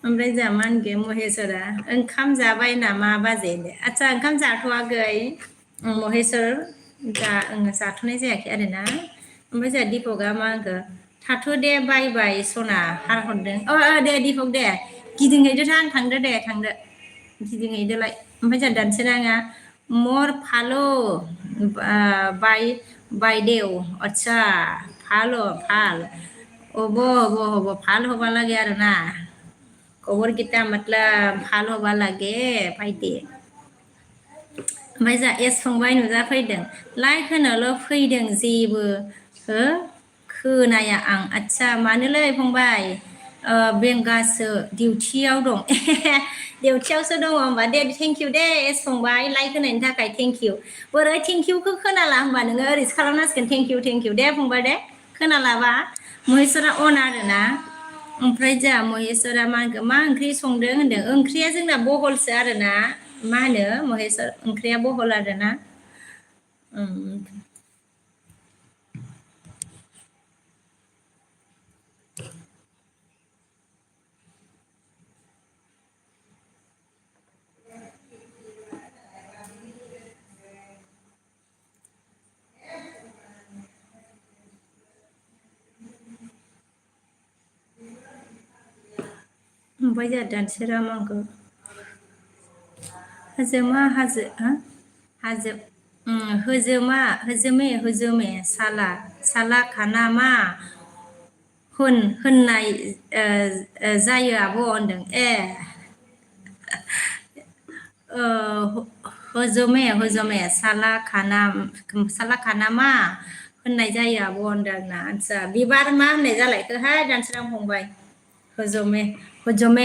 ओमफ्राय जोंहा मा होनखो महेस्वरा ओंखाम जाबाय नामा बाजै आच्ছা ओंखाम जाथ'वाखै महेस्वर जाथ'नाय जायाखै आरोना ओमफ्राय जोंहा दिपकआ मा होनखो थाथ' दे बाय बाय सना हरदों दे दिपक दे गिदिंहैदो आं थांदो गिदिंहैदोलाय ओमफ्राय जोंहा दानसोराङा मर फालो বাইদেউ আচ্ছা ভাল হ'ব ভাল হ'বা লাগে আৰু না खबरकेইটা मतलब ভাল হ'বা লাগে भाइटि ओमफ्राय जोंहा एस फंबाय नुजाफैदों लाइक होनोल' फैदों जेबो हो खोनाया आं आच्ছা मानोलै फंबाय बेंगासो डिउटियाव दं डिउटियावसो दङ होमबा दे थेंकिउ दे एस फंबाय लाइक होनायनि थाखाय थेंकिउ बोरै थेंकिउखौ खोनाला होमबा नोङो ओरैसो खालामनांसिगोन थेंकिउ दे फंबाय दे खोनालाबा महेस्वरा अन आरोना ओमफ्राय जोंहा महेस्वरा मा ओंख्रि संदों होनदों ओंख्रिया जोंना बहलसो आरोना मा होनो महेस्वर ओंख्रिया बहल आरोना ओमफ्राय जोंहा दानसोरा मागो होजोमे साला खाना मा होननाय जायो आब' होनदों हजमे साला खाना मा होननाय जायो आब' होनदों आंना आच्ছা बिबार मा होननाय जालायखोहाय दानसोरां फंबाय हजमे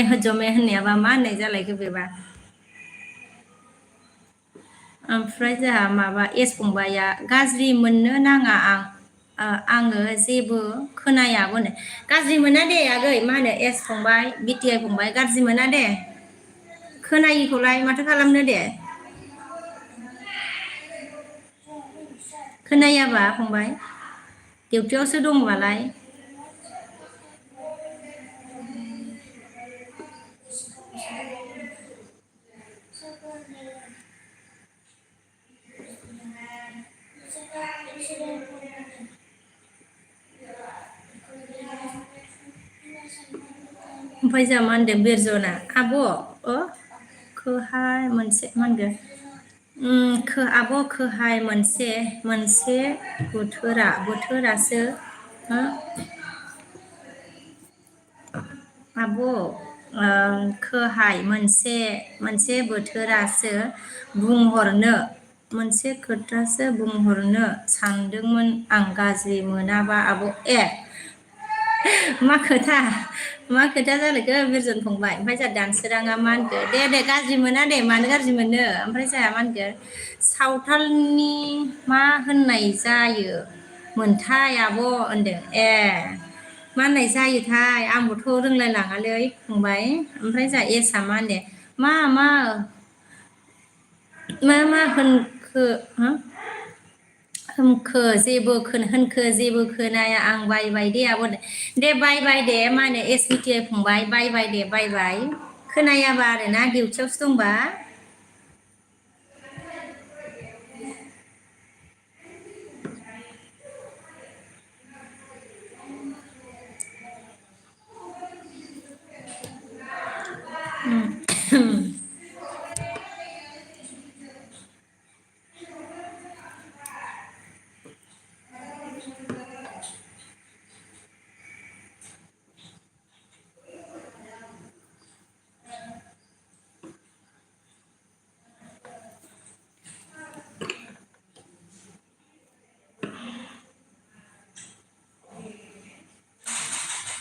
होननायाबा मा होननाय जालायखो बेबा ओमफ्राय जोंहा माबा एस फंबाया गाज्रि मोननो नाङा आङो जेबो खोनायाबोनो गाज्रि मोना दे आगै मा होनो एस फंबाय बिटिआइ फंबाय गाज्रि मोना दे खोनायिखौलाय माथो खालामनो दे खोनायाबा फंबाय डिउटियावसो दंबालाय ओमफ्राय जोंहा मा होनदों बिरजना आब' खोहाय मोनसे मा होनगोन आब' खोहाय मोनसे बोथोरासो आब' खोहाय मोनसे बोथोरासो मोनसे खोथासो बुंहरनो सानदोंमोन आं गाज्रि मोनाबा आब' मा खोथा जालायखो बिरजन फंबाय ओमफ्राय जोंहा दानसोराङा मा होनखो दे गाज्रि मोना दे मानो गाज्रि मोनो ओमफ्राय जोंहा मा होनखो सावथालनि मा होननाय जायो मोनथाय आब' होनदों मा होननाय जायोथाय आंबोथ' रोंलाय लाङालै फंबाय ओमफ्राय जोंहा एसआ मा होनो मा होनखो जेबो खोनाया आं बायबाय दे आब' दे बायबाय दे मा होनो एस मिटिआइ फंबाय बायबाय दे बायबाय खोनायाबा आरोना डिउटियावसो दंबा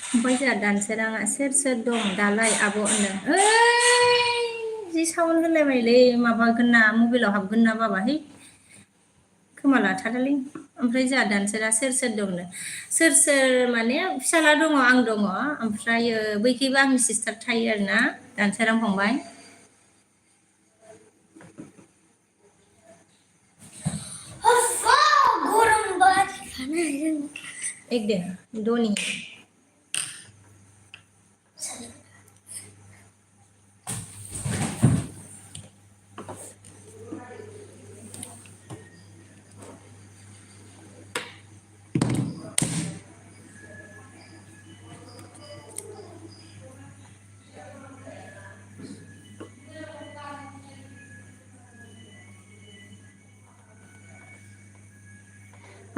ओमफ्राय जोंहा दानसोराङा सोर दं दालाय आब' होनदों जि साउन्ड होनलायबायलै माबागोन ना मबाइलाव हाबगोन ना बाबाहै खोमा लाथारालै ओमफ्राय जोंहा दानसोरा सोर दंनो सोर माने फिसाला दङ आं दङ ओमफ्रायो बैखैबो आंनि सिस्टार थायो आरोना दानसोरां फंबाय एक दे द'नि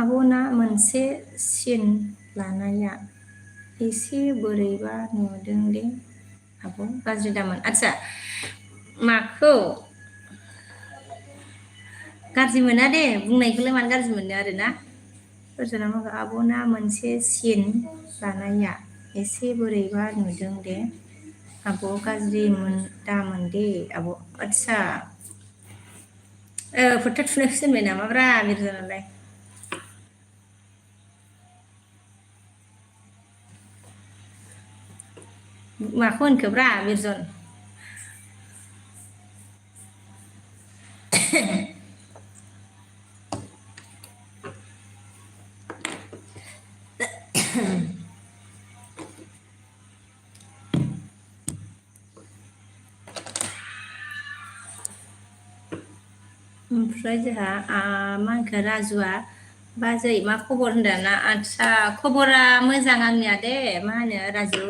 आब'ना मोनसे सिन लानाया एसे बोरैबा नुदों दे आब' गाज्रि दामोन आदसा माखौ गाज्रि मोना दे बुंनायखौलाय मानो गाज्रि मोनो आरोना सोरजोंना माखौ आब'ना मोनसे सिन लानाया एसे बोरैबा नुदों दे आब' गाज्रि दामोन दे आब' आदसा फोथा थुनायखौसो होनबाय नामाब्रा बिरजनालाय माखौ होनखोब्रा बिरजन ओमफ्राय जोंहा मा होनखो राजुआ बाजै मा खबर होनदों ना आदसा खबरा मोजां आंनिया दे मा होनो राजु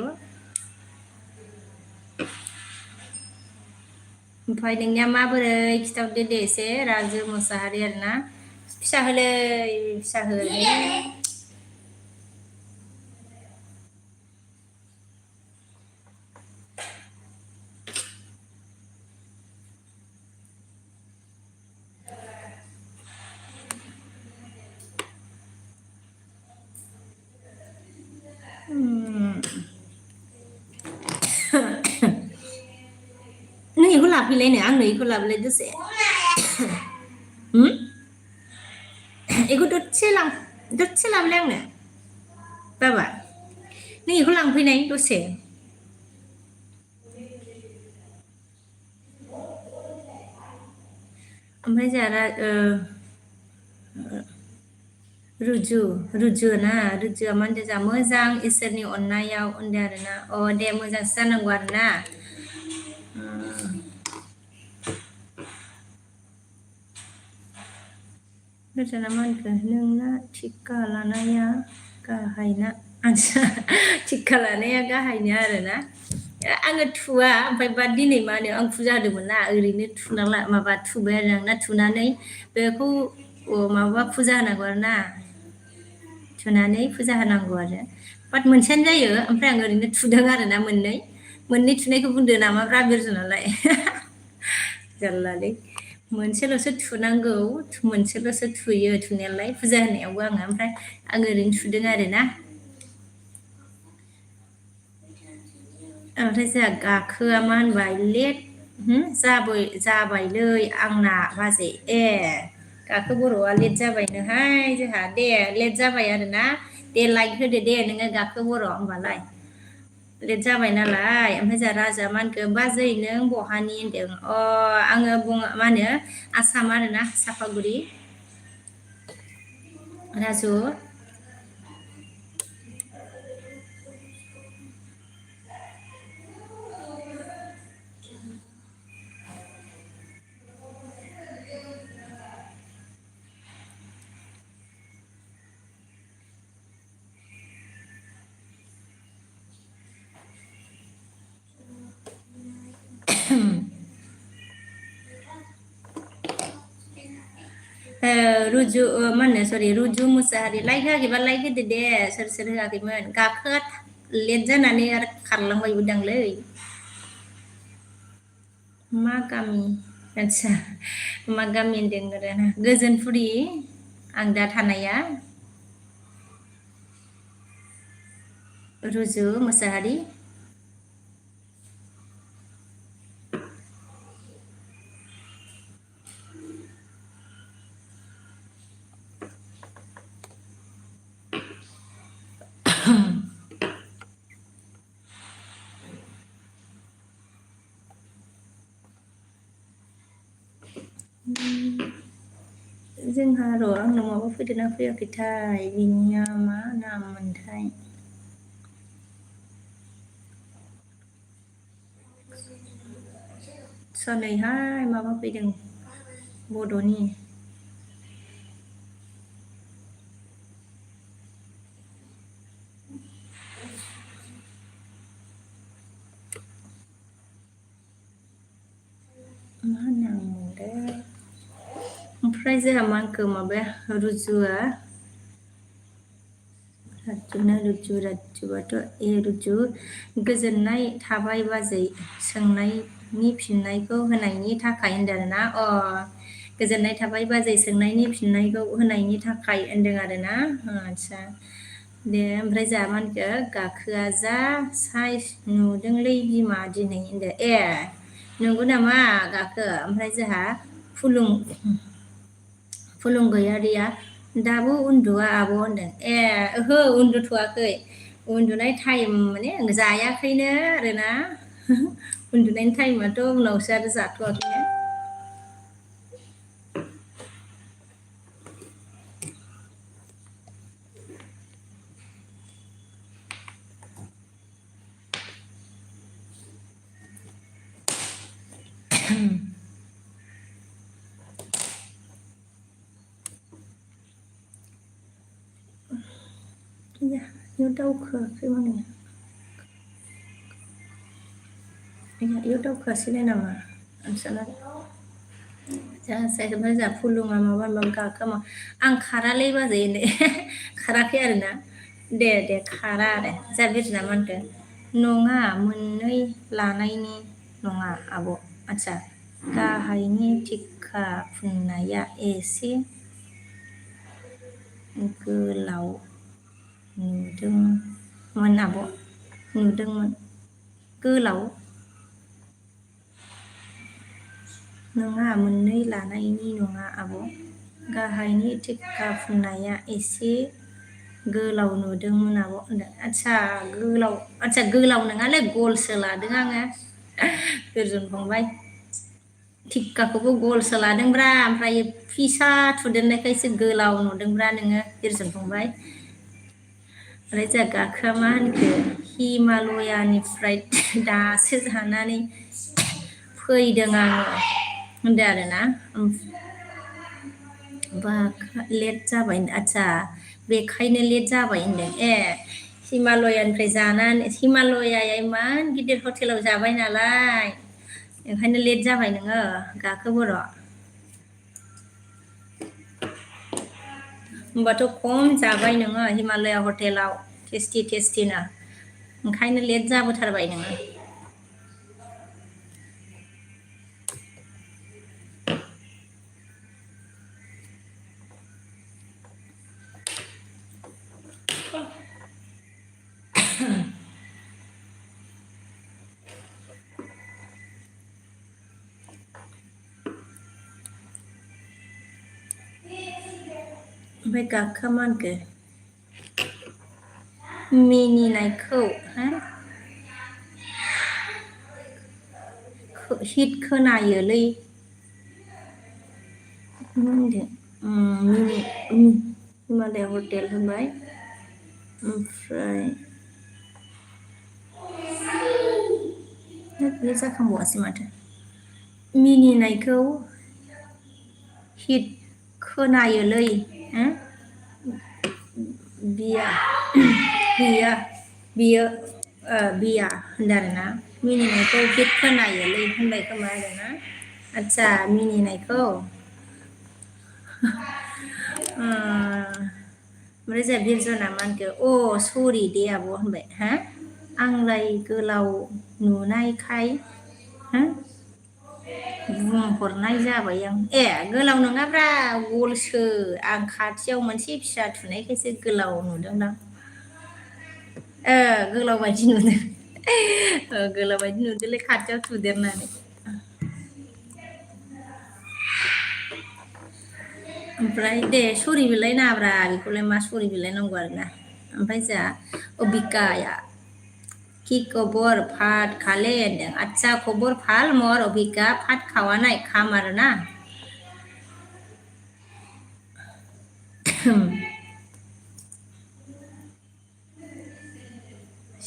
ओमफ्राय नोंनिया माबोरै खिथाहरदो दे एसे राजु मुसाहारि आरोना फिसा होलै नों बेखौ लाफैलायनो आंनो बेखौ लाबोलाय दसे बेखौ दसे लाबोलाय आंनो बाबा नों बेखौ लांफैनाय दसे ओमफ्राय जोंहा रुजु ना रुजुआ माने जा मोजां इसोरनि अननायाव होनदों आरोना दे मोजांसो जानांगौ आरोना रुजुना मा होनखो नोंना टिका लानाया गाहायना आंसा टिका लानाया गाहायनो आरोना आङो थुवा ओमफ्राय बा दिनै मा होनो आं फुजा होदोंमोन ना ओरैनो थुना माबा थुबाय आरो आंना थुनानै बेखौ माबा फुजा होनांगौ आरोना थुनानै फुजा होनांगौ आरो बाट मोनसेयानो जायो ओमफ्राय आं ओरैनो थुदों आरोना मोननै थुनायखौ बुंदो नामाब्रा बिरजुनालाय जारलालै मोनसेल'सो थुनांगौ मोनसेल'सो थुयो थुनायालाय फुजा होनायावबो आङो ओमफ्राय आं ओरैनो थुदों आरोना ओमफ्राय जोंहा गाखोआ मा होनबाय लेट जाबायलै आंना बाजै गाखो बर'आ लेट जाबायनोहाय जोंहा दे लेट जाबाय आरोना दे लाइक होदो दे नोङो गाखो बर' होमबालाय लेट जाबाय नालाय ओमफ्राय जोंहा राजा मा होनखो बाजै नों बहानि होनदों आङो बुङो मा होनो आसाम आरोना सापागुरि राजु रुजु मा होनो सरि रुजु मुसाहारि लाइक होआखैबा लाइक होदो दे सोर होआखैमोन गाखोआ लेट जानानै आरो खारलांबायबो दांलै मा गामि आदसा मा गामि होनदों आरो गोजोनफुरि आं दा थानाया रुजु मुसाहारि जोंहा र' आंनाव माबा फैदोंना फैयाखैथाय बिनिया मा नाम मोनथाय सनैहाय माबा फैदों बड'नि मा नाम मोनदों ओमफ्राय जोंहा मा होनखो माबाया रुजुआ राजुआथ' रुजु गोजोननाय थाबाय बाजै सोंनायनि फिननायखौ होनायनि थाखाय होनदों आरोना गोजोननाय थाबाय बाजै सोंनायनि फिननायखौ होनायनि थाखाय होनदों आरोना आदसा दे ओमफ्राय जोंहा मा होनखो गाखोआ जा साइज नुदोंलै बिमा दिनै होनदो नंगौ नामा गाखो ओमफ्राय जोंहा फुलुं गैयारिया दाबो उन्दुआ आब' होनदों ओहो उन्दुथ'वाखै उन्दुनाय टाइम माने जायाखैनो आरोना उन्दुनायनि टाइमाथ' उनावसो आरो जाथ'वाखैनो इयाव दावखोआखै माने इयाव दावखोआसैलाय नामा आं साननानै जोंहा फुलुङा माबा गाखोमा आं खारालै बाजै खाराखै आरोना दे खारा आरो जा बिरजुना मा होनखो नङा मोननै लानायनि नङा आब' आदसा गाहायनि टिका फुननाया एसे गोलाव नुदोंमोन आब' गोलाव नङा मोननै लानायनि नङा आब' गाहायनि टिका फुननाया एसे गोलाव नुदोंमोन आब' होनदों आदसा गोलाव नङालै गलसो लादों आङो गोरजुन फंबाय थिक्काखौबो गलसो लादोंब्रा ओमफ्राय फिसा थुदेरनायखायसो गोलाव नुदोंब्रा नोङो बिरजों फंबाय। ओमफ्राय जोंहा गाखोआ मा होनखो हिमालयानिफ्राय दासो जानानै फैदों आङो होनदो आरोना। बा लेट जाबाय आदसा बेखायनो लेट जाबाय होनदों ए हिमालयानिफ्राय जानानै हिमालया इमान गिदिर हटेलाव जाबाय नालाय ओंखायनो लेट जाबाय नोङो गाखोबर'। होमबाथ' खम जाबाय नोङो हिमालया हटेलाव टेस्टि टेस्टिनो ओंखायनो लेट जाबोथारबाय नोङो। ओमफ्राय गाखोआ मा होनखो मिनिनायखौ हा हिट खोनायोलै मा होनदों हिमालया हटेल होनबाय ओमफ्राय बे जाखांबावासै माथो मिनिनायखौ हिट खोनायोलै बिया बियो बियो बिया होनदों आरोना मिनिनायखौ हिट खोनायोलै होनबाय खोमा आरोना आदसा मिनिनायखौ ओमफ्राय जोंहा बिरजना मा होनखो अ सरि दे आब' होनबाय हा आंलाय गोलाव नुनायखाय हो बुंहरनाय जाबाय आं ए गोलाव नङाब्रा गलसो आं खाथियाव मोनसे फिसा थुनायखायसो गोलाव नुदोंदां गोलाव बायदि नुदों गोलाव बायदि नुदोंलै खाथियाव थुदेरनानै ओमफ्राय दे सरि बिलाय नाङाब्रा बेखौलाय मा सरि बिलायनांगौ आरोना ओमफ्राय जोंहा अबिकाया कि खबर भात खाले होनदों आदसा खबर ভাল মোৰ অবিকা ভাত খাৱা নাই খাম আৰু ना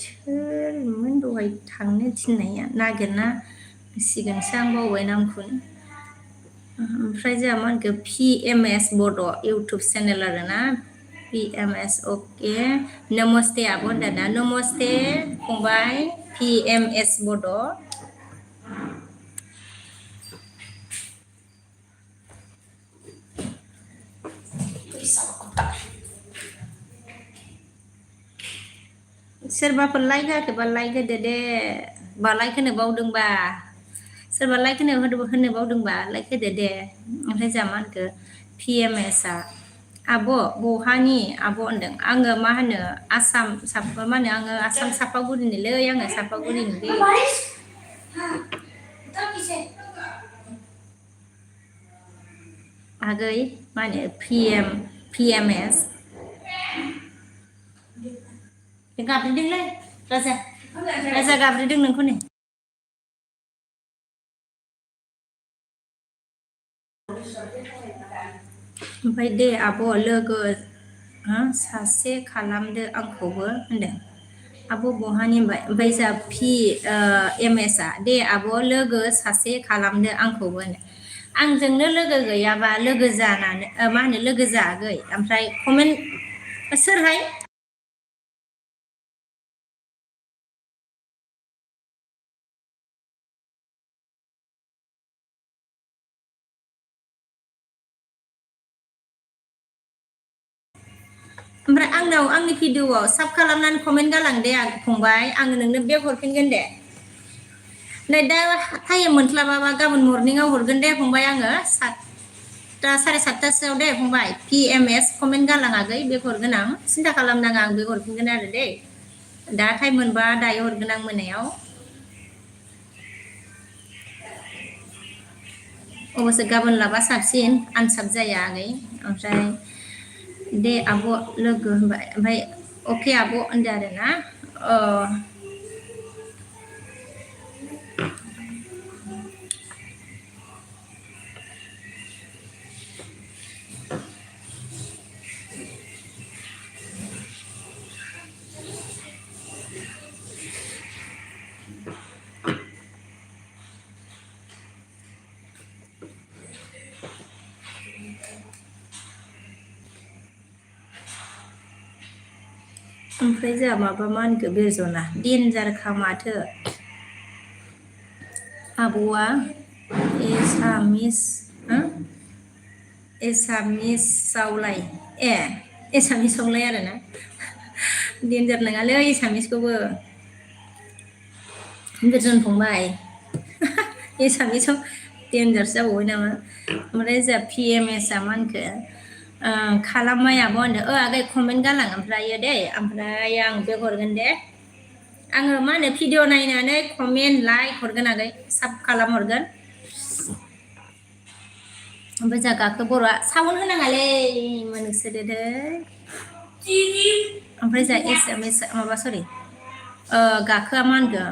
सोरमोन दहाय थांनो थिननाया नागिरना सिगांसो आं बावबाय नामखौनो ओमफ्राय जोंहा मा होनखो PMS बड' इउटुब चेनेल आरोना PMS अके नमस्ते आब' दादा नमस्ते फंबाय PMS बड' सोरबाफोर लाइक होआखैबा लाइक होदो दे बा लाइक होनो बावदोंबा सोरबा लाइक होनो बावदोंबा लाइक होदो दे ओमफ्राय जोंहा मा होनखो PMSआ आब' बहानि आब' होनदों आङो मा होनो आसाम मा होनो आङो आसाम सापागुरिनिलै आङो सापागुरिनि दै आगै मा होनो PMS गाबज्रिदोंलै राजा गाबज्रिदों नोंखौ नै ओमफ्राय दे आब' लोगो सासे खालामदो आंखौबो होनदों आब' बहानि होनबाय ओमफ्राय जोंहा PMSआ दे आब' लोगो सासे खालामदो आंखौबो होनो आंजोंनो लोगो गैयाबा लोगो जानानै मा होनो लोगो जागै ओमफ्राय कमेन्ट सोरहाय ओमफ्राय आंनाव आंनि भिडिअआव साब खालामनानै कमेन्ट गालां दे आं फंबाय आङो नोंनो बेग हरफिनगोन दे नै दा टाइम मोनस्लाबाबा गाबोन मर्निंआव हरगोन दे फंबाय आङो 7:30 दे फंबाय PMS कमेन्ट गालाङाखै बेग हरगोन आं सिन्था खालामनाङा आं बेग हरफिनगोन आरो दे दा टाइम मोनबा दायो हरगोन आं मोनायाव अबसे गाबोन लाबा साबसिन आनसाब जाया आगै ओमफ्राय दे आब' लोगो होनबाय ओमफ्राय अके आब' होनदो आरोना ओमफ्राय जोंहा माबा मा होनखो बेजना देन्जारखा माथो आब'आ एसामिस हो एसामिसावलाय एसामिसावलाय आरोना देन्जार नङालै एसामिसखौबो बिरजन फंबाय एसामिसाव देन्जारसो जाबावबाय नामा ओमफ्राय जोंहा पि एम एस आ मा होनखो खालामबाय आब' होनदों आगै कमेन्ट गालां ओमफ्रायो दे ओमफ्राय आं बे हरगोन दे आङो मा होनो भिडिअ नायनानै कमेन्ट लाइक हरगोन आगै साब खालाम हरगोन ओमफ्राय जोंहा गाखो बर'आ सावन होनाङालै मोनसोदोदै ओमफ्राय जोंहा एसामिस माबा सरि गाखोआ मा होनखो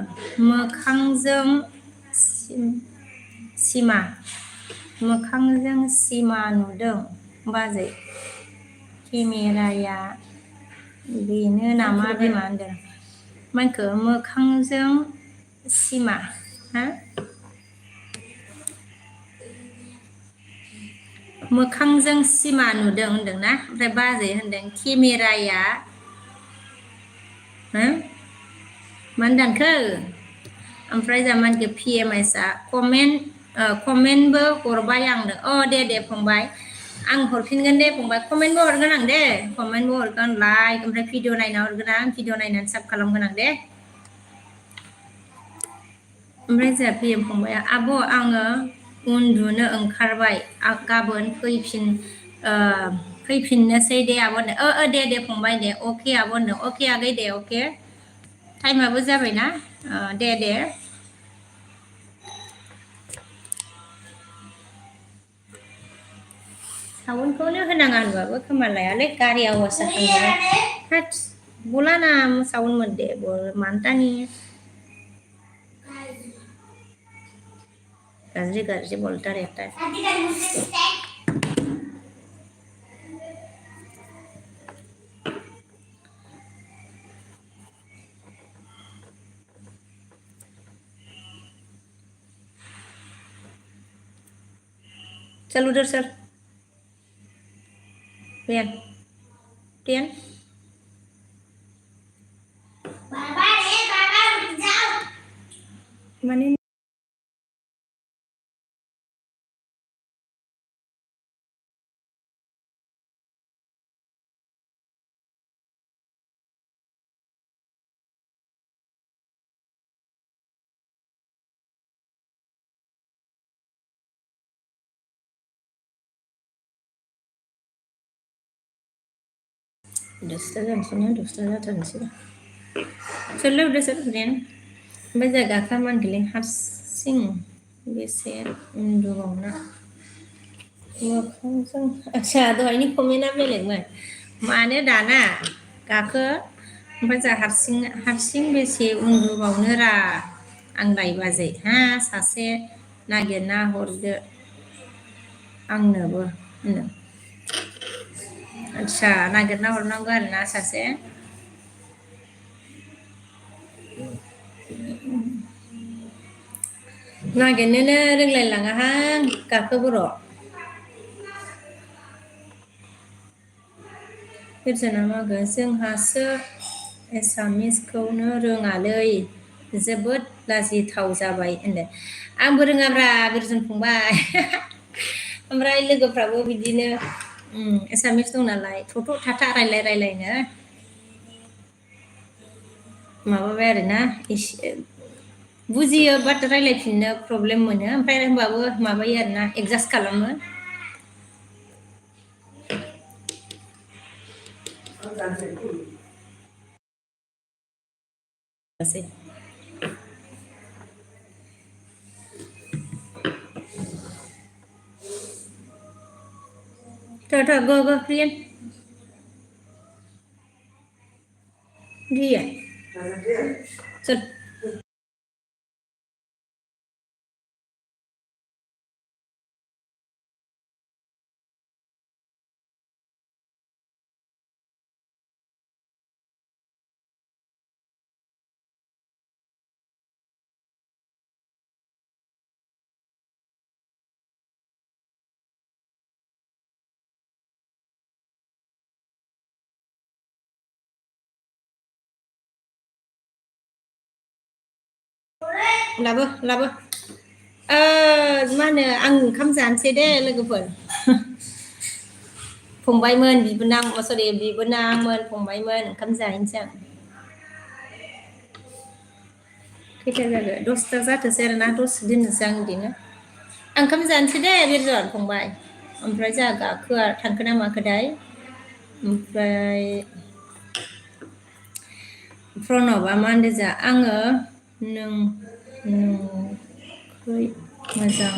मोखांजों सिमा मोखांजों सिमा नुदों बाजै केमेराया बेनो नामा बिमा होनदों मानखो मोखांजों सिमा हा मोखांजों सिमा नुदों होनदोंना ओमफ्राय बाजै होनदों केमेराया हो मानो दानखो ओमफ्राय जोंहा मानखो पि एम एसआ कमेन्टबो हरबाय आंनो दे फंबाय आं हरफिनगोन दे फंबाय कमेन्टबो हरगोन आं दे कमेन्टबो हरगोन लाइक ओमफ्राय भिडिअ नायना हरगोन आं भिडिअ नायनानै साब खालामगोन आं दे ओमफ्राय जोंहा पि एम फंबाया आब' आङो उन्दुनो ओंखारबाय गाबोन फैफिननोसै दे आब' होनदों दे फंबाय दे अके आब' होनदों अके आगै दे अके टाइमाबो जाबायना दे साउन्डखौनो होनाङा होनबाबो खोमा लायालै गारि आवाज जाखांबाय हाट बोला ना साउंड मध्ये मानता नहीं है गाज्रि बोलता रहता है चल उधर सर प्रियन माने दुस्ता जाथारनोसै सोरलै उधर सर प्रियन ओमफ्राय जोंहा गाखोआ मा होनखोलै हारसिं बेसे उन्दुबावनो मोखांजों आदसा दहायनि कमेन्टआ बेलेगमोन मानो दाना गाखो ओमफ्राय जोंहा हारसिं बेसे उन्दुबावनो रा आंलाय बाजै सासे नागिरना हरदो आंनोबो होनदों आदसा नागिरना हरनांगौ आरोना सासे नागिरनोनो रोंलायलाङाहां गाखो बर' बिरजना मागो जोंहासो एसामिसखौनो रोङालै जोबोद लाजिथाव जाबाय होनदों आंबो रोङाब्रा बिरजन फंबाय ओमफ्राय लोगोफ्राबो बिदिनो एसामिस दं नालाय थथ' थाथा रायलायनो माबाबाय आरोना एसे बुजियो बाट रायलायफिननो प्रब्लेम मोनो ओमफ्राय होनबाबो माबायो आरोना एडजास्ट खालामो गासै go Priyan đi चल लाबो मा होनो आं ओंखाम जानोसै दे लोगोफोर फंबायमोन बिबोनां सरि बिबोनांमोन फंबायमोन ओंखाम जाहैनोसै आं खैथा जागोन 10ता जाथोसै आरोना दसे दोननोसै आं बिदिनो आं ओंखाम जानोसै दे बिरजन फंबाय ओमफ्राय जोंहा गाखोआ थांखो ना माखोथाय ओमफ्राय प्रणबा मा होनदों जा आङो नोंखै मोजां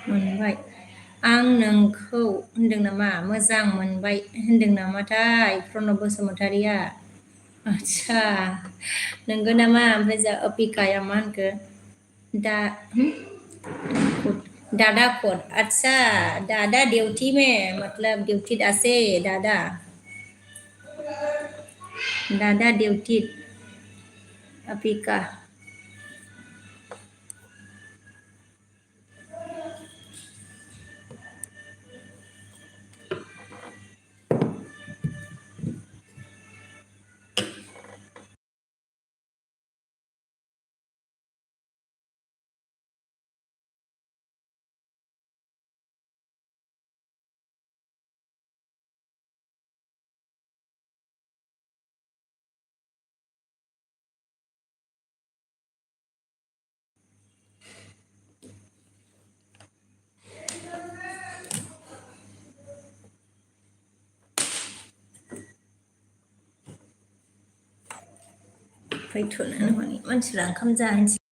मोनबाय आं नोंखौ होनदों नामा मोजां मोनबाय होनदों नामाथाय प्रणब बसुमतारिया आच्छा नंगौ नामा ओमफ्राय जा अपिकाया मा होनखो दा दादा कोड अच्छा दादा ड्यूटी में मतलब ड्यूटी दासे दादा ड्यूटी अपिका फैथ'नानै मानसिफ्रा ओंखाम जाहैनोसै